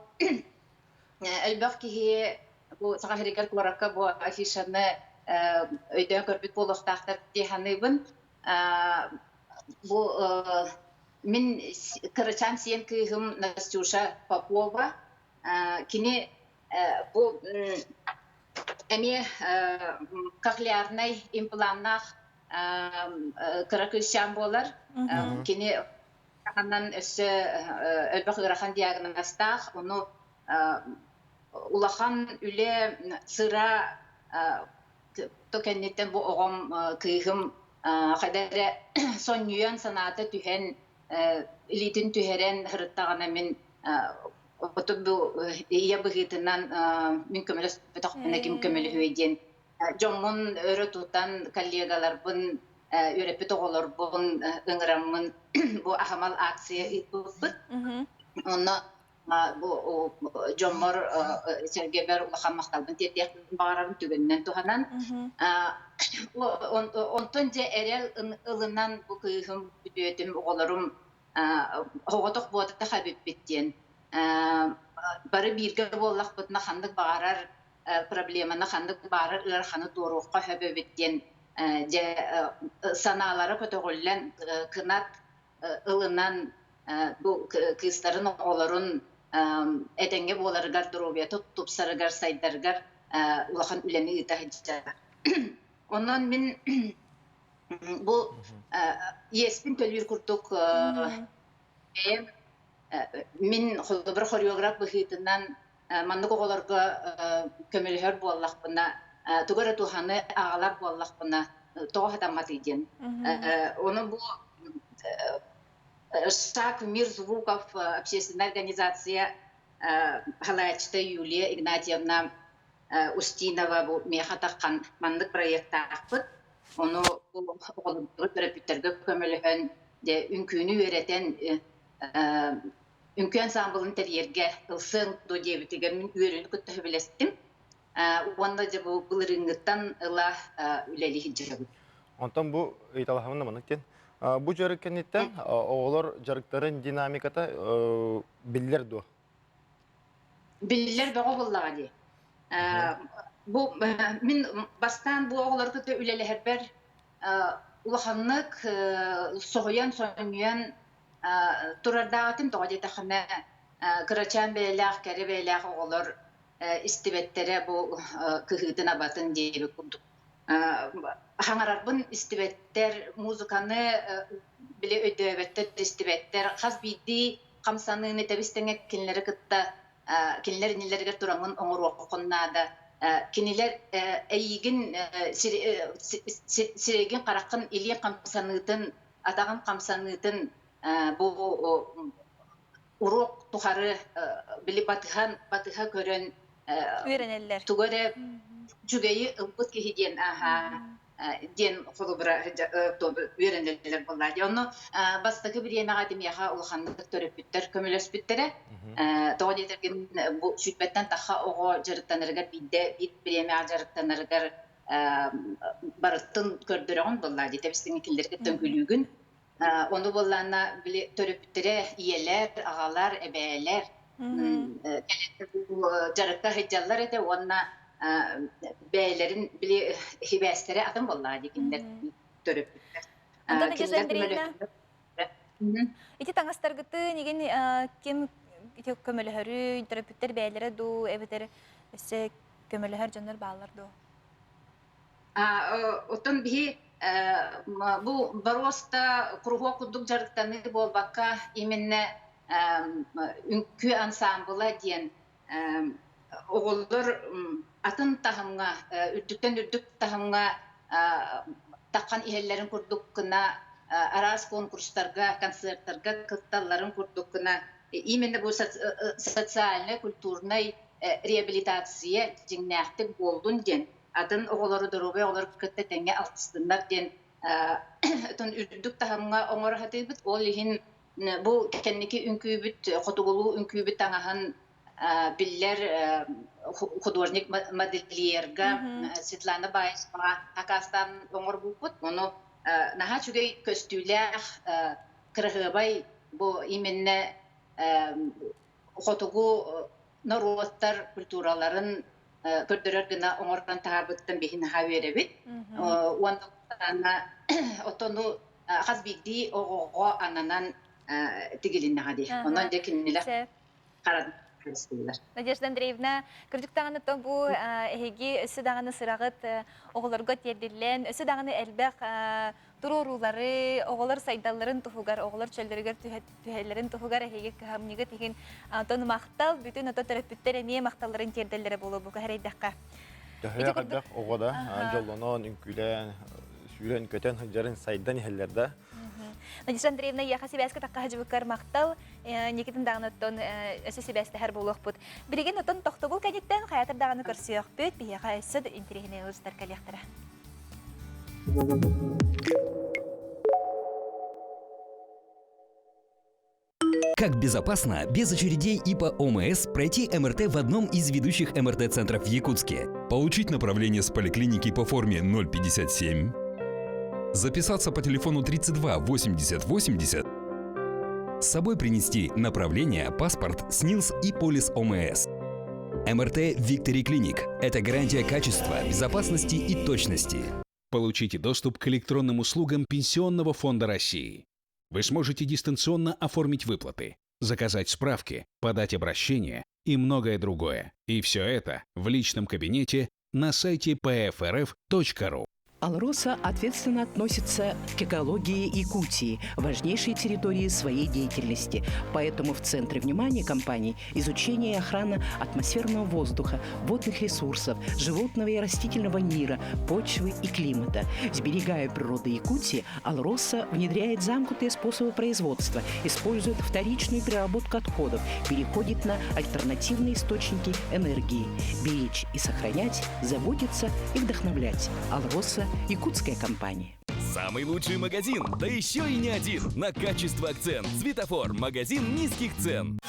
Speaker 19: элбэх киһи бу Саха сиригэр куоракка бу афишаны өйдөөн көрбүт буолуохтаахтар дии саныыбын. Бу мин кырачаан сиэн кыыһым Настюша Попова кини бу эмиэ кохлеарнай импланнаах кыра кыысчаан буолар. Кини таһынан өссө элбэх ыарахан диагнозтаах, ону улахан үлэ сыра то кэнниттэн бу оҕом кыыһым хайда эрэ сонньуйан санаата түһэн илиитин түһэрэн сырыттаҕына мин оту бу ийэ быһыытынан мин көмөлөспөтөхпүнэ ким көмөлөһүөй диэн дьоммун өрө тутан коллегаларбын үөрэппит оҕолорбун ыҥыраммын бу аһымал акция ыыппыппыт. Онно Бу дьоммор сэргэбэр улахан махталбын тиэрдиэхпин баҕарабын түгэнинэн туһанан. Онтон дьэ эрэл ылынан бу кыыһым, күтүөтүм, оҕолорум оҕотох буотах эбиппит диэн бары бииргэ буоллахпытына ханнык баҕарар проблеманы ханнык баҕарар ыараханы туоруохха сөп эбит диэн дьэ санаалара көтөҕүллэн кынат ылынан бу кыыстарын оҕолорун этэҥҥэ буоларыгар доруобуйата тупсарыгар сайдарыгар улахан үлэни ыыта сылдьар. Онон мин бу иэспин төлүүр курдук бэйэм мин холобур хореограф быһыытынан маннык оҕолорго көмөлөһөр буоллахпына, тугу эрэ туһаны аҕалар буоллахпына, тоҕо сатамматый диэн. Ону бу «Шаг в мир звуков» общественная организация халааччыта Юлия Игнатьевна Устинова бу миэхэ таххан маннык проектаахпыт. Ону оҕолорго төрөппүттэргэ көмөлөһөн, дьэ, үҥкүүнү үөрэтэн үҥкүү ансаамбылын тэрийэргэ ылсыаҥ дуо диэбитигэр мин үөрүүнү кытта сөбүлэстим. Уонна дьэ бу былырыыҥҥыттан ыла үлэлии сылдьабын.
Speaker 2: Онтон бу ыйыталаһабын маннык диэн. Бу дьарык кэнниттэн оҕолор дьарыктарын динамиката биллэр дуо?
Speaker 19: Биллэр бөҕө буоллаҕа дии. Бу мин бастаан бу оҕолору кытта үлэлэһэрбэр улаханнык соһуйан, сонньуйан турардаатым тоҕо диэтэххинэ кырачаан бэйэлээх, кэрэ бэйэлээх оҕолор истибэттэрэ бу кыһыытын-абатын диэбит курдук. Хаҥарарбын истибэттэр, музыканы били өйдөөбөттөр, истибэттэр. Хас биирдии хамсаныыны тэбис-тэҥэ кинилэри кытта кинилэр иннилэригэр тураҥҥын оҥоруоххун наада. Кинилэр эйиигин сирэйгин хараххын илииҥ хамсаныытын атаҕын хамсаныытын бу уруок тухары били батыһан батыһа көрөн
Speaker 1: үөрэнэллэр
Speaker 19: тугу эрэ үчүгэйи ылбыт киһи диэн аһа диэн холобура үөрэнэллэр буоллаа дии. Онно бастакы бириэмэҕэ миэхэ улаханнык төрөппүттэр көмөлөспүттэрэ. Тоҕо диэтэргин бу сүүрбэттэн тахха оҕо дьарыктанарыгар биирдэ биир бириэмэҕэ дьарыктанарыгар барытын көрдөрөҕүн буоллаа дии тэбистиҥ кинилэргэ үҥкүүлүүгүн. Ону буоллаана били төрөппүттэрэ ийэлэр, аҕалар, эбээлэр дьарыкка сылдьаллар этэ уонна бэйэлэрин били сибээстэрэ атын буоллаҕа дии кинилэр төрөппүттэр.
Speaker 1: Антон Надежда Андреевна, ити таҥастаргытын игин ким ити көмөлөһөрүй, төрөппүттэр бэйэлэрэ дуу, эбэтэр өссө көмөлөһөр дьоннор бааллар дуо?
Speaker 19: Оттон биһи бу боруоста куруһуок курдук дьарыктаныы буолбакка, именно үҥкүү ансаамбыла диэн оҕолор атын таһымҥа, үрдүктэн үрдүк таһымҥа таххан иһэллэрин курдук гына араас конкурстарга, концертарга кытталларын курдук гына именно бу социальнай, культурнай реабилитация дьиҥнээхтик буоллун диэн, атын оҕолору доруобай оҕолору кытта тэҥҥэ алтыстыннар диэн отон үрдүк таһымҥа оҥоро сатыыбыт. Ол иһин бу кэнники үҥкүүбүт, хотугулуу үҥкүүбүт таҥаһын биллэр художник модельерга Светлана Баишеваҕа акаастаан оҥорбуппут. Ону наһаа үчүгэй көстүүлээх, кыраһыабай бу именно хотугу норуоттар культураларын көрдөрөр гына оҥорон таһаарбыттан биһи наһаа үөрэбит. Уонна отону хас биирдии оҕоҕо ананан тигилиннэҕэ дии. Онон дьэ кинилэр харан
Speaker 1: Надежда Андреевна, кырдьык даҕаны бу эһиги өссө даҕаны сыраҕыт оҕолорго тиэрдиллэн, өссө даҕаны элбэх туруоруулары, оҕолор сайдалларын туһугар, оҕолор чөллөрүгэр түһэллэрин туһугар эһиги кыһамньыгыт иһин онтон махтал, бүтүн ото төрөппүттэр эмиэ махталларын тиэрдэллэрэ буолуо бука эрэйдэххэ.
Speaker 2: Төһөлөөх элбэх оҕо да дьоллонон, үҥкүүлээн, сүүрэн-көтөн сылдьарын сайдан иһэллэр да.
Speaker 1: Надежда Андреевна, эйиэхэ сибээскэ тахха сылдьыбыккар махтал. Никитин даҕаны оттон өссө сибээстэһэр буолуохпут. Билигин оттон тохтобул кэнниттэн хайатыр даҕаны көрсүөхпүт. Биһиэхэ өссө да интэриэһинэй ыалдьыттар кэлиэхтэрэ.
Speaker 20: Как безопасно, без очередей и по ОМС пройти МРТ в одном из ведущих МРТ-центров в Якутске?
Speaker 16: Получить направление с поликлиники по форме 057. Записаться по телефону 32 80 80. С собой принести направление, паспорт, СНИЛС и полис ОМС. МРТ «Виктори Клиник» – это гарантия качества, безопасности и точности.
Speaker 21: Получите доступ к электронным услугам Пенсионного фонда России. Вы сможете дистанционно оформить выплаты, заказать справки, подать обращение и многое другое. И все это в личном кабинете на сайте pfrf.ru.
Speaker 17: «Алроса» ответственно относится к экологии Якутии, важнейшей территории своей деятельности. Поэтому в центре внимания компании изучение и охрана атмосферного воздуха, водных ресурсов, животного и растительного мира, почвы и климата. Сберегая природу Якутии, «Алроса» внедряет замкнутые способы производства, использует вторичную переработку отходов, переходит на альтернативные источники энергии. Беречь и сохранять, заботиться и вдохновлять. «Алроса» – якутская компания.
Speaker 22: Самый лучший магазин, да еще и не один. На качество акцент. Светофор. Магазин низких цен.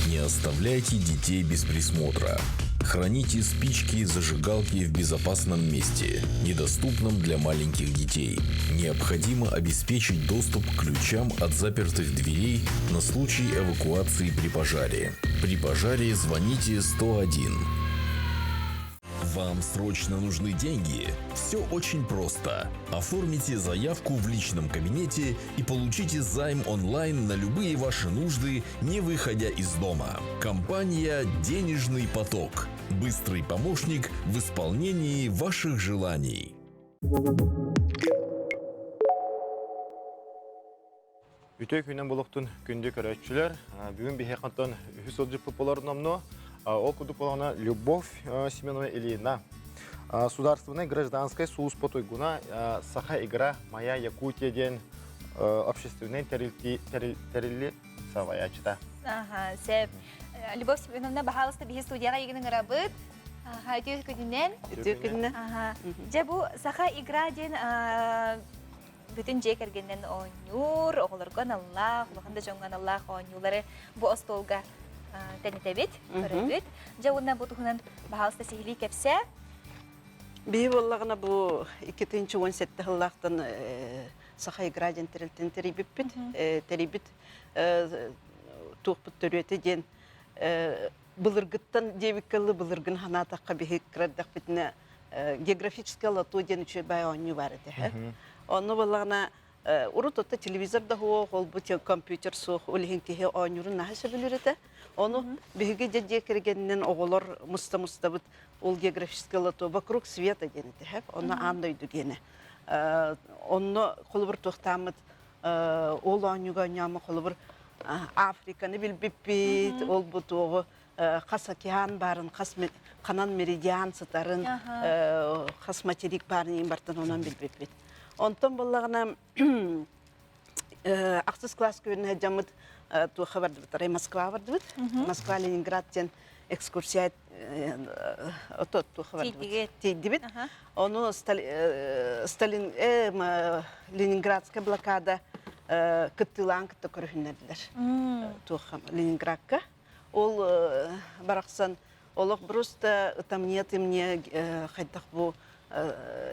Speaker 14: Не оставляйте детей без присмотра. Храните спички и зажигалки в безопасном месте, недоступном для маленьких детей. Необходимо обеспечить доступ к ключам от запертых дверей на случай эвакуации при пожаре. При пожаре звоните 101. Вам срочно нужны деньги? Все очень просто. Оформите заявку в личном кабинете и получите займ онлайн на любые ваши нужды, не выходя из дома. Компания «Денежный поток». Быстрый помощник в исполнении ваших желаний.
Speaker 2: Үтүө күнүнэн буолуохтун күндү көрөөччүлэр. Бүгүн биһиэхэ онтон үһүс сылдьыппыт буолар номнуо. Ол курдук буолаҕына Любовь Семенова Ильина. Судаарыстыбаннай гражданскай сулууспа туйгуна Саха игра Моя Якутия диэн общественнай тэрилли салайаачыта.
Speaker 1: Аха, сөп. Любовь Семеновна, баһаалыста биһи студияҕа игин ыҥырабыт. Аха, үтүө күнүнэн.
Speaker 10: Үтүө күнүнэн.
Speaker 1: Аха. Дьэ бу Саха игра диэн бүтүн дьиэ кэргэнинэн оонньуур, оҕолорго аналлаах, улахан да дьоҥҥо аналлаах оонньуулары бу остуолга тэнитэбит, көрөбүт. Дьэ уонна бу туһунан баһаалыста сиһилии кэпсээ.
Speaker 10: Биһи буоллаҕына бу 2017 сыллаахтан Саха игра диэн тэрилтэн тэрийбиппит. Тэрийбит туохпут төрүөтэ диэн былыргыттан диэбиккэ дылы былыргын санаатахха биһи кыра эрдэхпитинэ географическое лото диэн үчүгэй баай оонньуу баар этэ. Онно буоллаҕына урут отто телевизор да суох, ол бу компьютер суох, ол иһин киһи оонньуурун наһаа сөбүлүүр этэ. Ону биһиги дьэ дьиэ кэргэнинэн оҕолор муста-мустабыт ол географическое лото вокруг света диэн этэ. Онно аан дойду гиэнэ. Онно холобур туохтааммыт ол оонньууга оонньоому холобур Африканы билбиппит, ол бу туоҕу хас океан баарын, хас ханан меридиан сытарын, хас материк баарын иин бартан онон билбиппит. Онтон буоллаҕына ахсыс класс күнүн сылдьаммыт туохха бардыбыт, арай Москва бардыбыт. Москва Ленинград диэн экскурсия ото туохха бардыбыт. Тиийдибит. Ону Сталин Ленинградская блокада кыттыылаан кытта көрүһүннэрдилэр. Туохха Ленинградка. Ол барахсан олох просто ытамньыйа-тымньыйа хайдах бу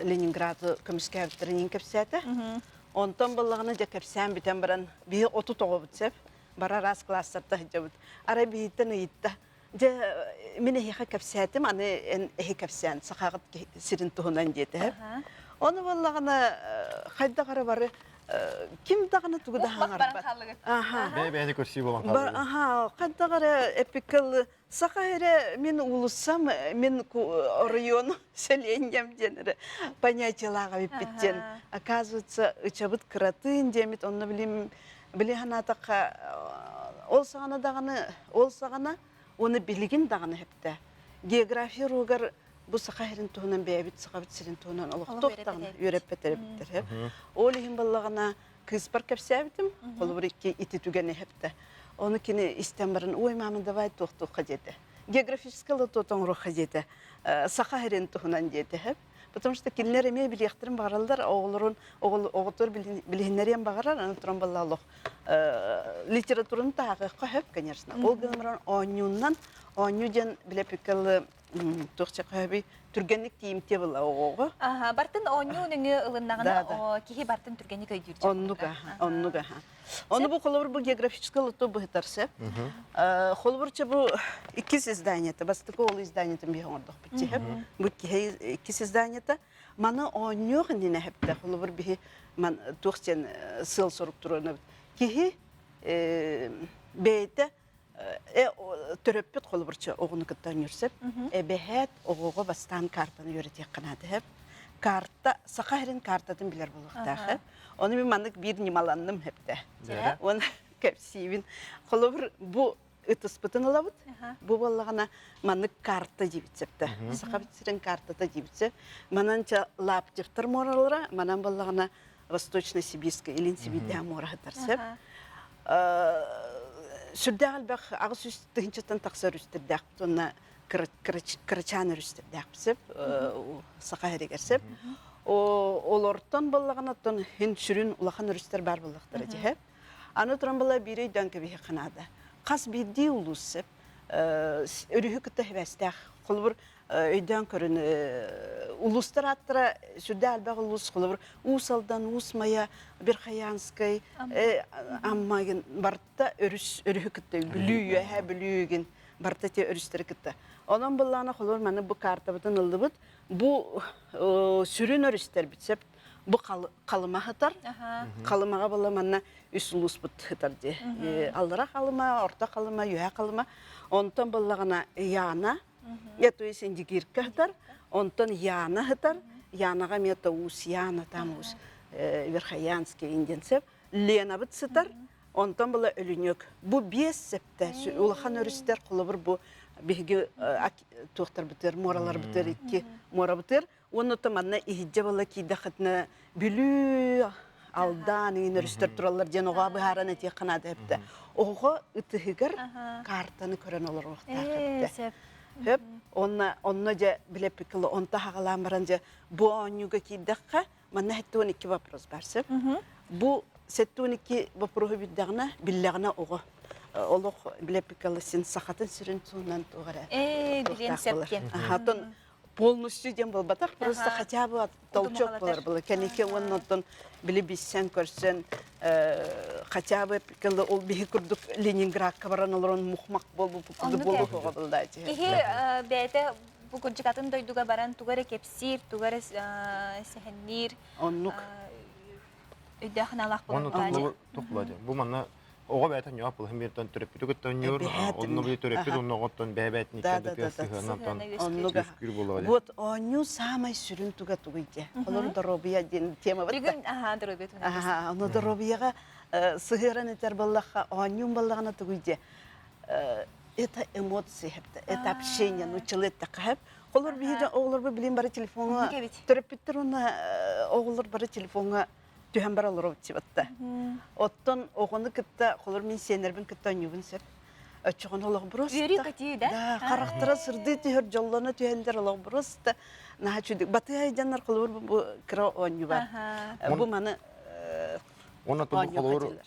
Speaker 10: Ленинграды көмүскээбиттэрин кэпсээтэ. Онтон буоллаҕына дьэ кэпсээн бүтэн баран биһи отут оҕобут сөп. Бары араас класстарда сылдьабыт. Арай биһиттэн ыйытта. Дьэ мин эһиэхэ кэпсээтим, аны эн эһи кэпсээн сахаҕыт сирин туһунан диэтэ. Ону буоллаҕына хайдах эрэ бары ким даҕаны тугу да хаҥарбат.
Speaker 2: Бэйэ-бэйэни көрсүү буолан хааллыгыт.
Speaker 10: Аха, хайдах эрэ эпикэл саха эрэ мин уулуссам, мин оройуон сэлиэнньэм диэн эрэ понятиелааҕа эбиппит диэн. Оказывается, ычабыт кыратын диэмит, онно билим били санаатахха ол саҕана даҕаны, ол саҕана уонна билигин даҕаны хэптэ. География уруогар бу саха сирин туһунан бэйэбит сахабыт сирин туһунан олохтоох даҕаны үөрэппэт эбиттэр. Ол иһин баллаҕына кыыспар кэпсээбитим, холобур икки ити түгэни эһэптэ. Ону кини истэн баран, ой, мама, давай туохтуохха диэтэ. Географический лото оҥоруохха диэтэ. Саха сирин туһунан диэтэ. Потому что кинилэр эмиэ билиэхтэрин баҕараллар, оҕолорун оҕотор билиһиннэриэн баҕарар, аны туран балла олох литератураны тааҕыахха сөп, конечно. Ол гынан баран оонньууннан, оонньуу диэн билэпиккалы туох чакаһаби түргэнник тиийимтиэ была оҕоҕо.
Speaker 1: Аха, бартын оонньуу нөҥүө ылыннаҕына киһи бартын түргэнник өйдүүр.
Speaker 10: Оннук аха, оннук аха. Ону бу холобур бу географическай лото быһытар сөп. Холобур чэ бу иккис изданиета, бастакы ол изданиетын биһи оҥордохпут тиһэп. Бу киһи иккис изданиета. Маны оонньуох иннинэ хэпте. Холобур биһи ман туох диэн сыал сорук туруонабыт. Киһи бэйэтэ төрөппүт холобурча оҕону кытта оонньуур сөп. Эбэһээт оҕоҕо бастаан картаны үөрэтиэххэ наада сөп. Карта, саха сирин картатын билэр буолуохтаах. Ону мин маннык биир ньымаланным сөптө. Уонна кэпсиибин. Холобур, бу ытыспытын ылабыт. Бу буоллаҕына маннык карта диибит сөптө. Сахабыт сирин картата диибит сөп. Манан Лаптевтар муоралара, манан буоллаҕына Восточно-Сибирская, Илин Сибиирдээх муора сытар сөп. Сүрдээх элбэх 800 тыһыынчаттан тахса өрүстэрдээх уонна кырачаан өрүстэрдээх сөп саха сиригэр сөп. Олортон буоллаҕына оттон хин сүрүн улахан өрүстэр баар буоллахтара дьиһэ. Аны туран була биир өйдөөн кэбиһиэххэ наада. Хас биирдии улуус сөп өрүһү кытта сибээстээх. Холобур, өйдөөн көрүн улуустар ааттара сүрдээх элбэх улуус холобур Уус Алдан, Уус Майа, Верхоянскай, Амма барыта өрүс өрүһү кытта Бүлүү үөһэ Бүлүүгин барыта те өрүстэри кытта. Онон быллаана холобур маны бу картабытын ыллыбыт. Бу сүрүн өрүстэрбит сөп бу Халыма сытар. Халымаҕа була манна үс улууспут сытар дии. Аллара Халыма, Орто Халыма, Үөһэ Халыма. Онтон буллаҕына Яна, Я, то есть Индигирка сытар, онтон Яна сытар, Янаҕа эмиэ Уус Яна там Уус Верхоянский инденцев, Ленабыт сытар, онтон была Өлүнүк. Бу биэс септэ улахан өрүстэр холобур бу биһиги туохтарбытыгар, муораларбытыгар икки муорабытыгар уонна то манна иһиддьэ была киирдэххитинэ Бүлүү, Алдан иин өрүстэр тураллар диэн оҕо быһааран этиэххэ наада эбитэ. Оҕо ытыһыгар картаны көрөн олоруохтаах эбитэ. Хөп, онно онно дьэ билэппиккэ онто хаҕалаан баран дьэ бу оонньууга киирдэххэ манна 72 вопрос бар сөп. Бу 72 вопроһу билдэҕинэ, биллэҕинэ оҕо олох билэппиккэ син сахатын сирин туһунан туох эрэ
Speaker 1: Ээ, билиэн сөп диэн.
Speaker 10: Аха, полностью диэн буолбатах, просто хотя бы толчок буолар была. Кэники уонна оттон били билсэн көрсөн хотя бы ол биһи курдук Ленинградка баран олорон мухмах буолбут курдук буолуоҕа булдаачы.
Speaker 1: Киһи бэйэтэ бу курдук атын дойдуга баран тугу эрэ кэпсиир, тугу эрэ сэһэнниир.
Speaker 10: Оннук.
Speaker 1: Өйдөөх аналаах
Speaker 2: Уонна
Speaker 1: буолар.
Speaker 2: Бу манна оҕо бэйэтэ ньуох булһун бииртэн төрөппүтү кытта онньуур, онно били төрөппүт онно оҕоттон бэйэ-бэйэтин икки сыһыанан үөскүүр буолуо
Speaker 10: Вот оонньуу саамай сүрүн туга тугуй диэ. Олор доруобуйа диэн тема бар.
Speaker 1: Бүгүн аха доруобуйа туһунан.
Speaker 10: Аха, ону доруобуйаҕа сыһыаран этэр буоллахха, оонньуун буоллаҕына тугуй диэ. Это эмоции, это общение, ну человек такая. Олор биһиги оҕолорбу билин бары телефоҥҥа төрөппүттэр уонна оҕолор бары телефоҥҥа түһэн бараллар олоробут Оттон оҕону кытта, холор мин сиэннэрбин кытта оонньуубун сөп. Оччоҕуна олох просто.
Speaker 1: Үөрүү көтүү да?
Speaker 10: Да, харахтара сырдыы түһэр, дьоллоно түһэллэр олох просто. Наһаа чүдүк. Батыһай дьоннор холобур бу кыра оонньуу бар. Бу маны
Speaker 2: Уонна тобу холобур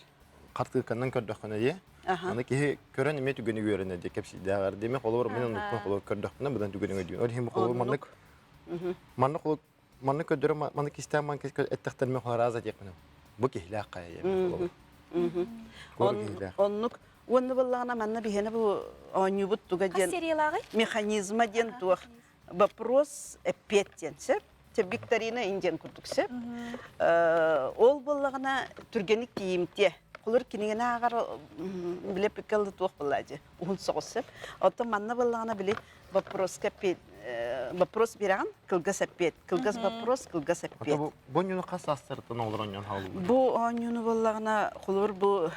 Speaker 2: хартыыканнан көрдөххүнэ дии. Аны киһи көрөн эмиэ түгэни үөрэнэ дии кэпсиидээҕэр дии. Мен холобур мин оннукпун холобур көрдөхпүнэ быдан түгэни өйдүүн. Ол иһин бу холобур маннык маннык холобур Маннык көрдөрө маннык кистээн маннык эттэхтэринэ харааза диэхпинэ бу киһилээх хайа
Speaker 10: Оннук уонна буоллаҕына манна биһиэнэ бу оонньуубут туга диэн механизма диэн туох вопрос эппиэт диэн сөп викторина индиан курдук сөп ол буоллаҕына түргэнник тиийимтиэ холор кинигини ааҕар билэ пиккалды туох буоллаа уһун соҕус сөп оттон манна буоллаҕына били вопроска вопрос бирэҕин кылгас эппиэт кылгас вопрос кылгас эппиэт
Speaker 2: бу оонньууну хас саастарыттан оҕолор оонньоон хааллылар
Speaker 10: бу оонньууну буоллаҕына холобур бу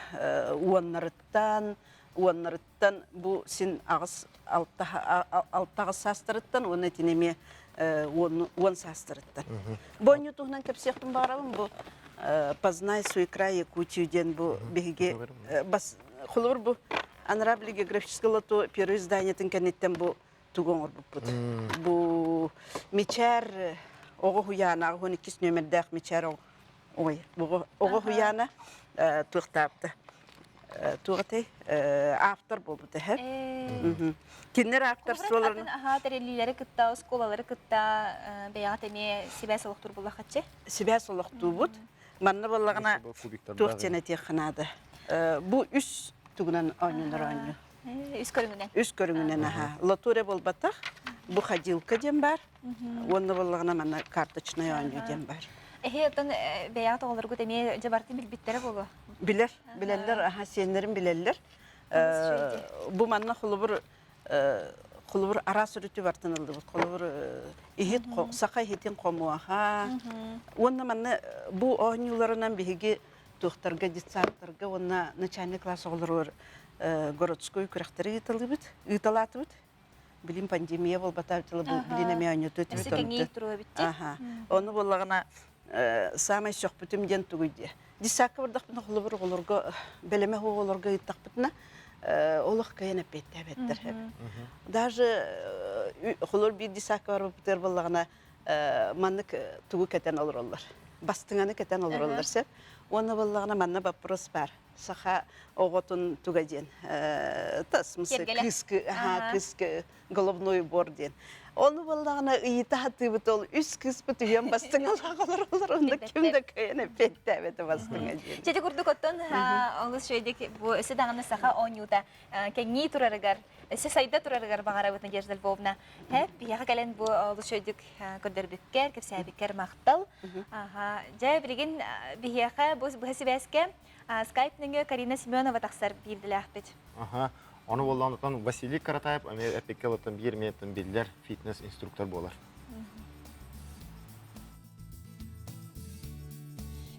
Speaker 10: уоннарыттан уоннарыттан бу син аҕыс алтаҕыс саастарыттан уонна итини эмиэ уон саастарыттан бу оонньуу туһунан кэпсиэхпин баҕарабын бу познай свой край Якутию диэн бу биһиги бас холобур бу Анараа били географическай лото первый изданиетын кэнниттэн бу тугу оҥорбуппут. Бу Мичээр. Оҕо уһуйаана 12 нүөмэрдээх Мичээр ой оҕо уһуйаана туохтаабыта туох этэй автор буолбута эһэ. Кинилэр авторстволарын
Speaker 1: аһаа тэриллиилэри кытта, оскуолалары кытта бэйэҕит эмиэ сибээс олохтуур буллаххытчы?
Speaker 10: Сибээс олохтуубут. Манна буоллаҕына туох диэн этиэххэ наада. Бу үс тугунан оонньонор оонньуу.
Speaker 1: Үс көрүҥүнэн.
Speaker 10: Үс көрүҥүнэн аһаа. Лотуре буолбатах. Бу ходилка диэн баар. Уонна буоллаҕына манна карточнай оонньуу диэн баар.
Speaker 1: Эһи оттон бэйэҕит оҕолоргут эмиэ дьабартын билбиттэрэ буолуо?
Speaker 10: Билэр, билэллэр, аха сиэннэрим билэллэр. Бу манна холобур холобур араас өрүтү бартын ыллыбыт. Холобур иһит саха иһитин хомуоха. Уонна манна бу оонньууларынан биһиги туохтарга детсадтарга уонна начальный класс оҕолоругар городской күрэхтэри ыыталыыбыт, ыыталаатыбыт. Билим пандемия буолбата билин эмиэ оонньоту
Speaker 1: Аха.
Speaker 10: Ону буоллаҕына саамай сөхпүтүм диэн тугуй диэ. Десакка бардахпына холобур оҕолорго бэлэмэ оҕолорго ыыттахпытына олох кыайан эппиэттээбэттэр. Даже холор биир десакка барбыппытыгар буоллаҕына маннык тугу кэтэн олороллор. Бастыҥаны кэтэн олороллор сөп. Уонна буоллаҕына манна вопрос баар. Саха оҕотун туга диэн тас кыыскы кыыскы головной убор диэн. Ону буоллаҕына ыйыта сатыыбыт ол үс кыыспыт үйэн бастыҥалаах олороллор онно ким да кыайан эппиэттээбэтэ бастыҥа диэн.
Speaker 1: Чэти курдук оттон олус үчүгэйдик бу өссө даҕаны саха оонньуута кэҥии турарыгар, өссө сайда турарыгар баҕарабыт Надежда Львовна. Һэ, биһиэхэ кэлэн бу олус үчүгэйдик көрдөрбүккэр, кэпсээбиккэр махтал. Дьэ, билигин биһиэхэ бу быһа сибээскэ скайп нөҥүө Карина Семенова тахсар биирдилээхпит.
Speaker 2: Аха. Ону буоллаҕына оттон Василий Каратаев эмиэ эппиккэ ылыттан биир эмиэ биллэр фитнес-инструктор буолар.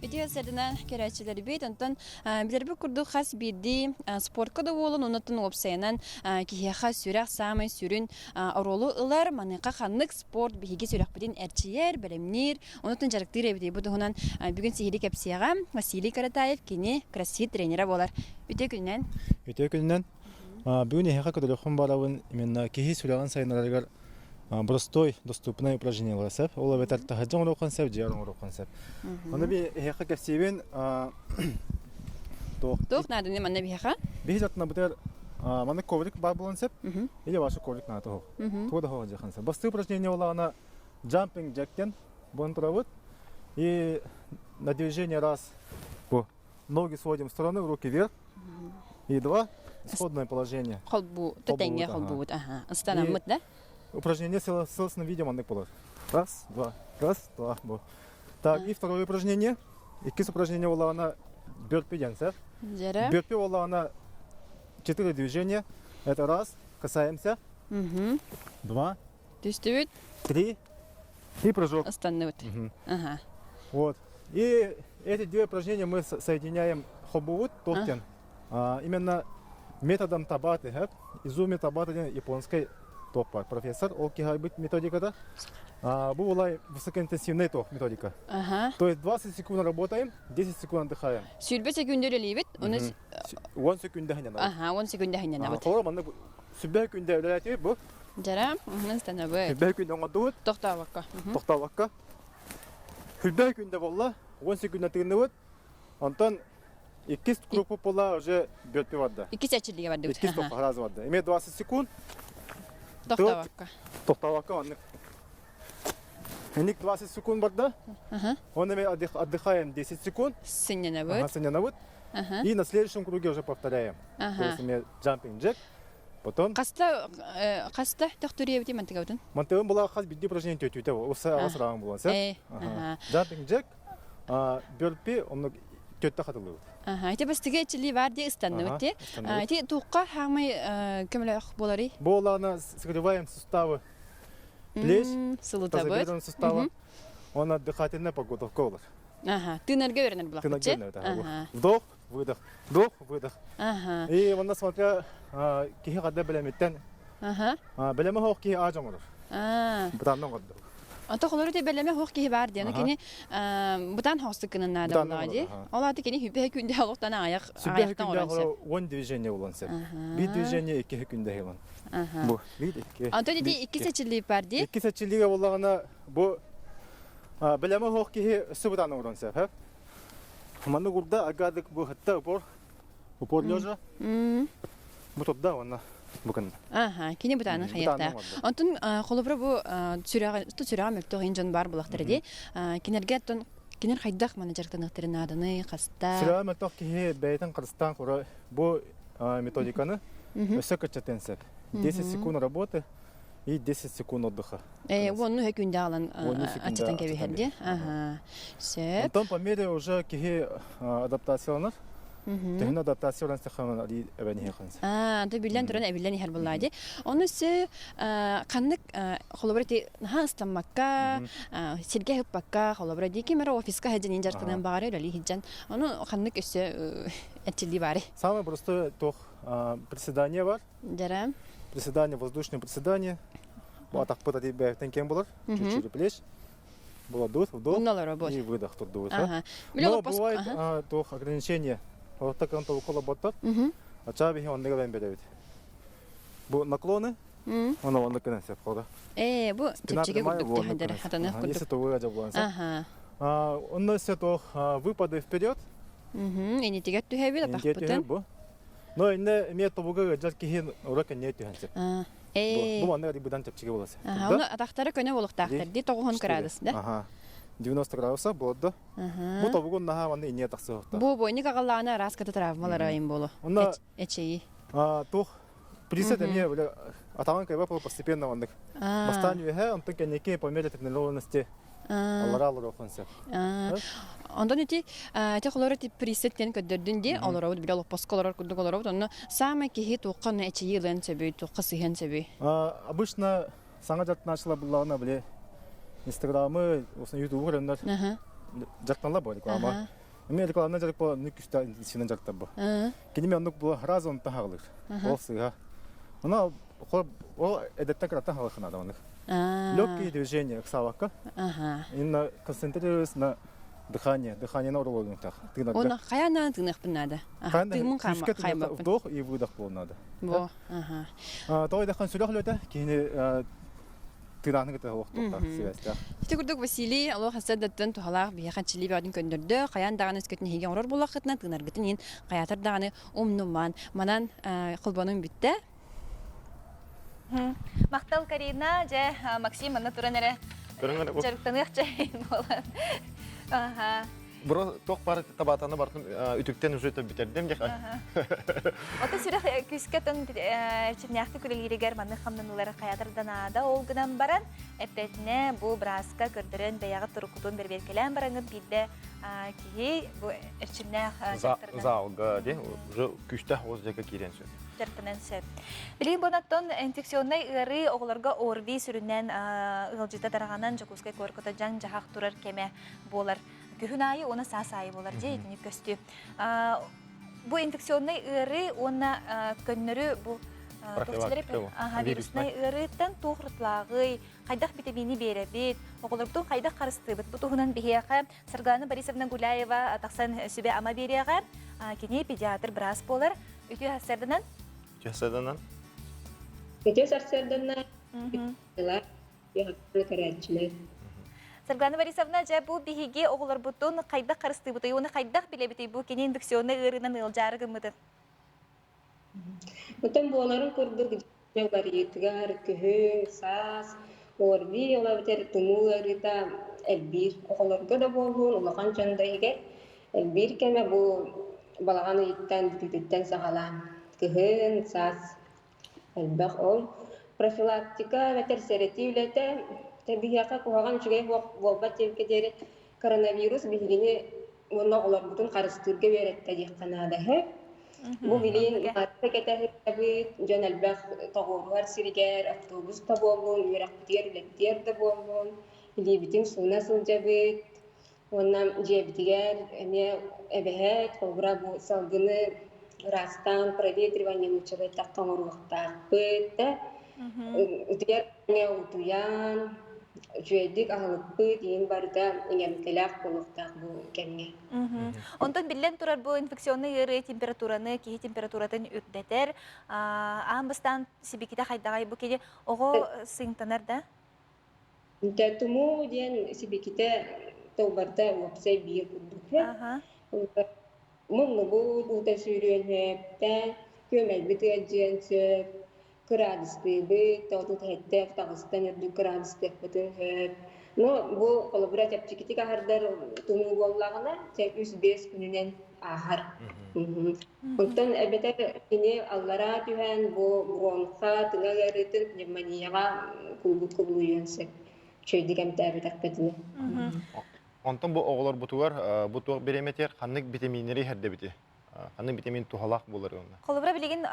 Speaker 3: Үтүө сэрдэнэн көрөөччүлэрбит, онтон билэрбит курдук хас биирдии спортка да буолун, оннуттан уопсайынан киһиэхэ сүрэх саамай сүрүн оруолу ылар. Маныаха ханнык спорт биһиги сүрэхпитин эрчийэр, бэлэмниир, оннуттан дьарыктыыр эбитий бу туһунан бүгүн сиһилии кэпсиэҕэ. Василий Каратаев кини кроссфит тренерэ буолар. Үтүө күнүнэн.
Speaker 5: Үтүө күнүнэн. Бүгүн эһиэхэ көтөлөххүн барабын именно киһи сүрэҕин сайыннарарыгар простой, доступный упражнениялар сөп. Ол эбэтэр таһырдьа оҥоруоххун сөп, дьиэҕэр оҥоруоххун сөп. Ону би эһиэхэ кэпсиибин
Speaker 3: туох Туох нааданы манна биһиэхэ?
Speaker 5: Биһи жатынабытыгар манна коврик баар буолан сөп. Или ваша коврик наада тоһох. Туга да хоһо дьиэхэн сөп. Бастыы упражнение буолаҕына jumping jack буон турабыт. И на движение раз бу ноги сводим в стороны, руки вверх. И два исходное положение.
Speaker 3: Холбу, тэҥҥэ холбуут, аха. Ыстанаммыт да?
Speaker 5: Упражнение ссылочном виде маннык болар. Раз, два, раз, два, бу. Так, и второе упражнение. Иккис упражнение буоллаҕына бөрпи диэн сэр.
Speaker 3: Дьэрэ.
Speaker 5: Бөрпи буоллаҕына четыре движения. Это раз, касаемся. Два.
Speaker 3: Түстүбүт.
Speaker 5: Три. И прыжок.
Speaker 3: Ыстанныбыт. Ага.
Speaker 5: Вот. И эти две упражнения мы соединяем хобуут токтен. Именно методом Табаты, Изуми Табаты диэн японской топ бар. Профессор, ол киһи методикада. Бу улай высокоинтенсивный тох методика.
Speaker 3: Ага.
Speaker 5: То есть 20 секунд работаем, 10 секунд отдыхаем.
Speaker 3: Сүүрбэ секүндэ үлэлиибит. Оны
Speaker 5: 10 секундэ ханнанабыт.
Speaker 3: Ага, 10 секундэ ханнанабыт.
Speaker 5: Холор манна сүбэ күндэ үлэлэтибит бу.
Speaker 3: Дьара, уһунан станабыт.
Speaker 5: Сүбэ күндэ оҥордубут.
Speaker 3: Тохтообокко.
Speaker 5: Тохтообокко. Сүбэ күндэ болла, 10 секундэ тыынныбыт. Онтон иккис группа буолла уже бөртү барда.
Speaker 3: Иккис эчиллиге бардыбыт.
Speaker 5: Иккис сразу барда. Эме 20 секунд.
Speaker 3: Тохтообокко.
Speaker 5: Тохтообокко маннык. Эник 20 секунд барда. Он эме отдыхаем 10 секунд.
Speaker 3: Сыннянабыт.
Speaker 5: Ага, сыннянабыт. И на следующем круге уже повторяем. То есть эме jumping jack. Потом
Speaker 3: Хаста хаста төхтүрүөбүтүй мантыгабытын?
Speaker 5: Мантыгын була хас бидди упражнение төтүтэ уса ага сыраан булан сеп. Jumping jack бөрпи онно төттө хатылыбыт.
Speaker 3: Аха, ити бастыгы эчили бар ди ыстанныбыт ти. Ити туукка хаамай көмөлөөх болары?
Speaker 5: Буолаана согреваем суставы плеч,
Speaker 3: сылытабыт.
Speaker 5: суставы. Он дыхательная подготовка болар.
Speaker 3: Аха, тыынарга үйренер булакпыт.
Speaker 5: Тыынарга Вдох, выдох, вдох, выдох.
Speaker 3: Аха.
Speaker 5: И онно смотря киһи хадда бэлэмиттэн
Speaker 3: Аха.
Speaker 5: бэлэмэ хоох киһи аа оҥорор.
Speaker 3: Аа.
Speaker 5: Бытаанна оҥордо.
Speaker 3: Ото холору те бэлэмэ хоох киһи бар диэн кини бытаан хоостук гынан наада буоллаҕа дии. Ол аата кини хүбэһэ күндэ олохтон аҕыйах
Speaker 5: Сүбэһэ күндэ он движение булан сеп. Биир движение икки күндэ хилан. Бу биир икки.
Speaker 3: Антон ити икки сечилии бар дии.
Speaker 5: Икки сечилиигэ буоллаҕына бу. Бэлэмэ суох киһи өссө бытаан оҥорон сөп. Маннык урда агадык бу хытта упор упор лежа. Бу турда уонна бу кынна.
Speaker 3: Аха, кини бытаанын хайыахтаах. Онтон холобура бу сүрэҕи сүрэҕэ мөлтөх ин дьон баар булахтара дии. Кинерге оттон кинер хайдах маны дьарыктаныахтарын нааданы хаста.
Speaker 5: Сүрэҕэ мөлтөх киһи бэйэтин харыстаан кура бу методиканы өссө кыччатыан сөп. 10 секунд работы и 10 секунд отдыха.
Speaker 3: Э, уонну үһэ күндэ аҕалан аччатан кэбиһэр дии. Аха. Сөп.
Speaker 5: Онтон по мере уже киһи адаптацияланар. Төһөн адаптацияланар сахаман эбэн иһэхин.
Speaker 3: Аа, то биллэн туран эбиллэн иһэр буллаа дии. Ону сө ханнык холобура ти наһаа ыстаммакка, сиргэ ыппакка, холобура дии ким эрэ офиска сылдьан дьарыктаныан баҕарар үлэлии сылдьан. Ону ханнык өссө эрчиллии баарый?
Speaker 5: Самое простое туох приседание бар.
Speaker 3: Дьара.
Speaker 5: Приседание, воздушное приседание. Бу атахпыт ати бэйэттэн кэм булар. Чуть-чуть плеч. Было вдох, вдох и выдох турдубут. Но бывает туох ограничение. Вот так он толкола боттар. Ачаа биһи онныга бэн беребит. Бу наклоны, оны оннук гынан сеп хода.
Speaker 3: Э, бу чэпчэки курдук тиһэдэр хатаныах курдук.
Speaker 5: Если то выгодя буланса. Ага. Онно өссө туох выпады вперед.
Speaker 3: Инитигэр түһэбит атахпытын.
Speaker 5: Бу. Но инне эмиэ тобуга ыалдьар киһи ура кэнниэ түһэн сөп. Бу маннык быдан чэпчэки буолар.
Speaker 3: Ону атахтара көнө буолуохтаахтар дии тоҕуһун кыраадыс да.
Speaker 5: Аха. 90 градуса буолда. Бу тобугун наһаа манна инниэ тахсыахта.
Speaker 3: Бу бойник аҕаллаҕына араас кыта травмалара айым буолу.
Speaker 5: Онно
Speaker 3: эчэйи.
Speaker 5: Туох присед эмиэ бile атаҕын кайба постепенно маннык. Бастаан үөһэ, онтон кэнники по мере тренированности аллара олоруоххун сөп.
Speaker 3: Онтон ити ити холоро ити присед диэн көрдөрдүн дии олоробут бile олоппоско олорор курдук олоробут онно саамай киһи туохха онно эчэйии ылыан сөбүй туохха сыһыан сөбүй
Speaker 5: Обычно саҥа дьарыктанааччылар буллаҕына били Инстаграмы, Ютубу көрөннөр дьарыктаналлар бу реклама. Эмиэ рекламнай дьарык бу оннук күстэ интенсивнай дьарыктар бу. Кини мен оннук бу сразу онтон хаалыр. Ол сыыһа. Она ол эдеттен кыраттан хаалыхха надо оннук. Легкие движения ыксаабакка. Именно концентрируясь на дыхание, дыхание оруолугунтах. Тыынарга.
Speaker 3: Оны хайаан тыыныахпын наада. Тыыммын
Speaker 5: хаймаппын. Вдох и выдох буолуон надо.
Speaker 3: Бо, аха.
Speaker 5: Тоҕо даххан сүрэх үлэтэ киһини тыынааны кытта олохтуохтаах сибээстээх.
Speaker 3: Ити курдук Василий олох даттан туһалаах биһиэхэ чили бөҕөтүн көннөрдө, хайаан даҕаны өскөтүн эһиги оҥорор буоллаххытына тыынаргытын иһин хайаатар даҕаны умнуман. Манан холбонун бүттэ.
Speaker 1: Махтал Карина, дьэ Максим манна туран эрэ дьарыктаныах чэй буолан. Аха.
Speaker 2: Бро туох бар табаатаны бартын үтүктэн уже бүтэрдим дэх.
Speaker 1: Ото сүрэх күүскэ тон эрчимнээхтик үлэлииригэр маннык хамнаныылары хайатар да наада ол гынан баран эппэтинэ бу бырааска көрдөрөн бэйэҕит туруккутун бэрэбиэркэлээн бараҥыт биирдэ киһи бу эрчимнээх
Speaker 2: залга де уже күүстээх оҕус дьэкэ киирэн сөп.
Speaker 1: Дьарыктанан сөп. Билигин бонаттон инфекционнай ыарыы оҕолорго ОРВИ сүрүннээн ыалдьыта тарҕанан Дьокуускай куоракка дьаҥ-дьаһах турар кэмэ буолар. Күһүн аайы уонна саас аайы буолар дьэ итини көстүү. Бу инфекционнай ыарыы уонна көннөрү бу вируснай ыарыыттан туох уратылааҕый, хайдах битэмиини биэрэбит, оҕолорбутун хайдах харыстыыбыт? Бу туһунан биһиэхэ Саргылана Борисовна Гуляева тахсан сүбэ-ама биэриэҕэ. Кини педиатр быраас буолар. Үтүө сарсыарданан.
Speaker 2: Үтүө сарсыарданан.
Speaker 6: Үтүө сарсыарданан. Көрөөччүлэр.
Speaker 1: Саргылана Борисовна, дьэ бу биһиги оҕолорбутун хайдах харыстыыбытый уонна хайдах билэбитий бу кини инфекционнай ыарыынан ыалдьаары гыммытын?
Speaker 6: Оттон буоларын курдук дьэ уларыйыытыгар күһүн, саас, ОРВИ ол эбэтэр тумуу ыарыыта элбиир. Оҕолорго да буоллун, улахан дьон да иһигэр элбиир кэмэ бу балаҕан ыйыттан бүтүүтүттэн саҕалаан кыһын, саас элбэх. Ол профилактика эбэтэр сэрэтии үлэтэ биһиэхэ куһаҕан үчүгэй буолбат диэбиккэ диэри коронавирус биһигини уонна оҕолорбутун харыстыырга үөрэттэ диэххэ наада үһү. Бу билин мааска кэтэһэбит, дьон элбэх тоҕуоруһар сиригэр, автобус да буоллун, үөрэхпитигэр, үлэбитигэр да буоллун, илиибитин сууна сылдьабыт уонна дьиэбитигэр эмиэ эбэһээт, холобура бу салгыны ыраастаан проветривание нууччалыы эттэххэ оҥоруохтаахпыт да утуйар кэмҥэ утуйан, үчүгэйдик аһылыкпыт иһин барыта иҥэмтэлээх буолуохтаах бу кэмҥэ.
Speaker 1: Онтон биллэн турар бу инфекционнай ыарыы температураны, киһи температуратын үрдэтэр. Аан бастаан сибикитэ хайдаҕай бу кини оҕо сыҥтанар да?
Speaker 6: Тумуу диэн сибикитэ тылбарда уопсай биир курдук. Муннубут уута сүүрүөн сөп, күөмэйбит ыалдьыан сөп, кыраадыстыыбыт, тоҕутут таҕыстан үрдүк кыраадыстыахпытын сөп. Но бу холобура чэпчэкитик аһардар тумуу буоллаҕына, чэ үс-биэс күнүнэн ааһар. Онтон эбэтэр кини аллараа түһэн бу бронха тыҥа ыарыытын пневмонияҕа кулбут кубулуйуон сөп. Үчүгэйдик эмтээбэтэхпитинэ.
Speaker 2: Онтон бу оҕолорбутугар бу туох бириэмэтигэр ханнык битэмииннэри иһэрдэбитий? Ханнык битэмиин туһалаах буолар уонна?
Speaker 1: Холобура билигин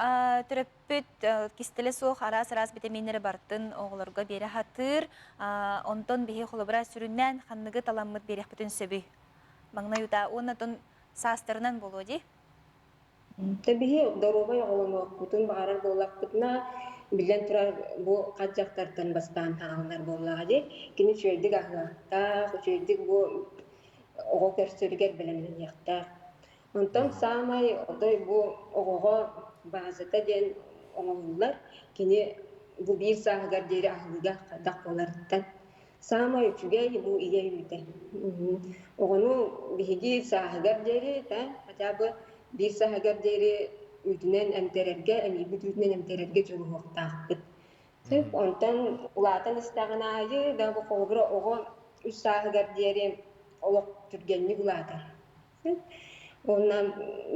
Speaker 1: төрөппүт кистэлэ суох араас-араас битэмииннэри барытын оҕолорго биэрэ сатыыр. Онтон биһи холобура сүрүннээн ханныгы таламмыт биэриэхпитин сөбүй? Маҥнай утаа уонна тон саастарынан буолуо дии.
Speaker 6: Тэбиһи доруобай оҕолонуохпутун баҕарар буоллахпытына, биллэн турар, бу хат дьахтартан бастаан хаалынар буоллаҕа дии. Кини үчүгэйдик аһыахтаах, үчүгэйдик бу оҕо көрсөрүгэр бэлэмнэниэхтээх. Онтон саамай отой бу оҕоҕо баазата диэн оҥоһуллар, кини бу биир сааһыгар диэри аһылыга хайдах буоларыттан. Саамай үчүгэй бу ийэ үүтэ. Оҕону биһиги сааһыгар диэри да, хотя бы биир сааһыгар диэри үүтүнэн эмтэрэргэ, эмиийбит үүтүнэн эмтэрэргэ дьулуһуохтаахпыт. Сөп, онтон улаатан истэҕин аайы да бу холобура оҕо үс сааһыгар диэри олох түргэнник улаатар. Уонна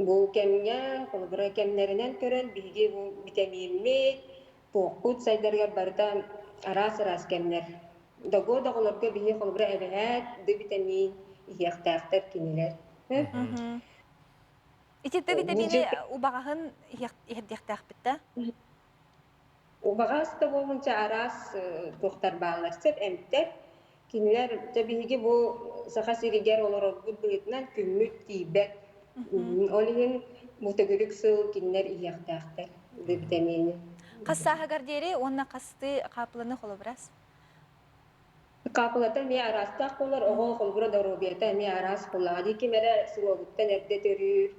Speaker 6: бу кэмҥэ, холобура кэмнэринэн көрөн биһиги бу битэмииммит, туохпут сайдарыгар барыта араас-араас кэмнэр. Догуо оҕолорго биһи холобура эбэһээт д витамин иһиэхтээхтэр кинилэр.
Speaker 1: Ити д витамини убаҕаһын иһэрдиэхтээхпит да?
Speaker 6: Убаҕас да буолунча араас туохтар бааллар. Сөп эмтэр. Кинилэр дьэ биһиги бу Саха сиригэр олорорбут быһыытынан күммүт тиийбэт. Ол иһин бу төгүрүк сыл кинилэр иһиэхтээхтэр д витамини.
Speaker 1: Хас сааһыгар диэри уонна хастыы хаапыланы холобурас?
Speaker 6: Хаапылата эмиэ араастаах буолар, оҕо холобура доруобуйата эмиэ араас буоллаҕа дии. Ким эрэ суруогуттан эрдэ төрүүр,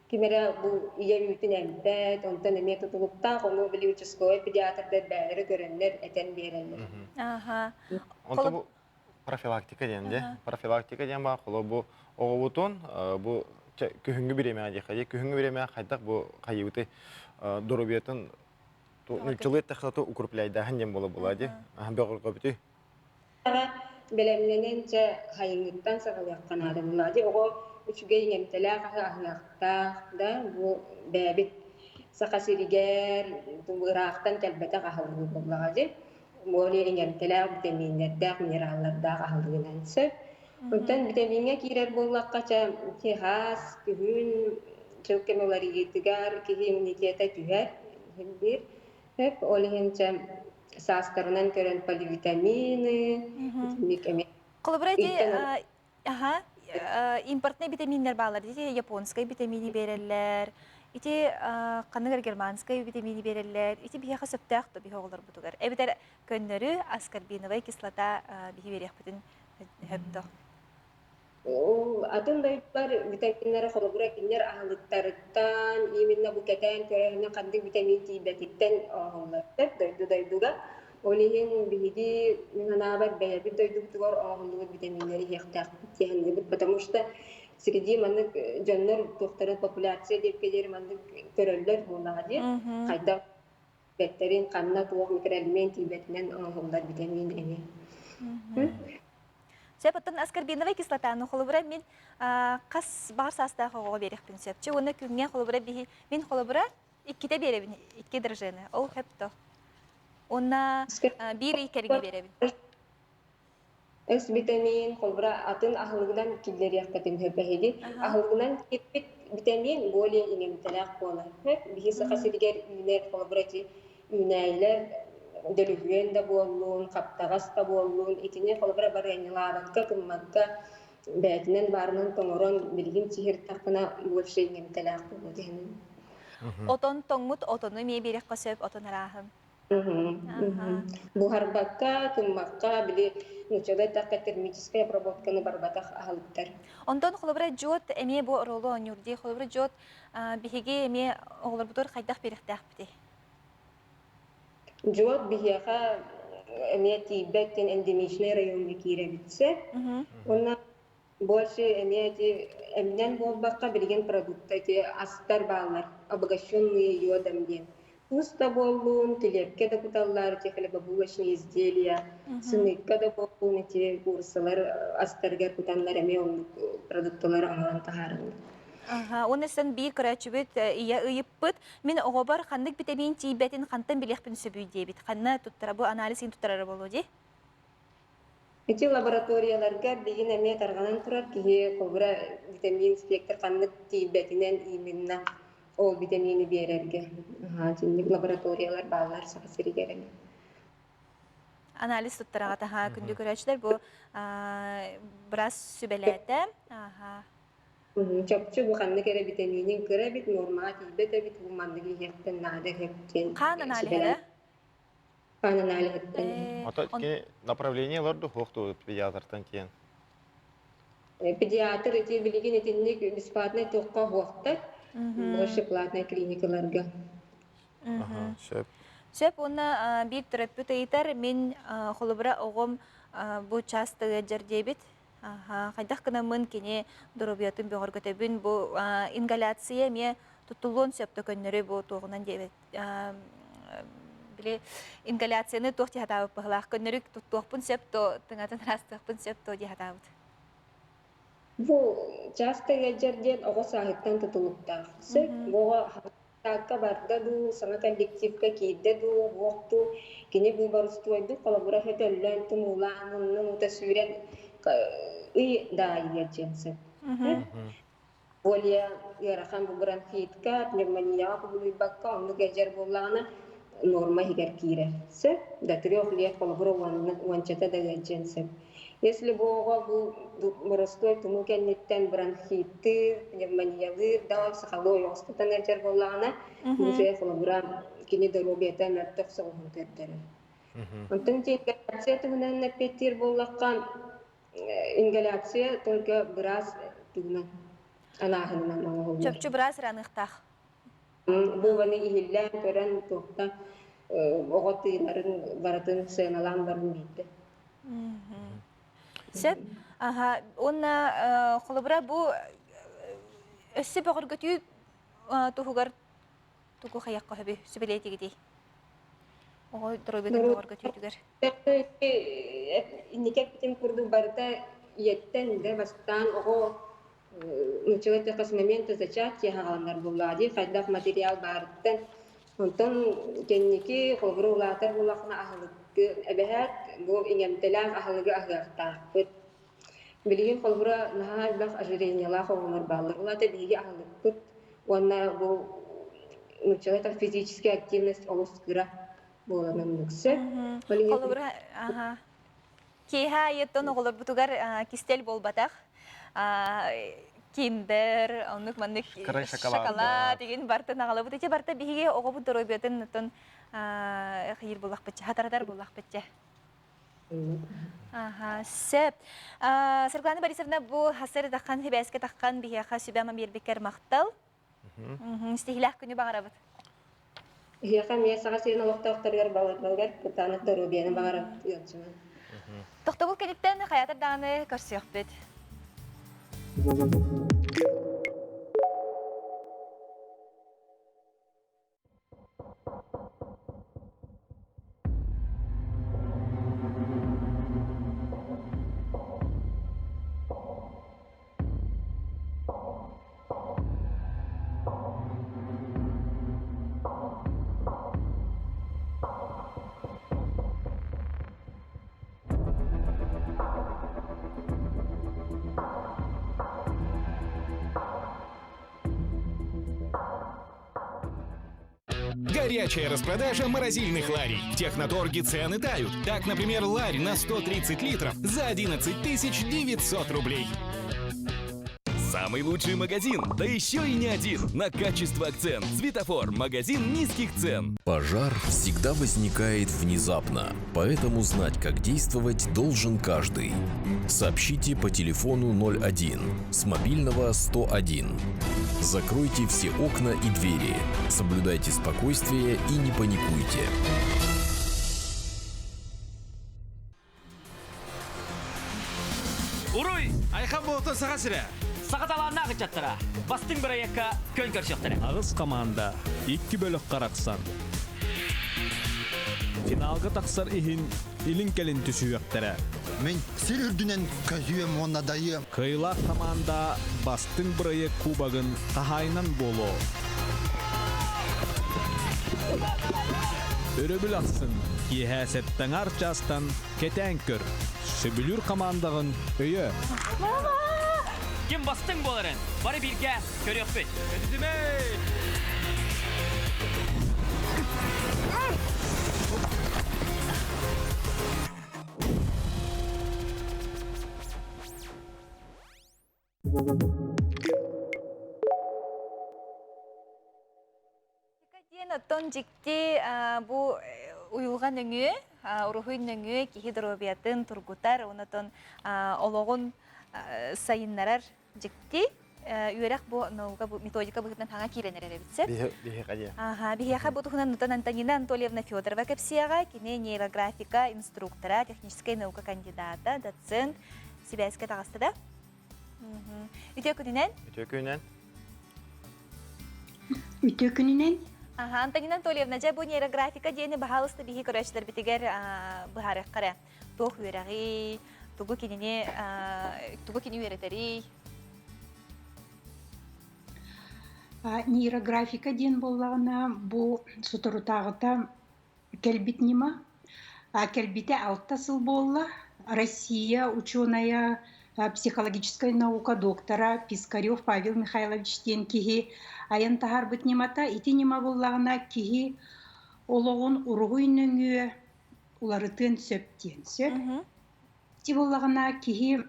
Speaker 6: ким эрэ бу ийэ үүтүн эмпэт, онтон эмиэ тутулуктаах, ону били участковай педиатрдар бэйэлэрэ көрөннөр этэн биэрэллэр.
Speaker 1: Аха.
Speaker 2: Онто бу профилактика диэн дии. Профилактика диэн баар холобур бу оҕобутун бу күһүҥҥү бириэмэҕэ диэххэ дии. Күһүҥҥү бириэмэҕэ хайдах бу хайыбыты доруобуйатын нууччалыы эттэххэ укрепляйдааһын диэн буола буолаа дии. Бөҕөргөбүтүй.
Speaker 6: Бэлэмнэнэн чэ хайыҥҥыттан саҕалыахха наада буоллаҕа дии. Оҕо үчүгэй иҥэмтэлээх аһы аһыахтаах да бу бэйэбит Саха сиригэр ыраахтан кэлбэтэх аһылыгы буоллаҕа дии. Более иҥэмтэлээх битэмииннэрдээх, минераллардаах аһылыгынан сөп. Онтон битэмииҥҥэ киирэр буоллахха чэ хаас, күһүн дьыл кэм уларыйыытыгар киһи иммунитета түһэр биир. Сөп, ол иһин чэ саастарынан көрөн поливитамины, итинник эмиэ
Speaker 1: Холобура ити аха импортнай витаминнэр бааллар ити японскай витамини биэрэллэр ити ханнык германскай витамини биэрэллэр ити биһиэхэ сөптөөх да биһи оҕолорбутугар эбэтэр көннөрү аскорбиновай кислота биһи биэриэхпитин сөптөөх
Speaker 6: Ол атын дойдулар витаминнара холобура кинилэр аһылыктарыттан именно бу кэтээн көрөөһүнэ ханнык витамин тиийбэтиттэн оҥоһуллар дойду дойдуга. Ол иһин биһиги мин санаабар бэйэбит дойдубутугар оҥоһуллубут витаминнэри иһиэхтээхпит дии саныыбыт, потому что среди маннык дьоннор туохтарын популяция диэбиккэ диэри маннык көрөллөр буоллаҕа дии. Хайдах бэттэрин ханна туох микроэлемент тиийбэтинэн оҥоһуллар витамин эмиэ.
Speaker 1: Сөп, оттон аскорбиновай кислотаны холобура мин хас баҕар саастаах оҕоҕо биэриэхпин сөп. Чэ уонна күҥҥэ холобура биһи мин холобура иккитэ биэрэбин, икки дрожжены. Ол хөп то. Уонна биир ый кэриҥэ биэрэбин.
Speaker 6: С витамин, холобура атын аһылыгынан киллэриэххитин сөп эһиги. Аһылыгынан киирбит витамин более иҥэмтэлээх буолар. Биһи Саха сиригэр үүнэр холобура ити үүнээйилэр дөлүһүөн да буоллун, хаптаҕас да буоллун, итини холобура барыанньалаабакка, гыммакка бэйэтинэн баарынан тоҥорон билигин сиһиртэххинэ больше иҥэмтэлээх буолуо диэн.
Speaker 1: Отон тоҥмут отону эмиэ биэриэххэ сөп, отон арааһын.
Speaker 6: Буһарбакка, туммакка, били нууччалыы эттэххэ термическай обработканы барбатах аһылыктар.
Speaker 1: Онтон холобура дьуот эмиэ бу оруолу оонньуур дии. Холобура дьуот биһиги эмиэ оҕолорбутугар хайдах биэриэхтээхпитий?
Speaker 6: Дьуот биһиэхэ эмиэ тиийбэт диэн эндемичнэй райоҥҥа киирэбит сөп. Уонна больше эмиэ ити эминэн буолбакка билигин продукта ити астар бааллар обогащенные йодом диэн. Туус да буоллун, килиэпкэ да куталлар, ити хлебобулочные изделия, сымыыкка да буоллун ити кууруссалар астарыгар кутаннар эмиэ оннук продукталары оҥорон таһаараллар.
Speaker 1: Аха, уонна сэн биир көрөөччүбүт ийэ ыйыппыт, мин оҕобор ханнык битэмиин тиийбэтин хантан билиэхпин сөбүй диэбит. Ханна туттара бу анализ туттарара буолуо дии?
Speaker 6: Ити лабораторияларга билигин эмиэ тарҕанан турар киһи холобура витамин спектр ханнык тиийбэтинэн именно ол витамины биэрэргэ. Аха, итинник лабораториялар бааллар Саха сиригэр эмиэ.
Speaker 1: Анализ туттараҕа таһаа күндү көрөөччүлэр бу быраас сүбэлээтэ. Аха.
Speaker 6: Чопчу бу ханнык эрэ битэмиинин кыра эбит, нуормаҕа тиийбэт эбит, бу маннык иһиэхтэн наада эбит диэн
Speaker 1: Хаан аналиһа
Speaker 6: Хаан аналиһыттан.
Speaker 2: Ото ити направление олорду хуохту педиатртан тиэн.
Speaker 6: Педиатр ити билигин итинник бесплатный туохха уһуохтар, больше платная клиникаларга.
Speaker 2: Сөп.
Speaker 1: Сөп уонна биир төрөппүт ыйытар, мин холобура оҕом бу часто ыалдьар диэбит. Хайдах гынаммын кини доруобуйатын бөҕөргөтөбүн бу ингаляция эмиэ туттуллуон сөп да көннөрү бу туоҕунан диэбит били ингаляцияны туох дии сатаабыт быһылаах көннөрү туттуохпун сөп то тыҥатын ыраастыахпын сөп то дии сатаабыт.
Speaker 6: Бу часто ыалдьар диэн оҕо сааһыттан тутулуктаах. Сөп бу оҕо Таакка барда дуу, саҥа коллективка киирдэ дуу, уох дуу, кини бу борустуойдук холобура хөтөллөн, тумуулаан, муннун уута сүүрэн ый даайыа диэн сөп. Более ыарахан бу бронхитка, пневмонияҕа кубулуйбакка оннук эдьэр буоллаҕына норма иһигэр киирэр. Сөп? До трех лет холобура уончата да ыалдьыан сөп. Если бу оҕо бу боростуой тумуу кэнниттэн бронхиттыыр, пневмониялыыр да сахалыы ойоҕостотон ыалдьар буоллаҕына, уже холобура кини доруобуйата мөлтөх соҕуһун көрдөрөр. Онтон ингаляция туһунан эппиэттиир буоллахха, ингаляция только быраас туһунан анааһынынан оҥоһуллар.
Speaker 1: Чопчу быраас ыраныахтаах.
Speaker 6: Бу маны иһиллээн көрөн туохта оҕо тыынарын барытын сыаналаан баран биирдэ.
Speaker 1: Сөп. Аха, уонна холобура бу өссө бөҕөргөтүү туһугар тугу хайахха сөбүй сүбэлээтигитий? Оҕо доруобуйатын бөҕөргөтүүтүгэр.
Speaker 6: Инники эппитим курдук барыта ийэттэн да бастаан оҕо нууччалыы эттэххэ с момента зачатия хааланар буоллаҕа дии хайдах материал баарыттан Онтон кэнники холобура улаатар буоллаххына аһылыкты эбэһээт бу иҥэмтэлээх аһылыгы аһыахтаахпыт. Билигин холобура наһаа элбэх ожирениелаах оҕолор бааллар. Ол аата биһиги аһылыкпыт уонна бу нууччалыы так физическая активность олус кыра буолан оннук сөп.
Speaker 1: Холобура, аха. Киэһэ айыттан оҕолорбутугар кистэл буолбатах. Киндер, оннук маннык шоколад игин бартын аҕалабыт. Ити барта биһиги оҕобут доруобуйатын оттон хайыр буллахпытча, хатаратар буллахпытча. Аха, сөп. Саргылана Борисовна, бу хасыр таххан хибээскэ таххан биһиэхэ сүбэ-ама биэрбиккэр махтал. Истиһилээх күнү баҕарабыт.
Speaker 6: Эһиэхэ эмиэ Саха сирин олохтоохторугар баларбалыгар кытаанах доруобуйаны баҕарабыт ыалдьымаҥ.
Speaker 1: Тохтобул кэнниттэн хайаатар даҕаны көрсүөхпүт.
Speaker 22: Горячая распродажа морозильных ларей. В Техноторге цены тают. Так, например, ларь на 130 литров за 11 900 рублей. Самый лучший магазин, да еще и не один. На качество акцент. Светофор. Магазин низких цен.
Speaker 14: Пожар всегда возникает внезапно, поэтому знать, как действовать, должен каждый. Сообщите по телефону 01 с мобильного 101. Закройте все окна и двери. Соблюдайте спокойствие и не паникуйте.
Speaker 7: Айхан буолтун Саха сирэ!
Speaker 8: Саха талааннаах ыччаттара бастыҥ бырайыакка күөн көрсүөхтэрэ.
Speaker 23: Аҕыс хамаанда икки бөлөх харахсан. Финалга тахсар иһин илин-кэлин түсүһүөхтэрэ.
Speaker 24: Мин сир үрдүнэн көзүөм уонна дайыам.
Speaker 23: Кыайыылаах хамаанда бастыҥ бырайыак кубогын хаһаайынан буолуо. Өрөбүл ахсын киэһэ сэттэҥар чаастан кэтээн көр. Сөбүлүүр хамаандаҕын өйөө.
Speaker 8: Ким бастыҥ буоларын бары бииргэ көрүөхпүт.
Speaker 1: Диэн оттон дьикти бу уйулҕа нөҥүө, уруһуй нөҥүө киһи доруобуйатын тургутар, онотон олоҕун сайыннарар дьикти үөрэх бу наука бу методика быһыытынан хаҥа киирэн эрэр эбит сөп.
Speaker 2: Биһиэхэ диэ.
Speaker 1: Аха, биһиэхэ бу туһунан Нутан Антонина Анатольевна Федорова кэпсиэҕэ. Кини нейрографика инструктора, техническэй наука кандидата, доцент. Сибээскэ таҕыста да? Үтүө күнүнэн.
Speaker 2: Үтүө күнүнэн.
Speaker 25: Үтүө күнүнэн.
Speaker 1: Аха, Антонина Анатольевна, дьэ бу нейрографика диэни баһаалыста биһи көрөөччүлэрбитигэр быһаарыахха эрэ. Туох үөрэҕий, тугу кинини тугу кини үөрэтэрий?
Speaker 25: Нейрографика диэн буоллаҕына, бу соторутааҕыта кэлбит ньыма. Кэлбитэ алта сыл буолла. Россия учуонайа, психологическай наука доктора Пискарев Павел Михайлович диэн киһи айан таһаарбыт ньымата. Ити ньыма буоллаҕына киһи олоҕун уруһуй нөҥүө уларытыан сөп диэн сөп. Ити буоллаҕына киһи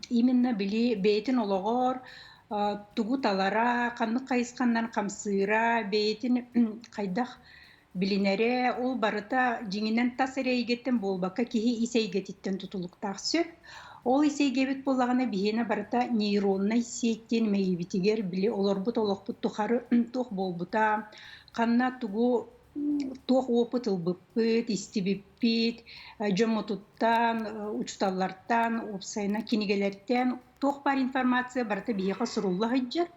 Speaker 25: именно били бэйэтин олоҕор тугу талара, ханнык хайысханнан хамсыыра, бэйэтин хайдах билинэрэ, ол барыта дьиҥинэн тас эрэ эйгэттэн буолбакка киһи ис эйгэтиттэн тутулуктаах сөп. Ол ис эйгэбит буоллаҕына биһиэнэ барыта нейроннай сеть диэн мэйиибитигэр били олорбут олохпут тухары туох буолбута, ханна тугу туох опыт ылбыппыт, истибиппит, дьоммутуттан, учууталлартан, уопсайынан кинигэлэртэн туох баар информация барыта биһиэхэ сурулла сылдьар.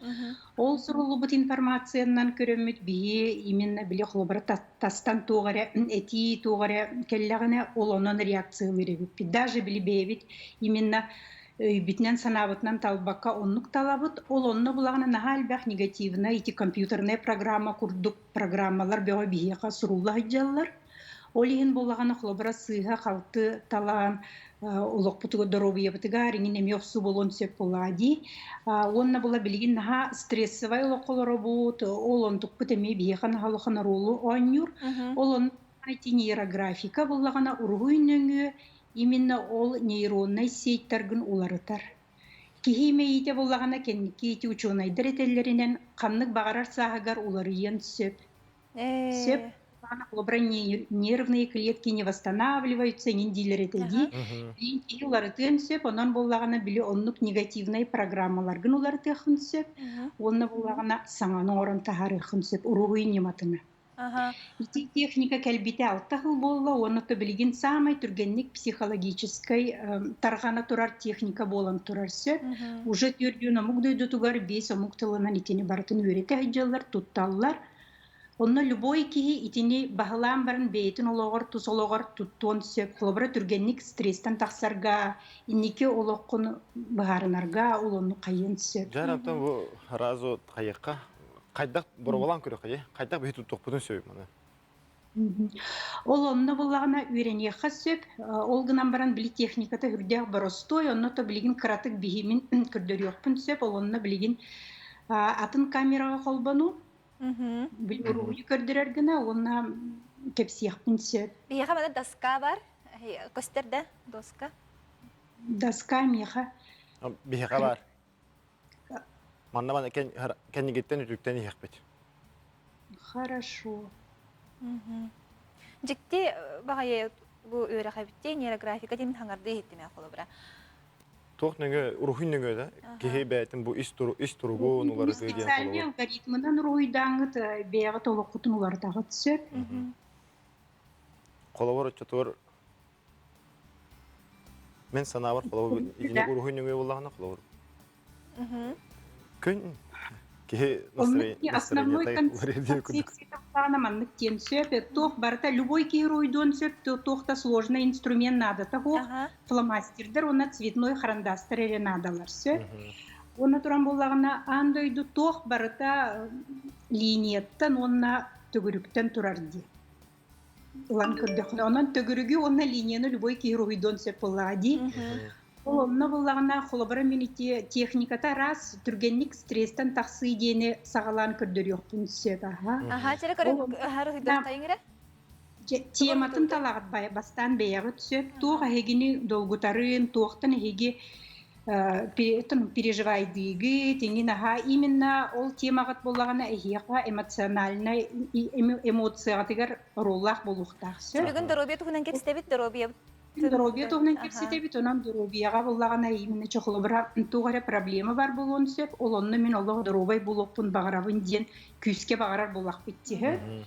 Speaker 25: Ол суруллубут информациянан көрөммүт биһи именно били холобура тастан туох эрэ этии туох эрэ кэллэҕинэ ол онон реакциялыыр эбиппит. Даже били бэйэбит именно өйбүтүнэн санаабытынан талбакка оннук талабыт. Ол онно булаҕына наһаа элбэх негативнай ити компьютерная программа курдук программалар бөҕө биһиэхэ сурулла сылдьаллар. Ол иһин буоллаҕына холобура сыыһа-халты талаан олохпутугар доруобуйабытыгар иҥин эмиэ охсуу буолуон сөп буоллаҕа дии. Уонна була билигин наһаа стрессовай олоххо олоробут, ол онтукпут эмиэ биһиэхэ наһаа улахан оруолу оонньуур. Ол онно ити нейрографика буоллаҕына уруһуй нөҥүө именно ол нейроннай сетьтаргын уларытар. Киһи мэйиитэ буоллаҕына кэнники ити учуонайдар этэллэринэн ханнык баҕарар сааһыгар уларыйыан сөп. Сөп холобура нервные клетки не восстанавливаются иҥин дииллэр этэ дии. Билин киһи уларытыан сөп, онон буоллаҕына били оннук негативнай программаларгын уларытыаххын сөп, уонна буоллаҕына саҥаны оҥорон таһаарыаххын сөп уруһуй ньыматына. Ити техника кэлбитэ алта сыл буолла уонна то билигин саамай түргэнник психологическай тарҕана турар техника буолан турар сөп. Уже төрдүөн омук дойдутугар биэс омук тылынан итини барытын үөрэтэ сылдьаллар, тутталлар. Онно любой киһи итини баһылаан баран бэйэтин олоҕор, тус олоҕор туттуон сөп. Холобура, түргэнник стресстэн тахсарга, инники олоххун быһаарынарга ол онну хайыан сөп.
Speaker 2: Дьэ, оттон бу сразу хайыахха хайдах боруобалаан көрүөххэ хайдах биһи туттуохпутун сөбүй маны?
Speaker 25: Ол онно буллаҕына үөрэниэххэ сөп. Ол гынан баран били техниката үрдээх боростуой, онно то билигин кыратык биһимин көрдөрүөхпүн сөп. Ол онно билигин атын камераҕа холбонуу, били уруһуйу көрдөрөр гына уонна кэпсиэхпин сөп.
Speaker 1: Биһиэхэ маны доска бар. Көстөр да доска?
Speaker 25: Доска миэхэ.
Speaker 2: Биһиэхэ бар. Манна маны кэннигиттэн үтүктэн иһиэхпит.
Speaker 25: Хорошо.
Speaker 1: Дьикти баҕайы бу үөрэх эбитти нейрографика диэн хаҥардыы иһиттим холобура.
Speaker 2: Туох нөҥө уруһуй нөҥө да киһи бэйэтин бу ис туру ис туругун уларытыы диэн
Speaker 25: Специальный алгоритмынан уруһуйдааҥҥыт бэйэҕит олоххутун уларытаҕыт сөп.
Speaker 2: Холобур оччотугар. Мен санаабар холобур итини уруһуй нөҥүө буоллаҕына холобур. Күн киһи
Speaker 25: Основной концепция маннык диэн сөп. Туох барыта любой киһи уруһуйдуон сөп, туох да сложный инструмент наадата суох. Фломастердар уонна цветной харандастар эрэ наадалар сөп. Уонна туран буоллаҕына аан дойду туох барыта линияттан уонна төгүрүктэн турар дии. Ылан көрдөххүнэ, онон төгүрүгү уонна линияны любой киһи уруһуйдуон сөп буоллаҕа дии. Ол онно буоллаҕына, холобура мин ити техниката араас түргэнник стресстэн тахсыы диэни саҕалаан көрдөрүөхпүн сөп аха.
Speaker 1: Аха, чэрэ көрө уруһуйдуохтайыҥ эрэ.
Speaker 25: Тематын талаҕыт бастаан бэйэҕит сөп. Туох эһигини долгутарын, туохтан эһиги переживайдыыгыт, иҥин аһаа именно ол темаҕыт буоллаҕына эһиэхэ эмоциональнай эмоцияҕытыгар оруоллаах буолуохтаах сөп.
Speaker 1: Бүгүн доруобуйа туһунан кэпсэтэбит, доруобуйа
Speaker 25: Доруобуйа туһунан кэпсэтэбит, онон доруобуйаҕа буоллаҕына именно чохолобура туох эрэ проблема бар буолуон сөп, ол онно мин олох доруобай буолуохпун баҕарабын диэн күүскэ баҕарар буоллахпыт дии.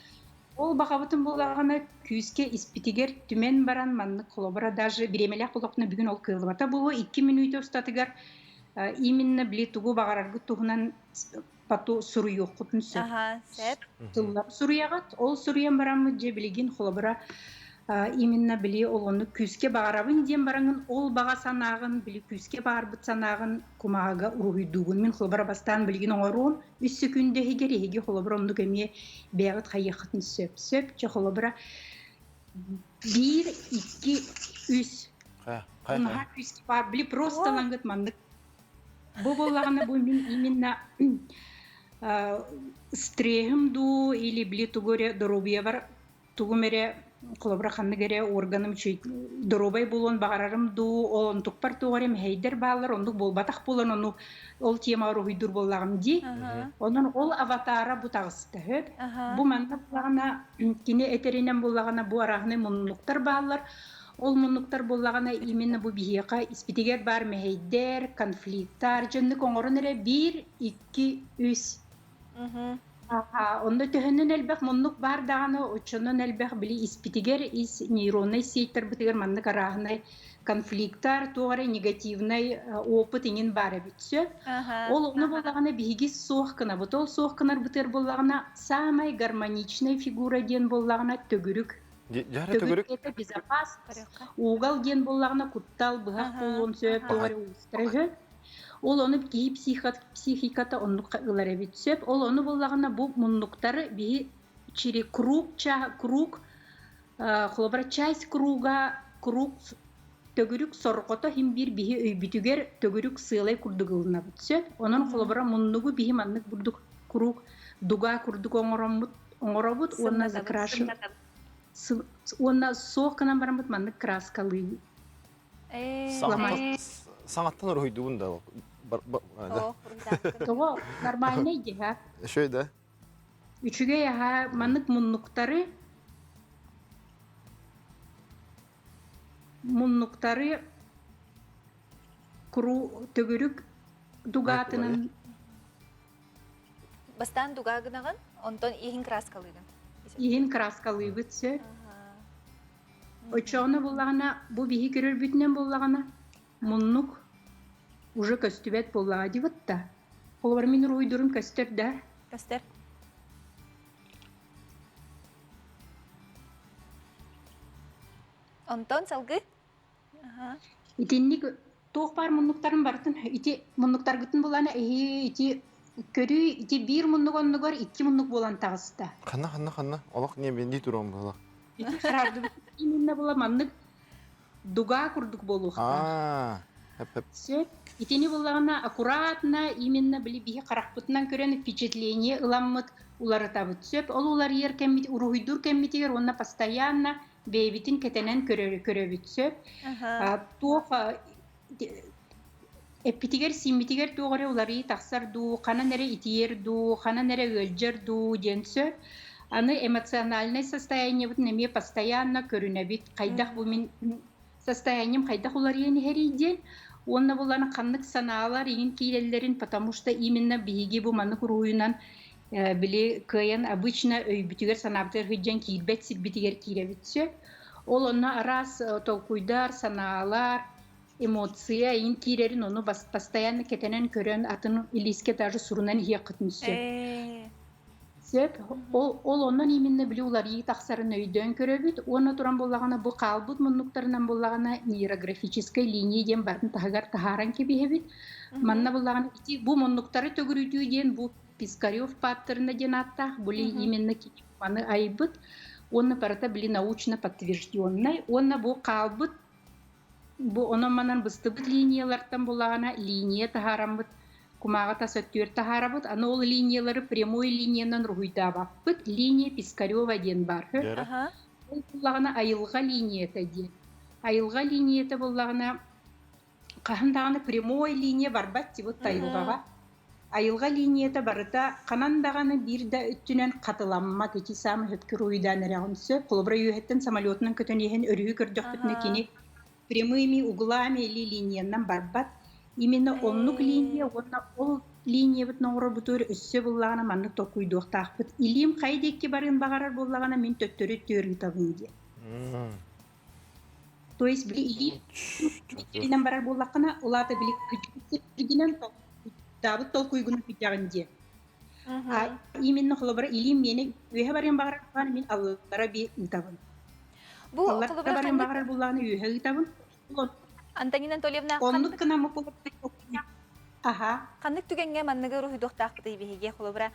Speaker 25: Ол баҕабытын буоллаҕына күүскэ испитигэр түмэн баран маннык холобура даже бириэмэлээх буоллахпына бүгүн ол кыаллыбата буолуо 2 мүнүүтэ устатыгар именно били тугу баҕараргыт туһунан поту суруйуоххутун сөп.
Speaker 1: Аха, сөп.
Speaker 25: Тыллар суруйаҕыт. Ол суруйан бараммыт дьэ билигин холобура именно били ол оннук күүскэ баҕарабын диэн бараҥын ол баҕа санааҕын били күүскэ баҕарбыт санааҕын кумааҕыга уруһуйдуугун. Мин холобура бастаан билигин оҥоруом үс секүндэ иһигэр эһиги холобура оннук эмиэ бэйэҕит хайыаххытын сөп. Сөп чэ холобура биир, икки, үс. Наһаа үс били просто лангыт маннык Бу буоллаҕына бу мин именно стреһим дуу или били тугу эрэ доруобуйабар тугум эрэ холобура ханнык эрэ органым үчүгэй доруобай буолуон баҕарарым дуу ол онтукпар туох эрэ мэһэйдэр бааллар оннук буолбатах буолан ону ол темаҕа уруһуйдуур буоллаҕым дии онон ол аватара бу таҕыста сөп бу манна буоллаҕына кини этэринэн буоллаҕына бу арааһынай муннуктар бааллар Ол муннуктар буоллаҕына именно бу биһиэхэ испитигэр баар мэһэйдэр, конфликтар дьоннук оҥорон эрэ биир, икки, үс. Онно төһөнөн элбэх муннук баар даҕаны, оччонон элбэх били испитигэр ис нейроннай сетьтарбытыгар маннык арааһынай конфликтар, туох эрэ негативнай опыт иҥин баар эбит сөп. Ол ону буоллаҕына биһиги суох гынабыт. Ол суох гынарбытыгар буоллаҕына самай гармоничнай фигура диэн буоллаҕына төгүрүк
Speaker 2: Төгүрүк
Speaker 25: это безопасность. Угал диэн буоллаҕына куттал, быһах буолуон сөп, туох эрэ уустара үһү. Ол ону киһи психиката оннук ылар эбит сөп. Ол ону буоллаҕына бу муннуктары биһи через круг, круг холобура часть круга круг төгүрүк сорҕото иһин биир биһи өйбүтүгэр төгүрүк сыалай курдук ылынабыт сөп. Онон холобура муннугу биһи маннык бурдук круг дуга курдук оҥороммут оҥоробут уонна закрашим уонна суох гынан бараммыт маннык краскалыы
Speaker 2: Саҥаттан уруһуйдуубун да
Speaker 25: Тоҕо нормальный дии
Speaker 2: Үчүгэй да
Speaker 25: Үчүгэй аһа маннык муннуктары муннуктары куру төгүрүк дугаатынан
Speaker 1: Бастаан дугаа гынаҕын, онтон иһин краскалыыгын.
Speaker 25: Иһин краскалыыбыт сөп. Оччоҕуна буллаҕына, бу биһи көрөрбүтүнэн буллаҕына, муннук уже көстүбэт буоллаҕа дибит да. Холобур мин уруһуйдурум көстөр да?
Speaker 1: Көстөр. Онтон салгыы?
Speaker 25: Итинник туох баар муннуктарын барытын ити муннуктаргытын булана эһи ити көрүү ити биир муннук оннугар икки муннук буолан таҕыста.
Speaker 2: Ханна ханна ханна олох не бенди туран буола.
Speaker 25: Ити харардыбыт именно була маннык дуга курдук буолуохтаах. Сөп. Итини буллаҕына аккуратно именно били биһи харахпытынан көрөн впечатление ыламмыт уларытабыт. Сөп. Ол уларыйар кэммит уруһуйдуур кэммитигэр уонна постоянно бэйэбитин кэтэнэн көрөбүт сөп. Туох эппитигэр сииммитигэр туох эрэ уларыйыы тахсар дуу, ханан эрэ итийэр дуу, ханан эрэ ыалдьар дуу диэн сөп. Аны эмоциональнай состояниебытын эмиэ постоянно көрүнэбит. Хайдах бу мин состоянием хайдах уларыйан иһэрий диэн. Уонна булан ханнык санаалар иҥин киирэллэрин, потому что именно биһиги бу маннык уруһуйунан били кыайан обычно өйбүтүгэр санаабытыгар сылдьан киирбэт сирбитигэр киирэбит сөп. Ол онно араас толкуйдар, санаалар. Эмоция ин киирэрин ону постоянно кэтэнэн көрөн атын илиискэ даже сурунан иһиэххитин сөп. Сөп. Ол, ол онон именно били уларыйыы тахсарын өйдөөн көрөбүт. Уонна туран буоллаҕына бу хаалбыт муннуктарынан буоллаҕына нейрографическай линия диэн барын таһыгар таһааран кэбиһэбит. Манна буоллаҕына ити бу муннуктары төгүрүтүү диэн бу Пискарев паттерна диэн ааттаах били именно кини маны айбыт уонна барыта били научно подтвержденный уонна бу хаалбыт Бу онон-манан быстыбыт линиялартан булаҕына линия таһаараммыт кумааҕы тас өттүгэр таһаарабыт. Аны ол линиялары прямой линиянан руһуйдаабаппыт. Линия Пискарева диэн баар. Ол буллаҕына айылҕа линията диэн. Айылҕа линията буллаҕына хаһан даҕаны прямой линия барбат дибут айылҕаҕа. Айылҕа линията барыта ханан даҕаны биир да өттүнэн хатыламмат ити саамай сөпкө уруһуйдаан эрэҕин сөп. Холобура үөһэттэн самолетунан көтөн иһэн өрүһү көрдөхпүтүнэ кини прямыми углами или линиянан барбат. Именно оннук линия уонна ол линиябытын оҥорорбутугар өссө буллаҕына маннык толкуйдуохтаахпыт. Илиим хайа диэки барыан баҕарар буоллаҕына мин төттөрү түөрүтабын диэн. То есть били илии сиринэн барар буоллаххына, улаата били кыдьык сиргинэн толкуйдаабыт толкуйгунан кыдьаҕын диэн. А именно холобура илиим миэнэ үөһэ барыан баҕарар буоллаҕына мин аллара би ыытабын.
Speaker 1: Бу
Speaker 25: Аллара
Speaker 1: холобура
Speaker 25: барыан
Speaker 1: ханнык
Speaker 25: баҕарар буоллаҕына үөһэ ыытабын.
Speaker 1: Антонина Анатольевна
Speaker 25: Оннук гынаммыт Аха.
Speaker 1: Ханнык түгэҥҥэ манныгы уруһуйдуохтаахпытый биһиги холобура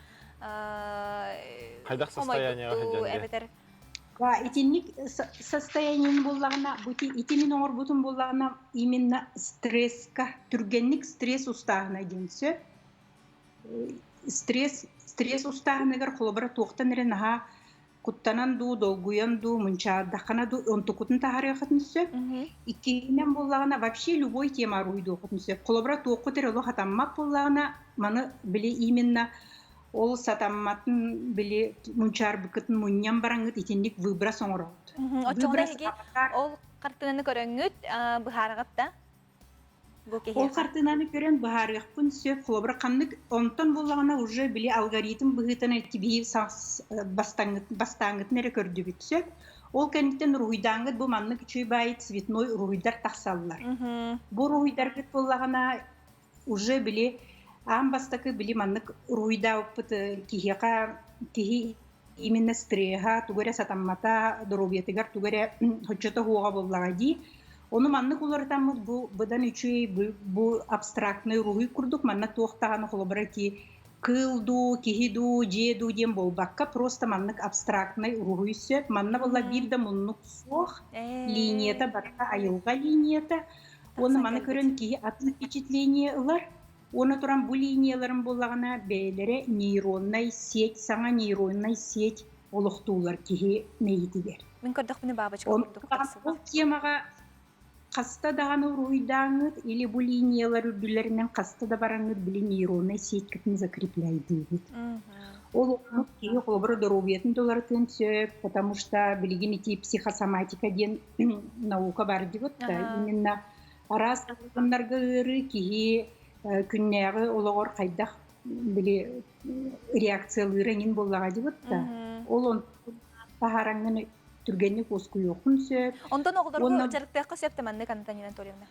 Speaker 2: Хайдах состояниеҕа
Speaker 1: хомойбуттуу
Speaker 2: сылдьан диye?
Speaker 1: эбэтэр
Speaker 25: Итинник состоянием буллаҕына, бу ити мин оҥорбутум буллаҕына именно стресска, түргэнник стресс устааһына диэн сөп. Стресс, стресс устааһыныгар холобура туохтан эрэ наһаа куттанан дуу, долгуйан дуу, мунчаардаххына дуу, онтукутун таһаарыаххытын сөп. Иккиһинэн буоллаҕына вообще любой тема уруһуйдуоххутун сөп. Холобура туоххут эрэ олох хатаммат буоллаҕына, маны били именно Ол сатамматын били мунчаарбыккытын мунньан бараҥҥыт итинник выброс оҥороҕут.
Speaker 1: Оччоҕуна эһиги ол хартыынаны көрөҥҥүт быһаараҕыт да? Бу
Speaker 25: Ол
Speaker 1: киһиэхэ.
Speaker 25: хартыынаны көрөн быһаарыахпын сөп. Холобура ханнык онтон буоллаҕына уже били алгоритм быһыытынан ити бастааҥҥытын эрэ көрдүбүт сөп. Ол кэнниттэн уруһуйдааҥҥыт бу маннык үчүгэй баайы цветной уруһуйдар тахсаллар. Бу уруһуйдаргыт буоллаҕына уже били аан бастакы били маннык уруһуйдаабыппыт киһиэхэ киһи именно стреһа тугу эрэ сатаммата доруобуйатыгар тугу эрэ оччото суоҕа буоллаҕа дии ону маннык уларытаммыт бу быдан үчүгэй бу абстрактный уруһуй курдук манна туох даҕаны холобура ити кыыл дуу киһи дуу дьиэ дуу диэн буолбакка просто маннык абстрактный уруһуй сөп манна буолла биир да муннук суох линията барыта айылҕа линията Уонна маны көрөн киһи атын впечатление ылар. Уонна туран бу линияларын буоллаҕына бэйэлэрэ нейроннай сеть, саҥа нейроннай сеть олохтуулар киһи мэйиитигэр.
Speaker 1: Мин көрдөхпүнэ бабочка курдук тахсыбыт.
Speaker 25: Ол темаҕа хаста даҕаны уруһуйдааҥҥыт или бу линиялар үрдүлэринэн хаста да бараҥҥыт били нейроннай сетькытын закрепляйдыыгыт. Ол оннук киһи холобура доруобуйатын толорутуон сөп, потому что билигин ити психосоматика диэн наука бар дибут да именно араас органнарга ыарыы киһи күннээҕи олоҕор хайдах били реакциялыыра эҥин буоллаҕа дибут да ол онтон таһаараҥҥын түргэнник уоскуйуоххун сөп.
Speaker 1: Онтон оҕолорго дьарыктыахха сөп да маннык Антонина Анатольевна?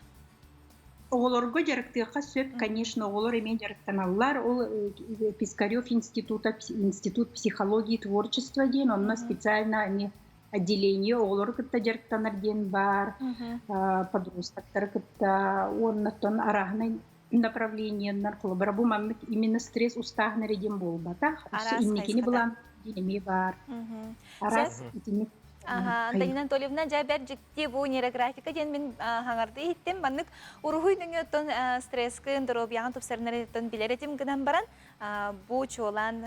Speaker 25: Оҕолорго дьарыктыахха сөп, конечно, оҕолор эмиэ дьарыктаналлар. Ол Пискарев института, институт психологии творчества диэн, онно специально они отделение оҕолору кытта дьарыктанар диэн баар, подростоктары кытта уоннаттан арааһынай направлениеннар холобура бу маннык именно стресс устааһын эрэ диэн буолбатах. Өссө инникини былаан диэн эмиэ баар. Араас итинник
Speaker 1: Антонина Анатольевна, дьэ бэрт дьикти бу нейрографика диэн мин хаҥарды иһиттим. Маннык уруһуй нөҥүө оттон стресскын, доруобуйаҕын тупсарынарыттан билэр этим гынан баран, бу чуолаан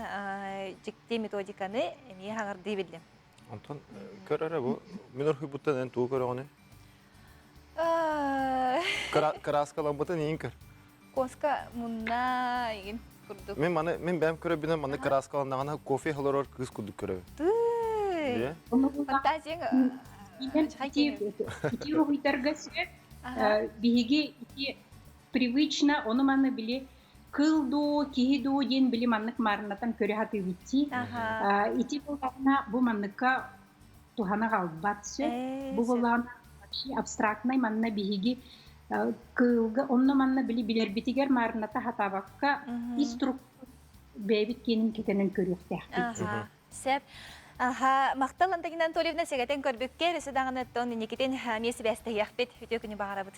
Speaker 1: дьикти методиканы эмиэ хаҥардыы биллим.
Speaker 2: Онтон көр эрэ бу мин уруһуйбуттан эн тугу көрөҕүнүй? Кырааскаламмытын иин көр.
Speaker 1: Коска мунна игин курдук.
Speaker 2: Мин маны мин бэйэм көрөбүнэн маннык кырааскаланнаҕына кофе олорор кыыс курдук көрөбүн.
Speaker 1: Тыый. Фантазияң
Speaker 25: Ити уруһуйдарга сөп. Биһиги ити привычно ону маны били кыл дуу, киһи дуу диэн били маннык маарынатан көрө сатыыбыт дии. Ити буоллаҕына бу манныкка туһана хаалбат сөп. Бу буоллаҕына вообще абстрактнай манна биһиги. Кыылга онно-манна били билэрбитигэр маарыната хатаабакка ис турук бэйэбит киэнин кэтэнэн көрүөхтээхпит.
Speaker 1: Сөп. Аха, махтал Антонина Анатольевна сэгэтэн көрбүккэ, өссө даҕаны оттон инникитин эмиэ сибээстэһиэхпит. Үтүө күнү баҕарабыт.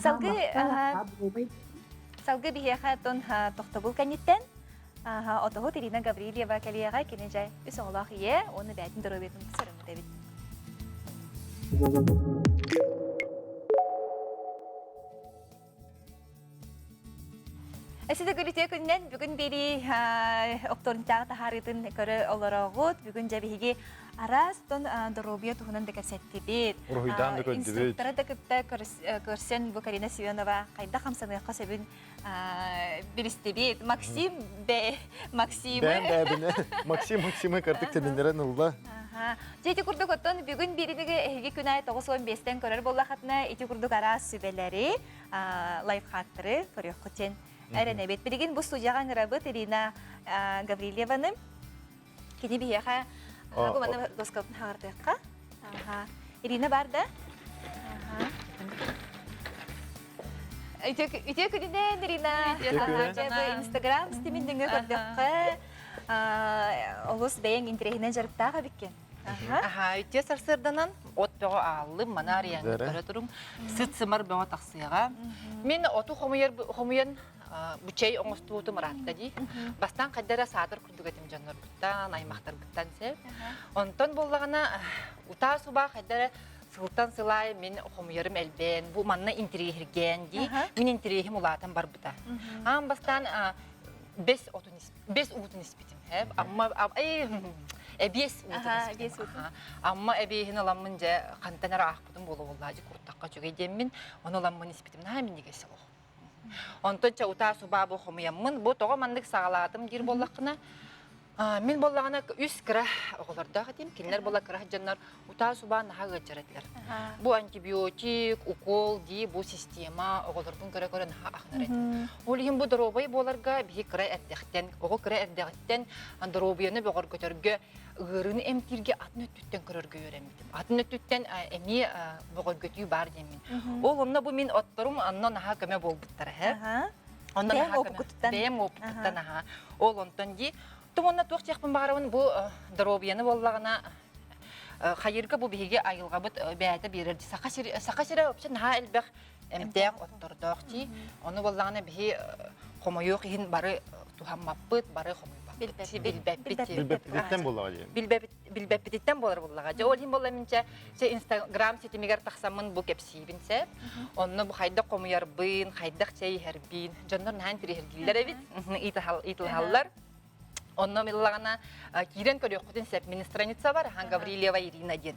Speaker 1: Салгыы салгыы биһиэхэ оттон тохтобул кэнниттэн отоһут Ирина Гаврильева кэлиэҕэ кини дьэ үс оҕолоох ийэ уонна бэйэтин доруобуйатын сөрөммүт эбит. Эсиде күлүтүө күннэн бүгүн бири октуорунтааҕы таһаарыытын көрө олороҕут. Бүгүн дьэ биһиги араас тон доруобуйа туһунан да кэпсэттибит.
Speaker 2: Уруһуйдаан да көрдүбүт.
Speaker 1: Инструктора да кытта көрсөн бу Карина Семенова хайдах хамсаныахха сөбүн билистибит. Максим Б. Максимы.
Speaker 2: Бэм Максим Максимы кырдык тэниннэрэн ылла.
Speaker 1: Дьэ ити курдук оттон бүгүн бириниги эһиги күн аайы 95-тэн көрөр буоллахатына ити курдук араас сүбэлэри лайфхактары көрүөххүтүн эрэнэбит. Билигин бу студияҕа ыҥырабыт Ирина Гаврильеваны. Кини биһиэхэ бу манна доскабытын хаҕыртыахха. Ирина бар да? Үтүө күнүнэн, Ирина. Инстаграм стимин дөҥө көрдөххө, олус бэйэҥ интэриэһинэн дьарыктаах эбиккин.
Speaker 4: Аха, үтүө сарсыарданан от бөҕө ааллым, маны арыйаҥҥа көрө туруҥ, сыт-сымар бөҕө тахсыаҕа. Мин оту хомуйар хомуйан бу чэй оҥостубутум ыраатта дии. Бастаан хайда эрэ саатар курдук этим дьоннорбуттан, аймахтарбыттан сеп. Онтон буоллаҕына утаа субаа хайда эрэ сылтан сылаай мин хомуйарым элбээн, бу манна интириэһиргээн дии. Мин интириэһим улаатан барбыта. Аан бастаан бэс отун бэс уутун испитим. Амма эбиэс уутун испитим. Амма эбиэһин ыламмын дьэ хантан эрэ аахпытым буола буоллаа дьэ куртахха үчүгэй диэммин ону ыламмын испитим. Наһаа минньигэс олох. Онтон чэ утаа субаа бу хомуйаммын бу тоҕо маннык саҕалаатым диир буоллаххына мин буоллаҕына үс кыра оҕолордоох этим. Кинилэр буола кыра дьоннор утаа субаа наһаа ыалдьар этилэр. Бу антибиотик, укол дии бу система оҕолорбун көрө-көрө наһаа ахынар этим. Ол иһин бу доруобай буоларга биһи кыра эрдэхтэн, оҕо кыра эрдэҕиттэн доруобуйаны бөҕөргөтөргө, ыарыыны эмтииргэ атын өттүттэн көрөргө үөрэммитим. Атын өттүттэн эмиэ бөҕөргөтүү баар диэммин. Ол онно бу мин отторум онно наһаа көмө буолбуттара һэ. Онно
Speaker 1: Бэйэм опукуттан.
Speaker 4: Бэйэм опукуттан аха. Ол онтон дии Тум онно туох диэхпин баҕарабын бу доруобуйаны буоллаҕына хайырга бу биһиги айылҕабыт бэйэтэ биэрэр саха сири саха сирэ вообще наһаа элбэх эмтээх оттордоох дии ону буоллаҕына биһи хомойуох иһин бары туһаммаппыт бары хомуйбаппыт билбэппит
Speaker 2: билбэппититтэн буоллаҕа дии
Speaker 4: билбэппититтэн буолар буоллаҕа дьэ ол иһин буолла минчэ чэ инстаграм ситимигэр тахсаммын бу кэпсиибин сөп онно бу хайдах хомуйарбын хайдах чэй иһэрбин дьоннор наһаа интириэһиргииллэр эбит ыйыталаһаллар Онно миллаҕына киирэн көрүөххүтүн сөп. Мин страница бар, Гаврильева Ирина диэн.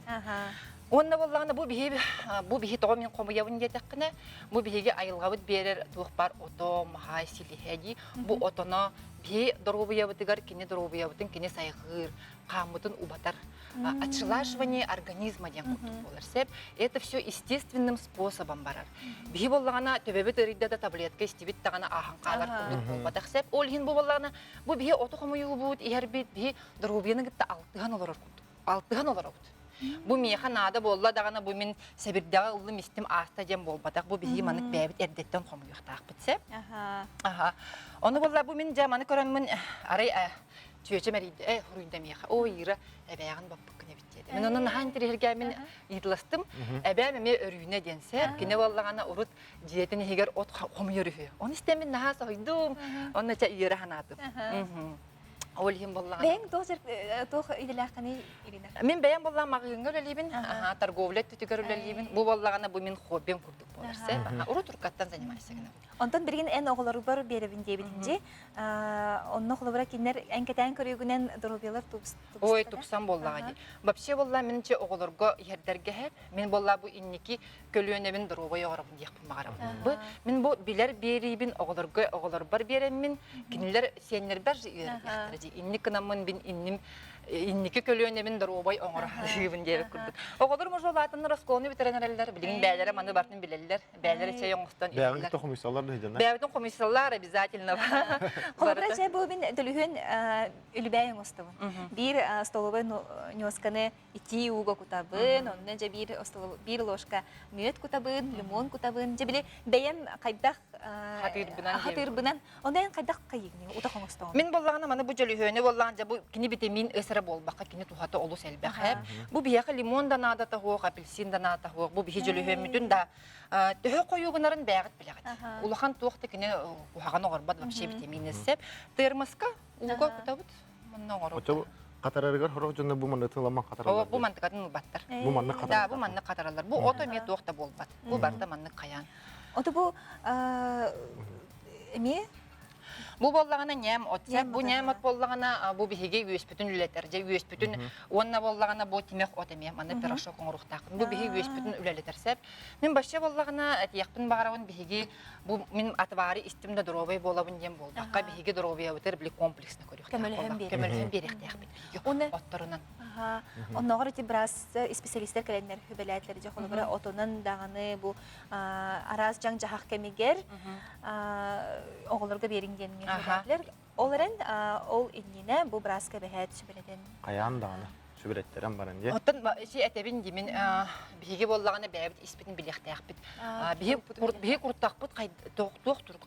Speaker 4: Уонна буоллаҕына бу биһи бу биһи тоҕо мин хомуйабын диэтэххинэ, бу биһиги айылҕабыт биэрэр туох баар ото, маһай, силиһэ дии. Бу отоно биһи доруобуйабытыгар кини доруобуйабытын кини сайҕыыр, хааммытын убатар. Отшелашивание организма диэн курдук буолар сөп. Это все естественным способом барар. Биһи буоллаҕына төбөбүт ыарыйда да таблетка истибит даҕаны ааһан хаалар курдук буолбатах сөп. Ол иһин бу буоллаҕына бу биһи оту хомуйуубут, иһэрбит, биһи доруобуйаны кытта алтыһан олорор курдук. Алтыһан олоробут. Бу миэхэ наада буолла даҕаны бу мин сэбирдэҕи ыллым истим ааста диэн буолбатах. Бу биһи маннык бэйэбит эрдэттэн хомуйуохтаахпыт сөп. Аха. Ону буолла бу мин дьэ маны көрөммүн арай чүөчэм эрийдэ э хуруйда миэхэ оо Ира эбээҕин баппыккын эбит диэтэ мин онно наһаа интэриэһиргээммин ыйыталастым эбээм эмиэ өрүүнэ диэн сөп кини буоллаҕына урут дьиэтин иһигэр от хомуйар үһү ону истэммин наһаа соһуйдум онно чэ үөрэ санаатым ол иһин буоллаҕына
Speaker 1: Бэйэҥ туох туох идэлээххиний Ирина?
Speaker 4: Мин бэйэм буоллаҕым маҕаһыыҥҥа үлэлиибин, торговля өттүтүгэр үлэлиибин. Бу буоллаҕына бу мин хоббим курдук буолар сөп. Урут уруккаттан занимайся гынабын.
Speaker 1: Онтон билигин эн оҕолоругар биэрэбин диэбитин дии. Онно холобура кинилэр эн кэтээн көрүүгүнэн доруобуйалар
Speaker 4: Ой, тупсан буоллаҕа дии. Вообще буолла мин че оҕолорго иһэрдэргэ иһэр. Мин буолла бу инники көлүөнэбин доруобай оҕоробун диэхпин баҕарабын. Бу мин бу билэр биэриибин оҕолорго оҕолорбор биэрэммин кинилэр сиэннэрбэр же үөрэтиэхтэрэ дии. Инник гынаммын мин инним инники көлүөнэбин доруобай оҥоро сатыыбын диэбит курдук. Оҕолор может улаатаннар оскуоланы бүтэрэн эрэллэр. Билигин бэйэлэрэ маны барытын билэллэр. иһэллэр. Бээлэри чэй оҥостон
Speaker 2: Бэҕин
Speaker 4: иһэллэр.
Speaker 2: кытта хомуйсаллар да сылдьаннар.
Speaker 4: Бэйэбитин хомуйсаллар обязательно.
Speaker 1: Холобура чэй бу мин төлүһүн үлүбээй оҥостобун. Биир столовой ньуосканы итии ууга кутабын, онно дьэ биир биир ложка мүөт кутабын, лимон кутабын. Дьэ били бэйэм хайдах
Speaker 4: хатыырбынан
Speaker 1: хатыырбынан онно эн хайдах хайыгны утах оҥостоҕун?
Speaker 4: Мин боллаҕына маны бу дьөлүһүөнү боллаҕын дьэ бу кини витамин С эрэ буолбакка кини туһата олус элбэх ээ. Бу биһиэхэ лимон да наадата суох, апельсин да наадата суох. Бу биһи дьөлүһүөммүтүн да төһө хойуугунарын бэйэҕит билэҕит. Улахан туох да кини куһаҕан оҥорбот вообще витамин С. Термоска ууга кутабыт. Манна оҥоробут.
Speaker 2: Хатарарыгар сорох дьонно бу манны тыламан хатараллар.
Speaker 4: Бу мантыкатын ылбаттар.
Speaker 2: Бу маннык хатараллар.
Speaker 4: Да, бу маннык хатараллар. Бу ото эмиэ туох да буолбат. Бу барыта маннык хайаан.
Speaker 1: Ото бу эмиэ
Speaker 4: Бу буоллаҕына ньээм от. Бу ньээм от буоллаҕына бу биһиги үөспүтүн үлэлэтэр. Дьэ үөспүтүн уонна буоллаҕына бу тимэх от эмиэ манна пирожок оҥоруохтаахпын. Бу биһиги үөспүтүн үлэлэтэр сөп. Мин баще буоллаҕына этиэхпин баҕарабын биһиги бу мин атыбаары истим да доруобай буолабын диэн буолбакка биһиги доруобуйабытыгар били комплексно
Speaker 1: көрүөхтээхпит.
Speaker 4: Көмөлөһөн биэриэхтээхпит биһиги отторунан.
Speaker 1: Оннооҕор ити быраас исписэлиистэр кэлэннэр үбэлээтилэр дьэ холобура отунан даҕаны бу араас дьаҥ-дьаһах кэмигэр оҕолорго биэриҥ диэн үбэлээтилэр. Ол эрэн ол иннинэ бу бырааска эбэһээт сүбэлэтэн.
Speaker 2: Хайаан даҕаны сүбэлэттэрэн баран дии.
Speaker 4: Оттон ити этэбин димин биһиги буоллаҕына бэйэбит испитин билиэхтээхпит. Биһи куртахпыт туох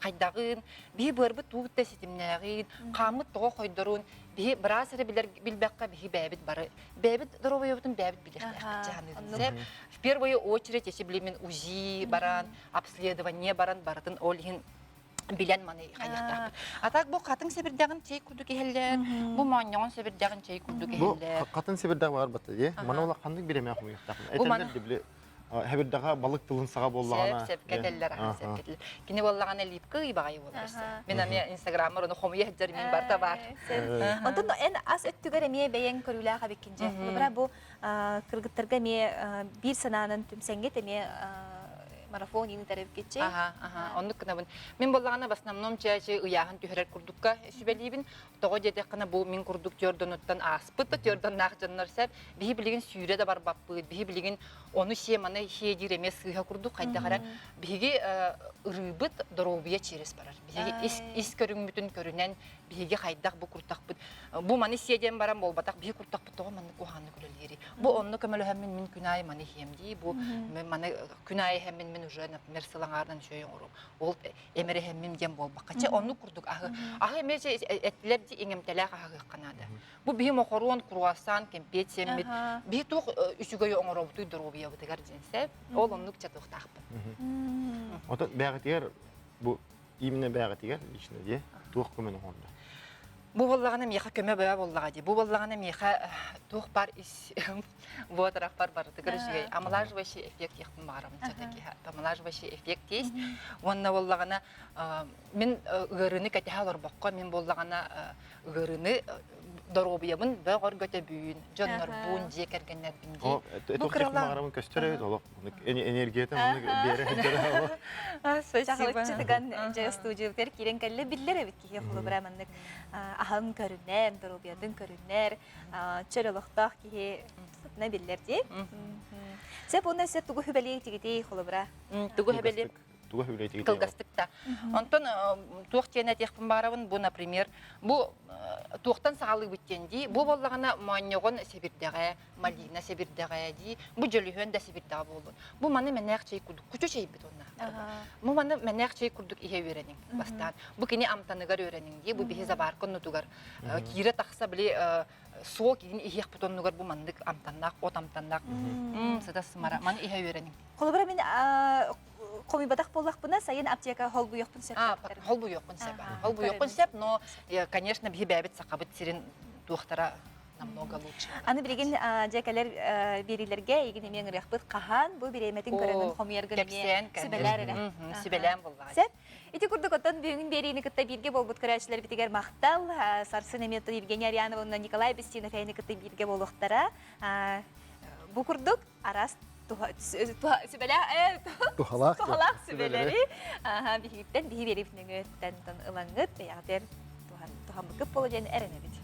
Speaker 4: хайдаҕын, биһи быарбыт тугутта ситимнээҕин, хааммыт тоҕо хойдорун, биһи быраас эрэ билэр билбэххэ биһи бэйэбит бары бэйэбит доруобуйабытын бэйэбит билиэхтээхпит дьаһаныыбын. В первую очередь, если билимин УЗИ баран, обследование баран барытын ол иһин билэн маны хайыахтаахпыт. А так бу хатыҥ сэбирдэҕин чэй курдук иһэллэр, бу моонньоҕон сэбирдэҕин чэй курдук иһэллэр.
Speaker 2: Бу хатын сэбирдэх бар батта дии. Маны ола ханнык биремэ хомуйуохтаахпын. Этэллэр дибли хэбирдэҕэ балык тылын саҕа буоллаҕына.
Speaker 4: Сөп сөп кэтэллэр аха сөп кэтэллэр. Кини буоллаҕына липка ыйбаҕай буолар. Мин эмиэ инстаграммар ону хомуйа сылдьар мин барта бар.
Speaker 1: Онтон эн ас өттүгэр эмиэ бэйэҥ көрүүлээх эбиккин дьэ. Холобура бу кыргыттарга эмиэ биир санаанан түмсэҥҥит эмиэ марафон иин ыытар эбиккитчи.
Speaker 4: Аха, аха, оннук гынабын. Мин буоллаҕына в основном чээчи ыйааһын түһэрэр курдукка сүбэлиибин. Тоҕо диэтэххинэ бу мин курдук түөрдонуттан ааспыт да түөрдоннаах дьоннор сөп. Биһи билигин сүүрэ да барбаппыт, биһи билигин ону сиэ маны сиэ диир эмиэ сыыһа курдук хайдах эрэ биһиги ырыыбыт доруобуйа через барар. Биһиги ис, ис көрүҥмүтүн көрүнэн биһиги хайдах бу куртахпыт бу маны сиэ диэн баран буолбатах биһи куртахпыт тоҕо маннык куһаҕаннык үлэлиирий бу онно көмөлөһөммүн мин күн аайы маны иһиэм дии бу маны күн аайы иһэммин мин уже например сыл аҥаарынан үчүгэй оҥоруом ол эмэрэһэммин диэн буолбакка чэ оннук курдук аһы аһы эмиэ эттилэр ди иҥэмтэлээх аһыахха наада бу биһи мохоруон круассан кэмпиэт сиэммит биһи туох үчүгэйи оҥоробутуй доруобуйабытыгар диэн сөп ол оннук чатыахтаахпын
Speaker 2: Отон бэҕэтигэр бу именно бэҕэтигэр лично дии туох көмөнү оҥордо
Speaker 4: Бу буоллаҕына миэхэ көмө бөҕө буоллаҕа дии. Бу буоллаҕына миэхэ туох баар ис буотарахпар барытыгар үчүгэй омолаживающий эффект диэхпин баҕарабын все-таки омолаживающий эффект есть. Уонна буоллаҕына мин ыарыыны кэтэһэ олорбокко мин буоллаҕына ыарыыны доруобуйабын бөҕөргөтөбүн, дьоннорбун, дьиэ кэргэннэрбин дии.
Speaker 2: Бу кыралаан көстөр эбит олох энергията маннык биэрэ сылдьар олох.
Speaker 1: Чаҕылыччы тыган дьэ студиябытыгар киирэн кэллэ биллэр эбит киһи холобура маннык аһын көрүнэр, доруобуйатын көрүнэр, чөл олохтоох киһи сытына биллэр дии. Сөп уонна өссө тугу хүбэлиэй тигитий холобура?
Speaker 4: Тугу хүбэлиэй?
Speaker 2: Тугу хүбэлиэй тигитий?
Speaker 4: Кылгастык да. Онтон туох диэн этиэхпин баарабын бу, например, бу туохтан саҕалыыбыт диэн дии. Бу буоллаҕына моонньоҕон сэбирдэҕэ, малина сэбирдэҕэ дии. Бу дьөлүһүөн да сэбирдэҕэ буоллун. Бу маны мэнээх чэй курдук кучу чэйбит уонна. Бу маны мэнээх чэй курдук иһэ үөрэниҥ бастаан. Бу кини амтаныгар үөрэниҥ дии. Бу биһи заварка оннутугар киирэ тахса били сок игин иһиэхпит оннугар бу маннык амтаннаах от амтаннаах сыта сымара маны иһэ үөрэниҥ.
Speaker 1: Холобура мин хомуйбатах буоллахпына сайын аптека холбуйуохпун сөп.
Speaker 4: Холбуйуохпун сөп. Холбуйуохпун сөп, но конечно биһи бэйэбит сахабыт сирин туохтара намного лучше.
Speaker 1: Аны билигин дьэ кэлэр биэриилэргэ игин эмиэ ыҥырыахпыт хаһан бу бириэмэтин көрөмүн хомуйаргын эмиэ сүбэлээр эрэ.
Speaker 4: Сүбэлээн буллаҕа.
Speaker 1: Сөп. Ити курдук оттон бүгүн биэриини кытта бииргэ буолбут көрөөччүлэрбитигэр махтал. Сарсын эмиэ Евгения Арианова уонна Николай Бестинов эһини кытта бииргэ буолуохтара. Бу курдук араас туһалаах сүбэлэри биһигиттэн биһи биэриибит нөҥүөттэн ылаҥҥыт бэйэҕитигэр туһаммыккыт буолуо диэн эрэнэбит.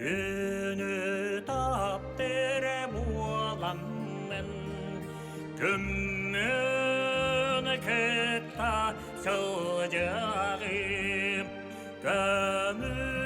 Speaker 7: Күнү таптыр буоламмын, күммүн кытта сылдьыаҕым, көмүс.